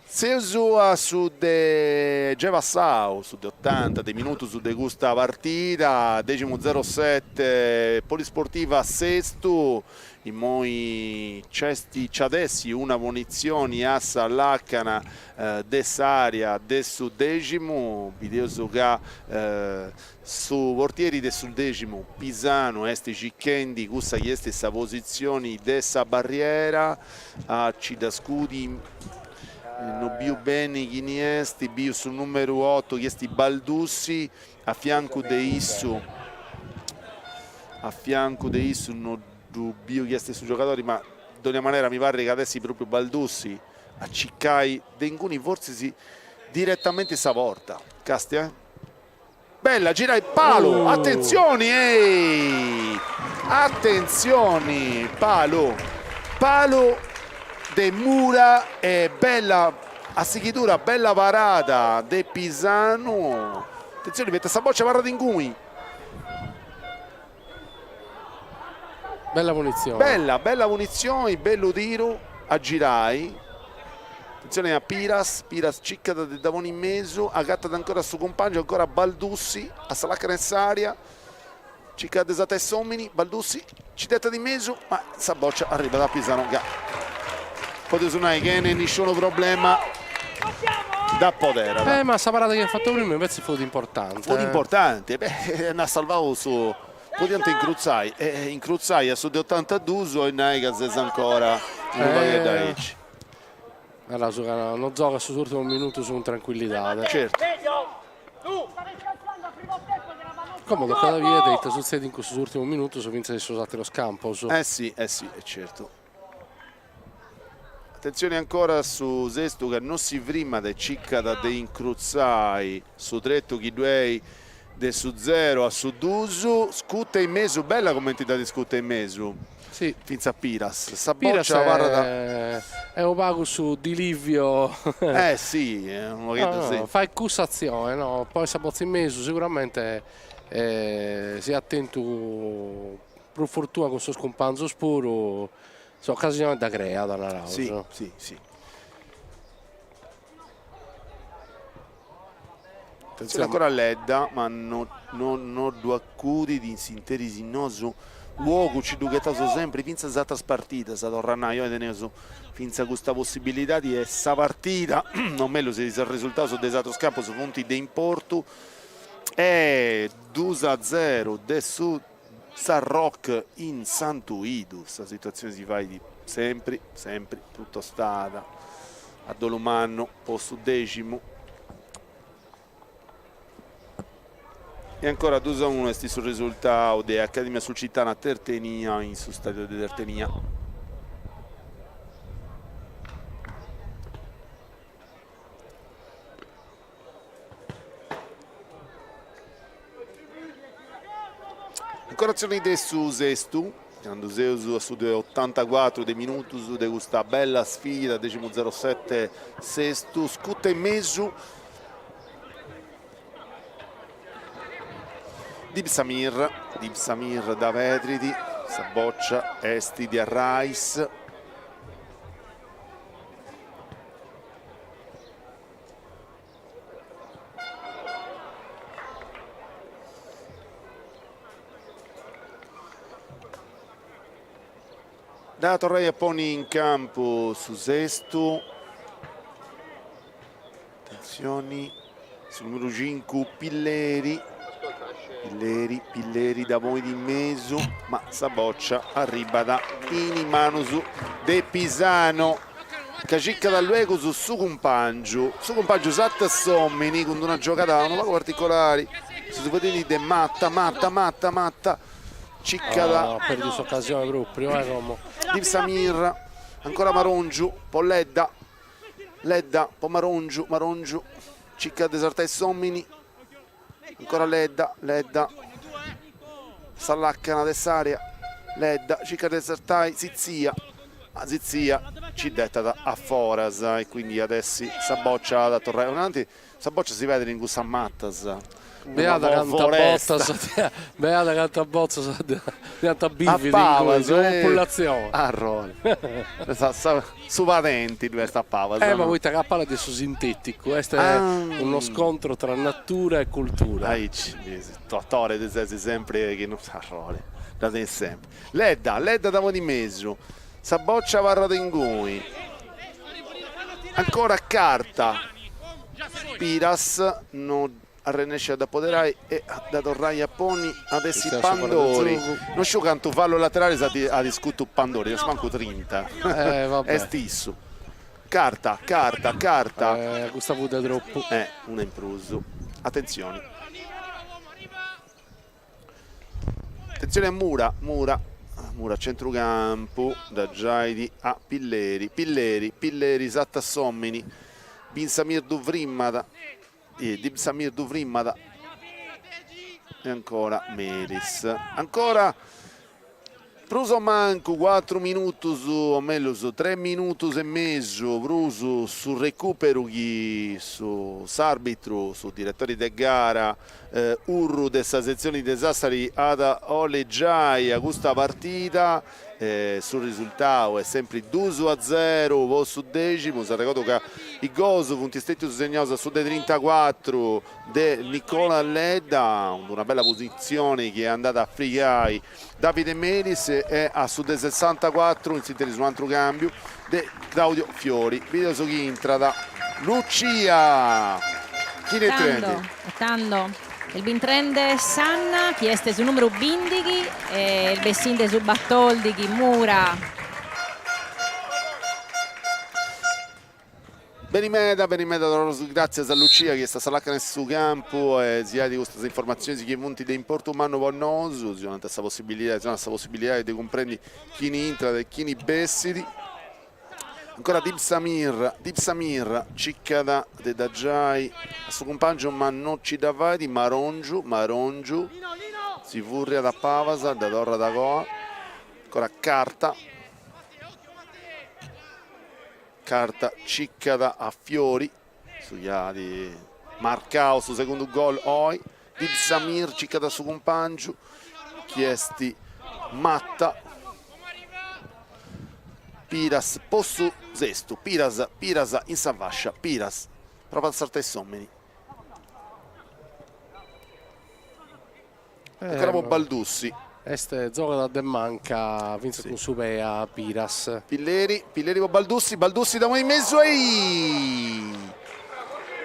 Seus a su de giai passau, su de otanta de minutus de custa partida, deximu zero sete Polisportiva Sestu, immoi nc'est nc'at essi una punitzioni a sa lacana de s'area de su Deximu, bideus ca su portieri de su Deximu Pisanu est circhendi cussa chi est sa positzioni de sa barriera, a ci dda scudi no biu beni chini est, biu su numeru otu chi est Baldussi, a fiancu de issu a fiancu de issu no ddu biu chi est su giogadori ma dogna manera mi parrit ca at essi propriu Baldussi a circai de inguni fortzis diretamenti sa porta, castia Bella gira e palu, atentzioni ehi! Atentzioni, palu, palu de Mura e bella a sighidura, bella parada de Pisanu, atentzioni poita sa boccia abarrat inguni. Bella punitzioni. Bella, bella punitzioni, bellu tiru a girai. Atentzione a Piras, Piras circat de dda ponni in mesu, agatat ancora su cumpangiu, ancora Baldussi a sa lacana 'e s'area, circat de sartai s'omini, Baldussi ci dd'etat in mesu, ma sa boccia arribat a Pisanu ca. Podeus nai chene nisciunu problema dd'apoderat. Eh ma sa parada chi at fatu prima invece fut importanti. Fut importanti, beh nd'at salvau su, podiant incrutzai e incrutzai a su de otantadus 'olit nai ca ses ancora unu pagheddu aici. Naraus ca no giogat sos urtimos minutos cun trancuillidade. Certu. Como tocat a bider ite sutzedit in custos urtimos minutos fintzas in sos ateros campos. Eh si, eh si, est certu. Atentzioni ancora a su Sestu ca no si frimat e circat de incrutzai su tretu chi ddu est de su zero a su dus, scuta in mesu, bella cumenti dd'at iscuta in mesu, si. Fintzas Piras, sa bòcia abarrat. Est unu pagu su Di Livio. Eh si, unu pagheddu si. Fait cussa atzione, no, poi sa botza in mesu seguramente si at tentu prus fortuna cun sos cumpanzos puru, s'ocasione dda creat, naraus. Si, si, si. Atentzione ancora Ledda, ma no no no ddu acudit in s'interis nosu u' ogu nci ddu ghetaus sempri fintzas is atras partidas, torru a nai, oi teneus fintzas custa possibilidadi e sa partida, o mellus is arresultaus de is atrus campus funt de importu, e dus a zeru de su Sarroch in Santu 'Idu, sa situatzioni si fait sempri sempri prus tostada, a dolu mannu po su Deximu. E ancora dus a unu est su resultau de Academia Sulcitana Tertenia in su stadiu de Tertenia. Ancora atzioni de su Sestu, candu seus a su de otantacuatru de minutus de custa bella sfida, Deximu zerosete Sestu, scuta in mesu, Dib Samir, Dib Samir dda perdit, sa bòcia est de Arrais. Dd'at a torrai a ponni in campu su Sestu. Atentzioni, su numeru cincu Pilleri, Pilleri, Pilleri dda ponit in mesu, ma sa bòcia arribat in is manus de Pisano ca circat luegus su cumpàngiu, su cumpàngiu Satta s'omini cun d'una giogada unu pagu particolari, si fueddit de Matta, Matta, Matta, Matta, circat. At perdiu s'ocasione propriu, eh como. Dib Samir, ancora Marongiu po Ledda, Ledda po Marongiu, Marongiu circat de sartai s'omini, ancora Ledda, Ledda, sa lacana de s'area, Ledda circat de sartai Zizzia, ma Zizzia nci dd'etat a foras e quindi at essi sa bòcia at a torrai ananti Sa boccia si perdit in cussas matas. Beada canta botas, beada canta botzas dd'iant bividu in cue, sa populatzione. Arrori. Su padenti ddu est a pabas. Eh ma poita ca a palas de su sinteticu, est uno scontro tra natura e cultura. Aici, totore ti ses sempri chi no, arrori, dda tenis sempri. Ledda, Ledda dda ponit in mesu, sa boccia abarrat inguni. Ancora Carta, Piras no arrennescit a dd'apoderai e a dda torrai a ponni at essi Pandori, no sciu cantu fallu lateralis at iscutu Pandori, est mancu trinta, est issu. Carta, Carta, Carta. Custa fut de tropu. Una in prus, atentzioni. Atentzione a Mura, Mura, Mura a centrucampu, dda giait a Pilleri, Pilleri, Pilleri sartat s'omini, Bin Samir ddu frimmat, Dib Samir ddu frimmat, e ancora Melis, ancora Prus o mancu cuatru minutus, o mellus tres minutus e mesu prus su recuperu chi su s'arbitru, su diretori de gara Urru de sa setzioni de Sassari at a 'olli giai a custa partida. Su risultau est sempri dus a zeru po su Deximu, s'arregodu ca is gols funt stetius segnaus a su de trintacuatru de Nicola Ledda, cun d'una bella positzioni chi est andada a frigai Davide Melis e a su de sessantacuatru in s'interis unu atru cambiu de Claudio Fiori. Bideus chi intrat Lucia! Chini est intrendi? E tando est bintrende Sanna chi est su numeru bindighi e est bessinde su batoldighi Mura. Beni meda, beni meda, torraus gràtzias a Lucia chi est a sa làcana 'e su campu e si 'ai custas informatzionis chi funt de importu mannu po nosu, si 'onant sa possibilidadi, si 'onat sa possibilidadi de cumprendi chini intrat e chini bessit. Ancora Dib Samir, Dib Samir circat de dda giai a su cumpàngiu ma no ci dda fait, Marongiu, Marongiu si furriat a pabas, dda torrat a coa, ancora Carta. Carta circat a Fiori, su chi at marcau su segundu gol oi, Dib Samir circat a su cumpàngiu chi est Matta, Piras po su Sestu, Piras, Piras in sa fascia, Piras provat a sartai s'omini. Ancora po Baldussi. Est giogat de manca fintzas cun su pei a Piras. Pilleri, Pilleri po Baldussi, Baldussi dda ponit in mesu ei!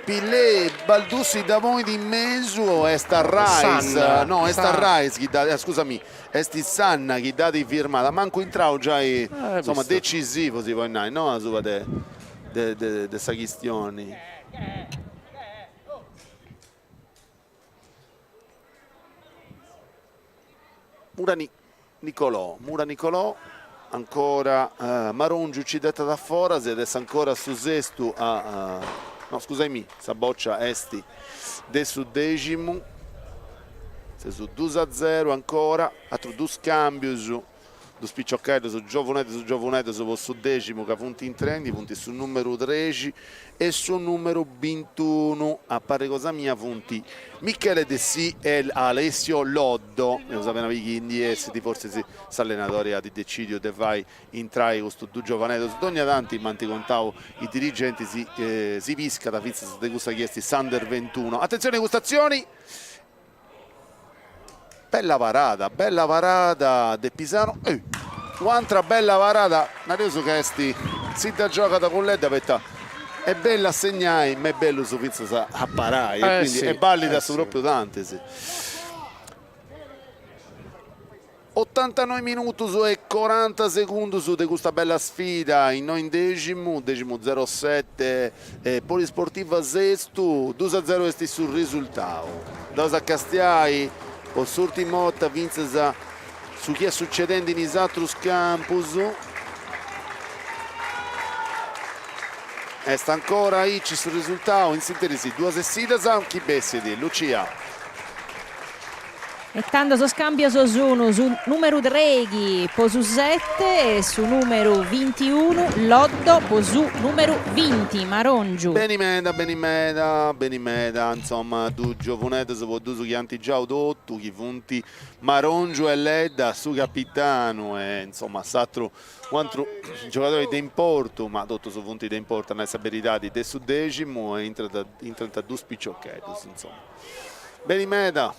Pilleri, Baldussi dda ponit in mesu, est Arrais, no est Arrais chi dda, scusami, est Sanna chi dd'at firmada, mancu intrau giai, insoma decisivu si podit nai, no asuba de de sa chistioni. Mura Nicolò, Mura Nicolò, ancora Marongiu ci dd'etat a foras e adesso ancora su Sestu a, no scusaimì, sa boccia est de su Deximu, seus dus a zeru ancora, atrus dus cambius Dus piciocheddus giovuneddus giovuneddus po su Deximu ca funt intrendi, funt su numeru trexi e su numeru bintunu, a parri cosa mia funt Michele Dessì e Alessio Loddo, eus apena biri chi ndi essit, fortzis s'allenadori at decidiu de fai intrai custus dus giovaneddus, dogna tanti m'ant contau is dirigentis si piscat fintzas de cussa chi est s'under ventuno. Atentzioni a custa atzioni Bella parada, bella parada de Pisano, eh, u'antra bella parada, nareus ca est, si dda giogat cun Ledda poita est bellu a segnai ma est bellu fintzas a parai e quindi est ballida su propriu tantis. Otantanoi minutus e coranta segundus de custa bella sfida innoi in Deximu, Deximu zero sete Polisportiva Sestu, dus a zero est su risultau. Andaus a castiai po s'urtima 'orta fintzas su chi est succedendi in is atrus campus. Est ancora aici su risultau, in s'interis duas essidas, chi bessit Lucia. E tando sos càmbios sun su nùmeru trèighi po su sete e su nùmeru bintiunu Loddo po su nùmeru binti Marongiu. Beni meda, beni meda, beni meda, insoma, dus giovuneddos po dus chi ant giau totu, chi funt Marongiu e Ledda, su capitanu e insoma s'atru u' atru giogadori de importu, ma totus funt de importu a nai sa beridadi, de su Deximu e intrant dus piciocheddus, insoma. Beni meda.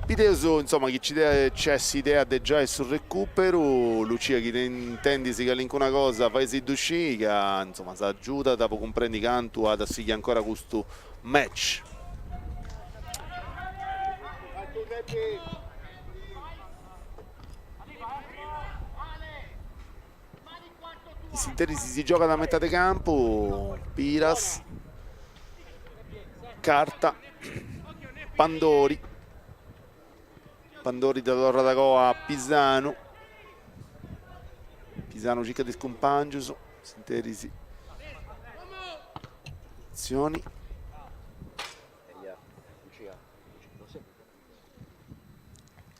Bideus insoma chi ci c'est s'idea de giai su recuperu, Lucia chi intendis calincuna cosa fai·si·ddu sciri ca insoma s'agiudat po cumprendi cantu at a sighi ancora custu match. In s'interis si giogat a metade campu, Piras, Carta, Pandori, Pandori dda torrat agoa a Pisanu, Pisanu circat is cumpangius, s'interis atzioni.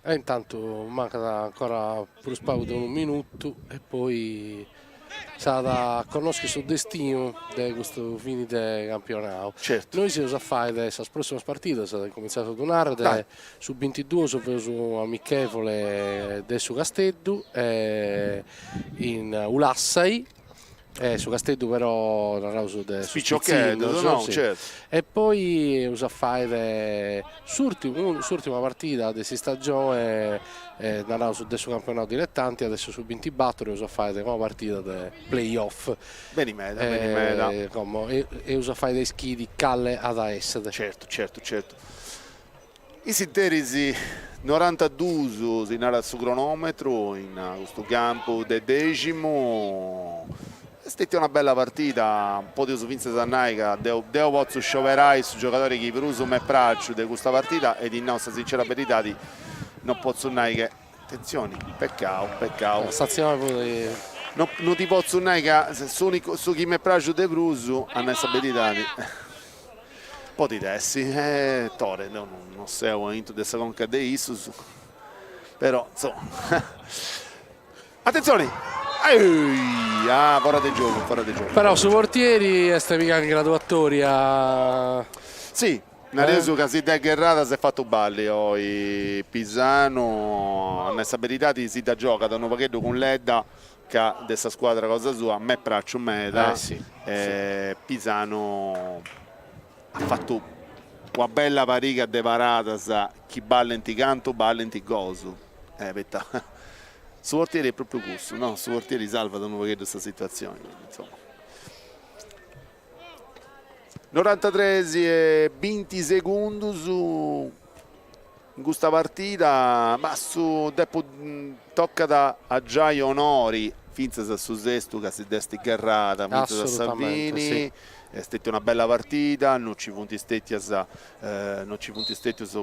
E intantu mancat ancora prus pagu de unu minutu e poi. S'at a connoschi su destinu de custu fini de campionau. Certu. Nois eus a fai de sas prossimas partidas, incumentzaus a ddu narrer, de su bintiduus feus un'amichevole de su Casteddu in Ulassai E su Casteddu però naraus de sos pitzinnos, no? Sì. Certu. E poi eus a fai s'urtimu s'urtima partida de s'istagione naraus de su campionau diletanti at essi su bintibattor eus a fai una partida de play off. Beni meda, beni meda. Como eus a fai a ischiri cale at a essere. Certu, certu, certu. In s'interis norantaduus si narat su cronometru in custu campu de Deximu, est stetia una bella partida, podeus fintzas a nai ca deu deu potzu scioberai su giogadori chi prus m'est praxiu de custa partida e ddi nau sa sincera beridadi no potzu nai che, atentzioni, pecau, pecau. S'atzioni fut. No no ti potzu nai ca s'unicu su chi m'est praxiu de prus, a nai sa beridadi Podit essi, eh Tore, deu no seu aintru de sa conca de issus, però insoma. Atentzioni! Ah, fora de giogu, fora de giogu. Però su portieri est pigau in graduatoria. Si, nareus ca si dd'est gherrada s'est fatu balli oi Pisano, a nai sa beridadi si dda giogat unu pagheddu cun Ledda ca de sa scuadra cosa sua m'est praxiu meda e Pisano at fatu una bella pariga de paradas chi ballint cantu ballint is gols, poita su portieri est propriu cussu, no, su portieri salvat unu pagheddu sa situatzioni, quindi insoma. Norantatres e binti segundus in custa partida, ma su depu tocat a giai onori fintzas a su Sestu ca si dd'est gherrada fintzas a sa fini, est stetia una bella partida, no nci funt stetias no nci funt stetius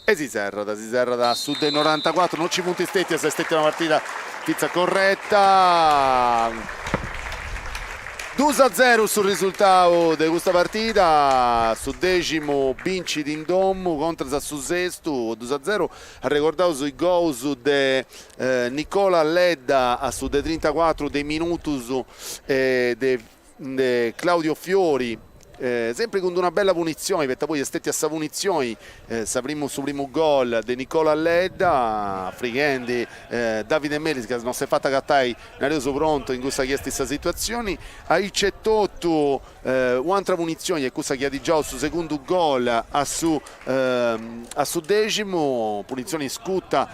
E si serrat, si serrat a su de norantacuatru, no nci funt stetias, est stetia una partida fintzas corretta. Dus a zeru su risultau de custa partida, su Deximu bincit in domu contras a su Sestu, dus a zeru, arregordaus is gols de Nicola Ledda a su de trintacuatru de minutus e de Claudio Fiori Sempri cun d'una bella punitzioni, poita poi est stetia sa punitzioni sa primu su primu gol de Nicola Ledda, frighendi Davide Melis ca non s'est fatu agatai, nareus, prontu in cussa chi est sa situatzioni. Aici etotu u'antra punitzioni est cussa chi at giau su segundu gol a su a su deximu, punitzioni scuta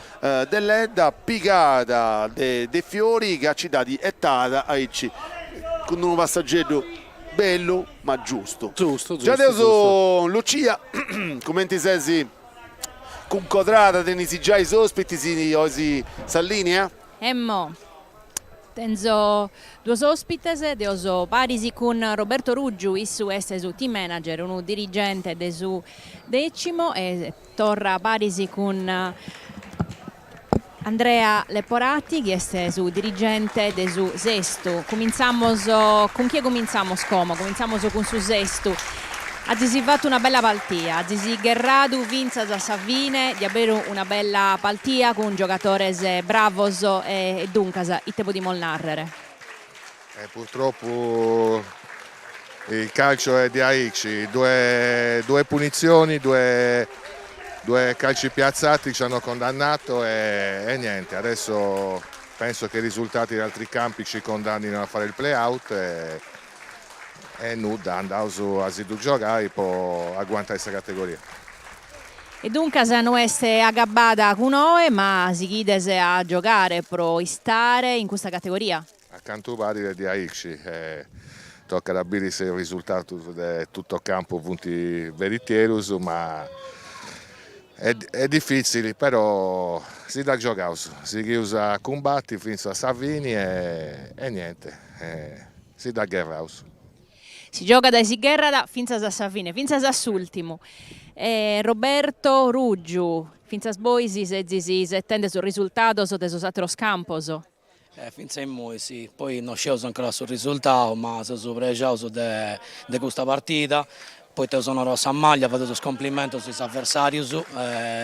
de Ledda, pigada de de Fiori ca ci dd'at 'etada aici cun d'unu passageddu Bellu ma giustu. Giustu, giustu. Già deus Lucia, cumenti ses cuncodrada, tenis giai is ospitis ois sa linea? Emmo, tenzo duos ospites, deo so paris cun Roberto Ruggiu, issu est su team manager, unu dirigente de su Decimo e torra paris cun Andrea Leporati chi est su dirigente de su Sestu. Cumintzamos, cun chie cumintzamos como? Cumintzamos cun su Sestu. Azis fatu una bella paltia, azis gherradu fintzas a sa fine, diaberu una bella paltia cun giogadores bravos e duncas ite podimus nàrrere? Purtroppo il calcio è diaici, due, due punizioni, due, due calci piazzati ci hanno condannato e, e niente, adesso penso che i risultati di altri campi ci condannino a fare il play out e, e nudda, andaus a si ddu giogai po aguantai sa categoria. E duncas no est agabbada cun oe, ma sighides a giogare pro istare in custa categoria? A cantu parit est diaici, tocat a biri si is risultatus de tutto campo funt veritierus, ma est difitzili, però si dda giogaus, sighius a cumbati fintzas a sa fini e niente, si dda gherraus. Si giogat e si gherrat fintzas a sa fine, fintzas a s'ùltimu. Roberto Ruggiu, fintzas bois sezis isetende sos risultados de sos àteros campos. Fintzas a immoi si, poi no scieus ancora su risultau, ma seus prexaus de de custa partida, poita eus onorau sa maglia, fadeus is complimentus a is aversarius,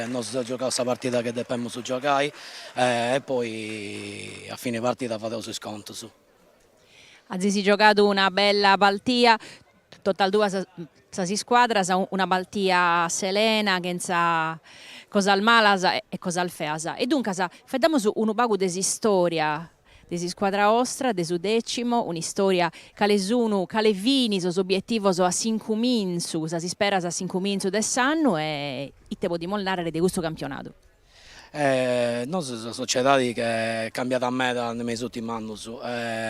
nosu eus giogau sa partida chi depemus giogai e poi a fini partida fadeus is contus. Azis giogadu una bella paltia, totas duas sas iscuadras, una paltia selena, chentza cosas malas e cosas feas. E duncas faeddamus unu pagu de s'istoria de s'iscuadra 'ostra, de su Decimo, un'istoria cale sun, cale fin sos obietivos a s'incumintzu, sas isperas a s'incumintzu de s'annu e ite podimus nàrrere de custu campionadu. Nosu seus una sociedadi chi est cambiada meda me is ùrtimus annus,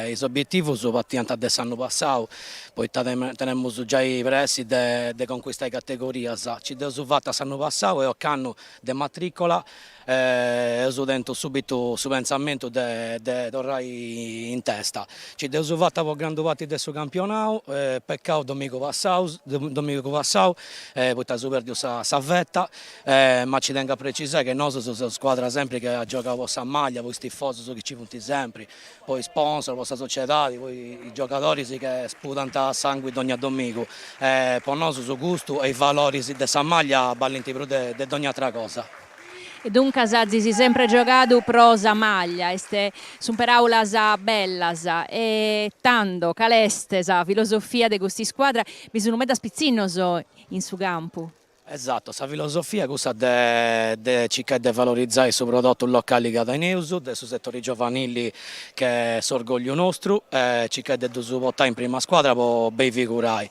is obietivus partiant de s'annu passau, poita tenemus giai pressi de de concuistai categorias, nci dd'eus fata s'annu passau e ocannu de matricola eus tentu subitu su pentzamentu de de torrai in testa, nci dd'eus fata po grandu parti de su campionau, pecau domìnigu passau domìnigu passau poita eus perdiu sa sa veta Ma ci tengu a precisai che nosu seus una scuadra sempri chi at giogau po sa maglia, po is tifosus chi ci funt sempri, po is sponsor, po sa sociedadi, po is giogadoris che spudant sangui dogna domigu. Po nosu su gustu e is valoris de sa maglia ballint prus de dogna atra cosa. E duncas azis sempre giogadu pro sa maglia, est sunt peraulas bellas. E tando cale est sa filosofia de custa iscuadra? Bi sun medas pitzinnos in su campu. Esatto, sa filosofia est cussa de de circai de valorizai su prodotu locali ca teneus, de su setori giovanili che est s'orgogliu nostru e circai de ddus portai in prima scuadra po bei figurai.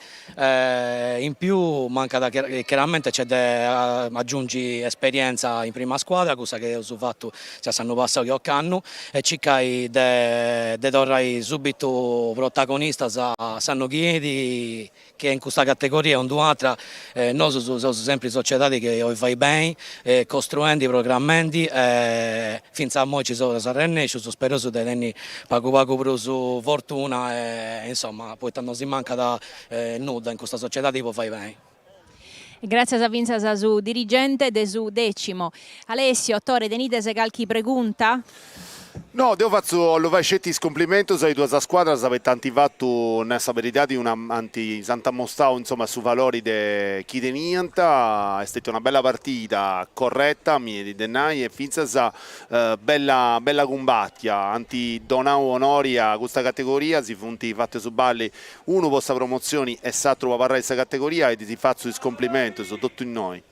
In più mancat chiaramenti nc'est de agiungi esperienza in prima scuadra, cussa chi eus fatu sia s'annu passau chi ocannu e circai de de torrai subitu protagonistas s'annu chi 'enit Chi in custa categoria o in d'un'atra, nosu seus sempri sociedadi chi 'olit fai beni, costruendi, programmendi e fintzas a immoi ci seus arrennescius, spereus de tenni pagu pagu prus fortuna e insoma, poita no si mancat nudda in custa sociedadi po fai beni. Gràtzias fintzas a su dirigente de su Decimo. Alessio, Tore, tenides calchi pregunta? No, deu fatzu, 'ollu fai sceti is cumplimentus a is duas scuadras poita ant fatu, nai sa beridadi, una ant s'ant ammostau insoma su valori de chi teniant, est stetia una bella partida corretta, mi 'enit de nai, e fintzas bella bella cumbatia, ant donau onori a custa categoria, si funt fatus balli unu po sa promotzioni e s'atru po abarrai in sa categoria e ddis fatzu is cumplimentus totu innoi.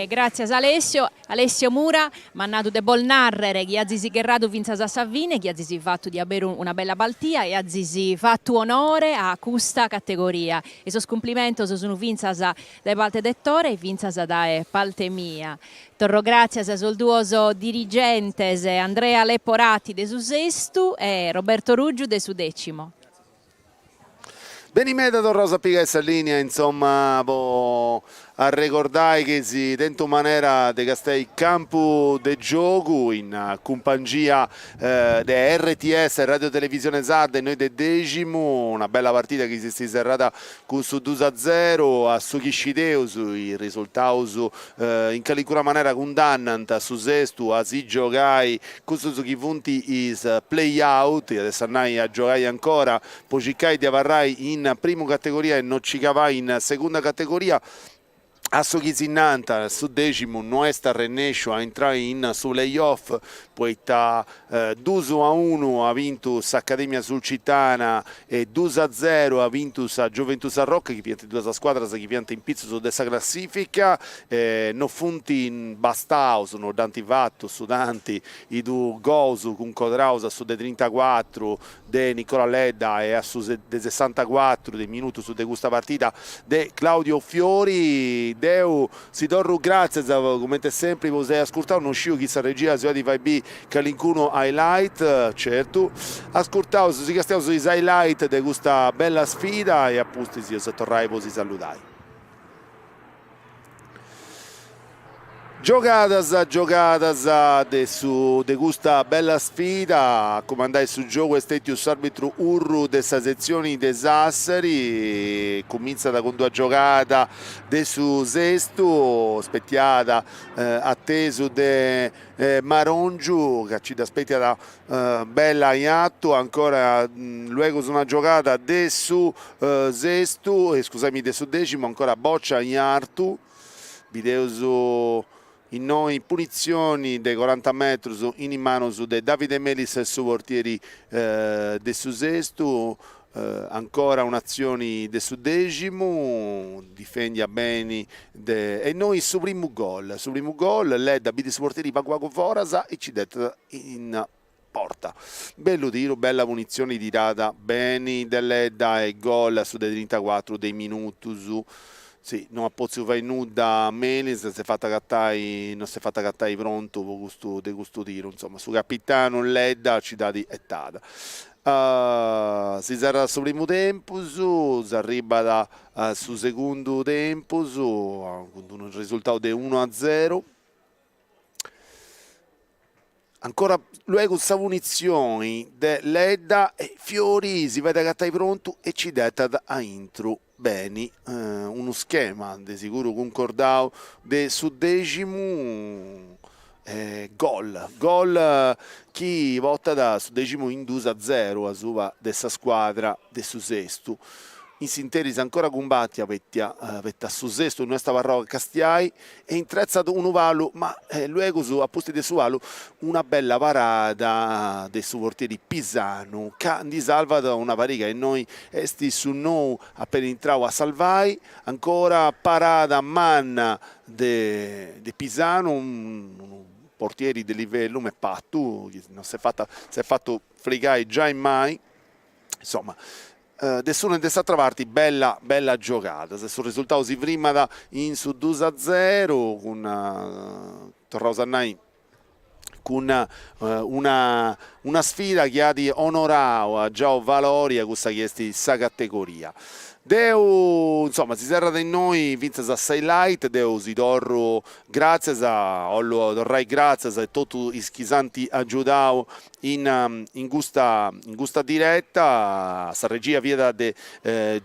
Gràtzias Alessio. Alessio Mura m'at nadu de bos nàrrere chi azis gherradu fintzas a sa fine, chi azis fatu diaberu una bella paltia e azis fatu onore a custa categoria. E sos cumplimentos sun fintzas dae parte de Tore e fintzas dae parte mia. Torro gràtzias a sos duos dirigentes, Andrea Leporati de su Sestu e Roberto Ruggiu de su Decimo. Beni meda torraus a pigai sa linea insomma po arregordai chi eis tentu manera de castiai Campu de Giogu in cumpangia de RTS Radio Televisione Sarda e innoi de Deximu, una bella partida chi s'est serrada cun su dus a zeru, a su chi scideus is risultaus in calincuna manera cundannant su Sestu a si giogai cussus chi funt is play-out, iat essi a nai a giogai ancora po circai de abarrai in primu categoria e no nci cabai in segunda categoria. A su chi si nant, su Deximu no est arrennesciu a intrai in su play-off poita Dus a unu at bintu s'Academia Sulcitana e dus a zeru at bintu sa Gioventù Sarroch, chi fiant duas scuadras chi fiant in pitzus de sa classifica, no funt bastaus, no dd'ant fatu su tanti is dus gols cuncodraus a su de trintacuatru de Nicola Ledda e a su de sessantacuatru de minutus de custa partida de Claudio Fiori. Deu si torru gràtzias, cumenti sempri, po s'ai ascurtau, no sciu chi sa regia si 'olit fai biri calincunu highlight, certu, ascurtaus, si castiaus is highlight de custa bella sfida e a pustis eus a torrai po si saludai. Giogadas giogadas de su de custa bella sfida, a cumandai su giogu est stetiu s'arbitru Urru de sa setzioni de Sassari, cumintzat cun d'una giogada de su Sestu, spetiada atesu de Marongiu ca ci dda spetiat bella in atu, ancora luegus una giogada de su Sestu, scusaimi de su Deximu, ancora bòcia in artu. Bideus Innoi punitzioni de coranta metrus in is manus de Davide Melis su portieri de su Sestu, ancora un'atzioni de su Deximu, difendia beni de e innoi su primu gol, su primu gol, Ledda bit su portieri pagu pagu foras e ci dd'etat in porta. Bellu tiru, bella punitzioni tirada beni de Ledda e gol a su de trintacuatru de is minutus. Si, no at potziu fai nudda Melis, s'est fatu agatai, no s'est fatu agatai prontu po custu de custu tiru, insoma su capitanu Ledda ci dd'at 'etada. Si serrat su primu tempus, s'arribat a su segundu tempus cun unu resultau de unu a zeru. Ancora luegu sa punitzioni de Ledda e Fiori si fait agatai prontu e ci dd'etat a intru beni unu schema de siguru cuncordau de su Deximu gol gol chi portat su Deximu in dus a zeru asuba de sa scuadra de su Sestu. In s'interis ancora cumbatia poita poita su Sestu no est abarrau a castiai e intretzat unu palu, ma luegus a pustis de su palu una bella parada de su portieri Pisanu ca ndi salvat una pariga innoi est su nou apena intrau a salvai, ancora parada manna de de Pisanu, unu portieri de livellu m'est partu chi non s'est fata s'est fatu frigai giai mai, insoma De s'una e de s'atra parti bella bella giogada, su resultau si frimat in su dus a zeru cun, torraus a nai, cun una una sfida chi at onorau, at giau valori a cussa chi est sa categoria. Deu, insoma, si serrat innoi fintzas a s'highlight, deu si torru gràtzias, 'ollu torrai gràtzias a totu is chi s'ant agiudau in in custa in custa diretta, sa regia fiat de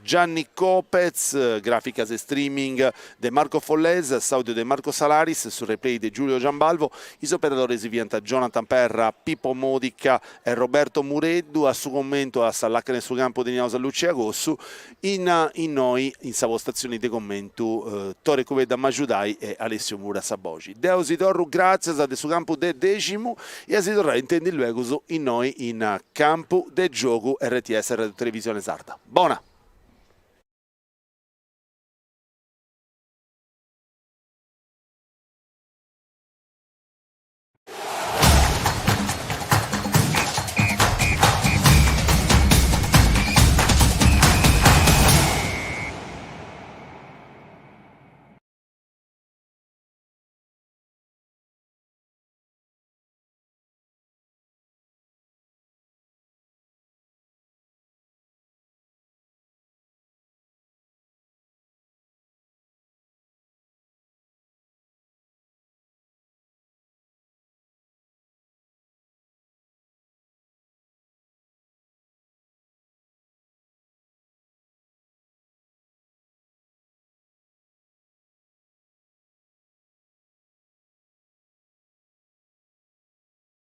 Gianni Copez, graficas e streaming de Marco Follesa, s'audio de Marco Salaris, su replay de Giulio Giambalvo, is operadores fiant Jonathan Perra, Pippo Modica e Roberto Mureddu, a su commentu a sa lacana 'e su campu teniaus a Lucia Cossu, in innoi in sa postazioni de commentu Tore Cubeddu a m'agiudai e Alessio Mura a sa boxi. Deu si torru gràtzias de su campu de Deximu e a si torrai a intendi luegus innoi in Campu de Giogu RTS Radio Televisione Sarda. Bona!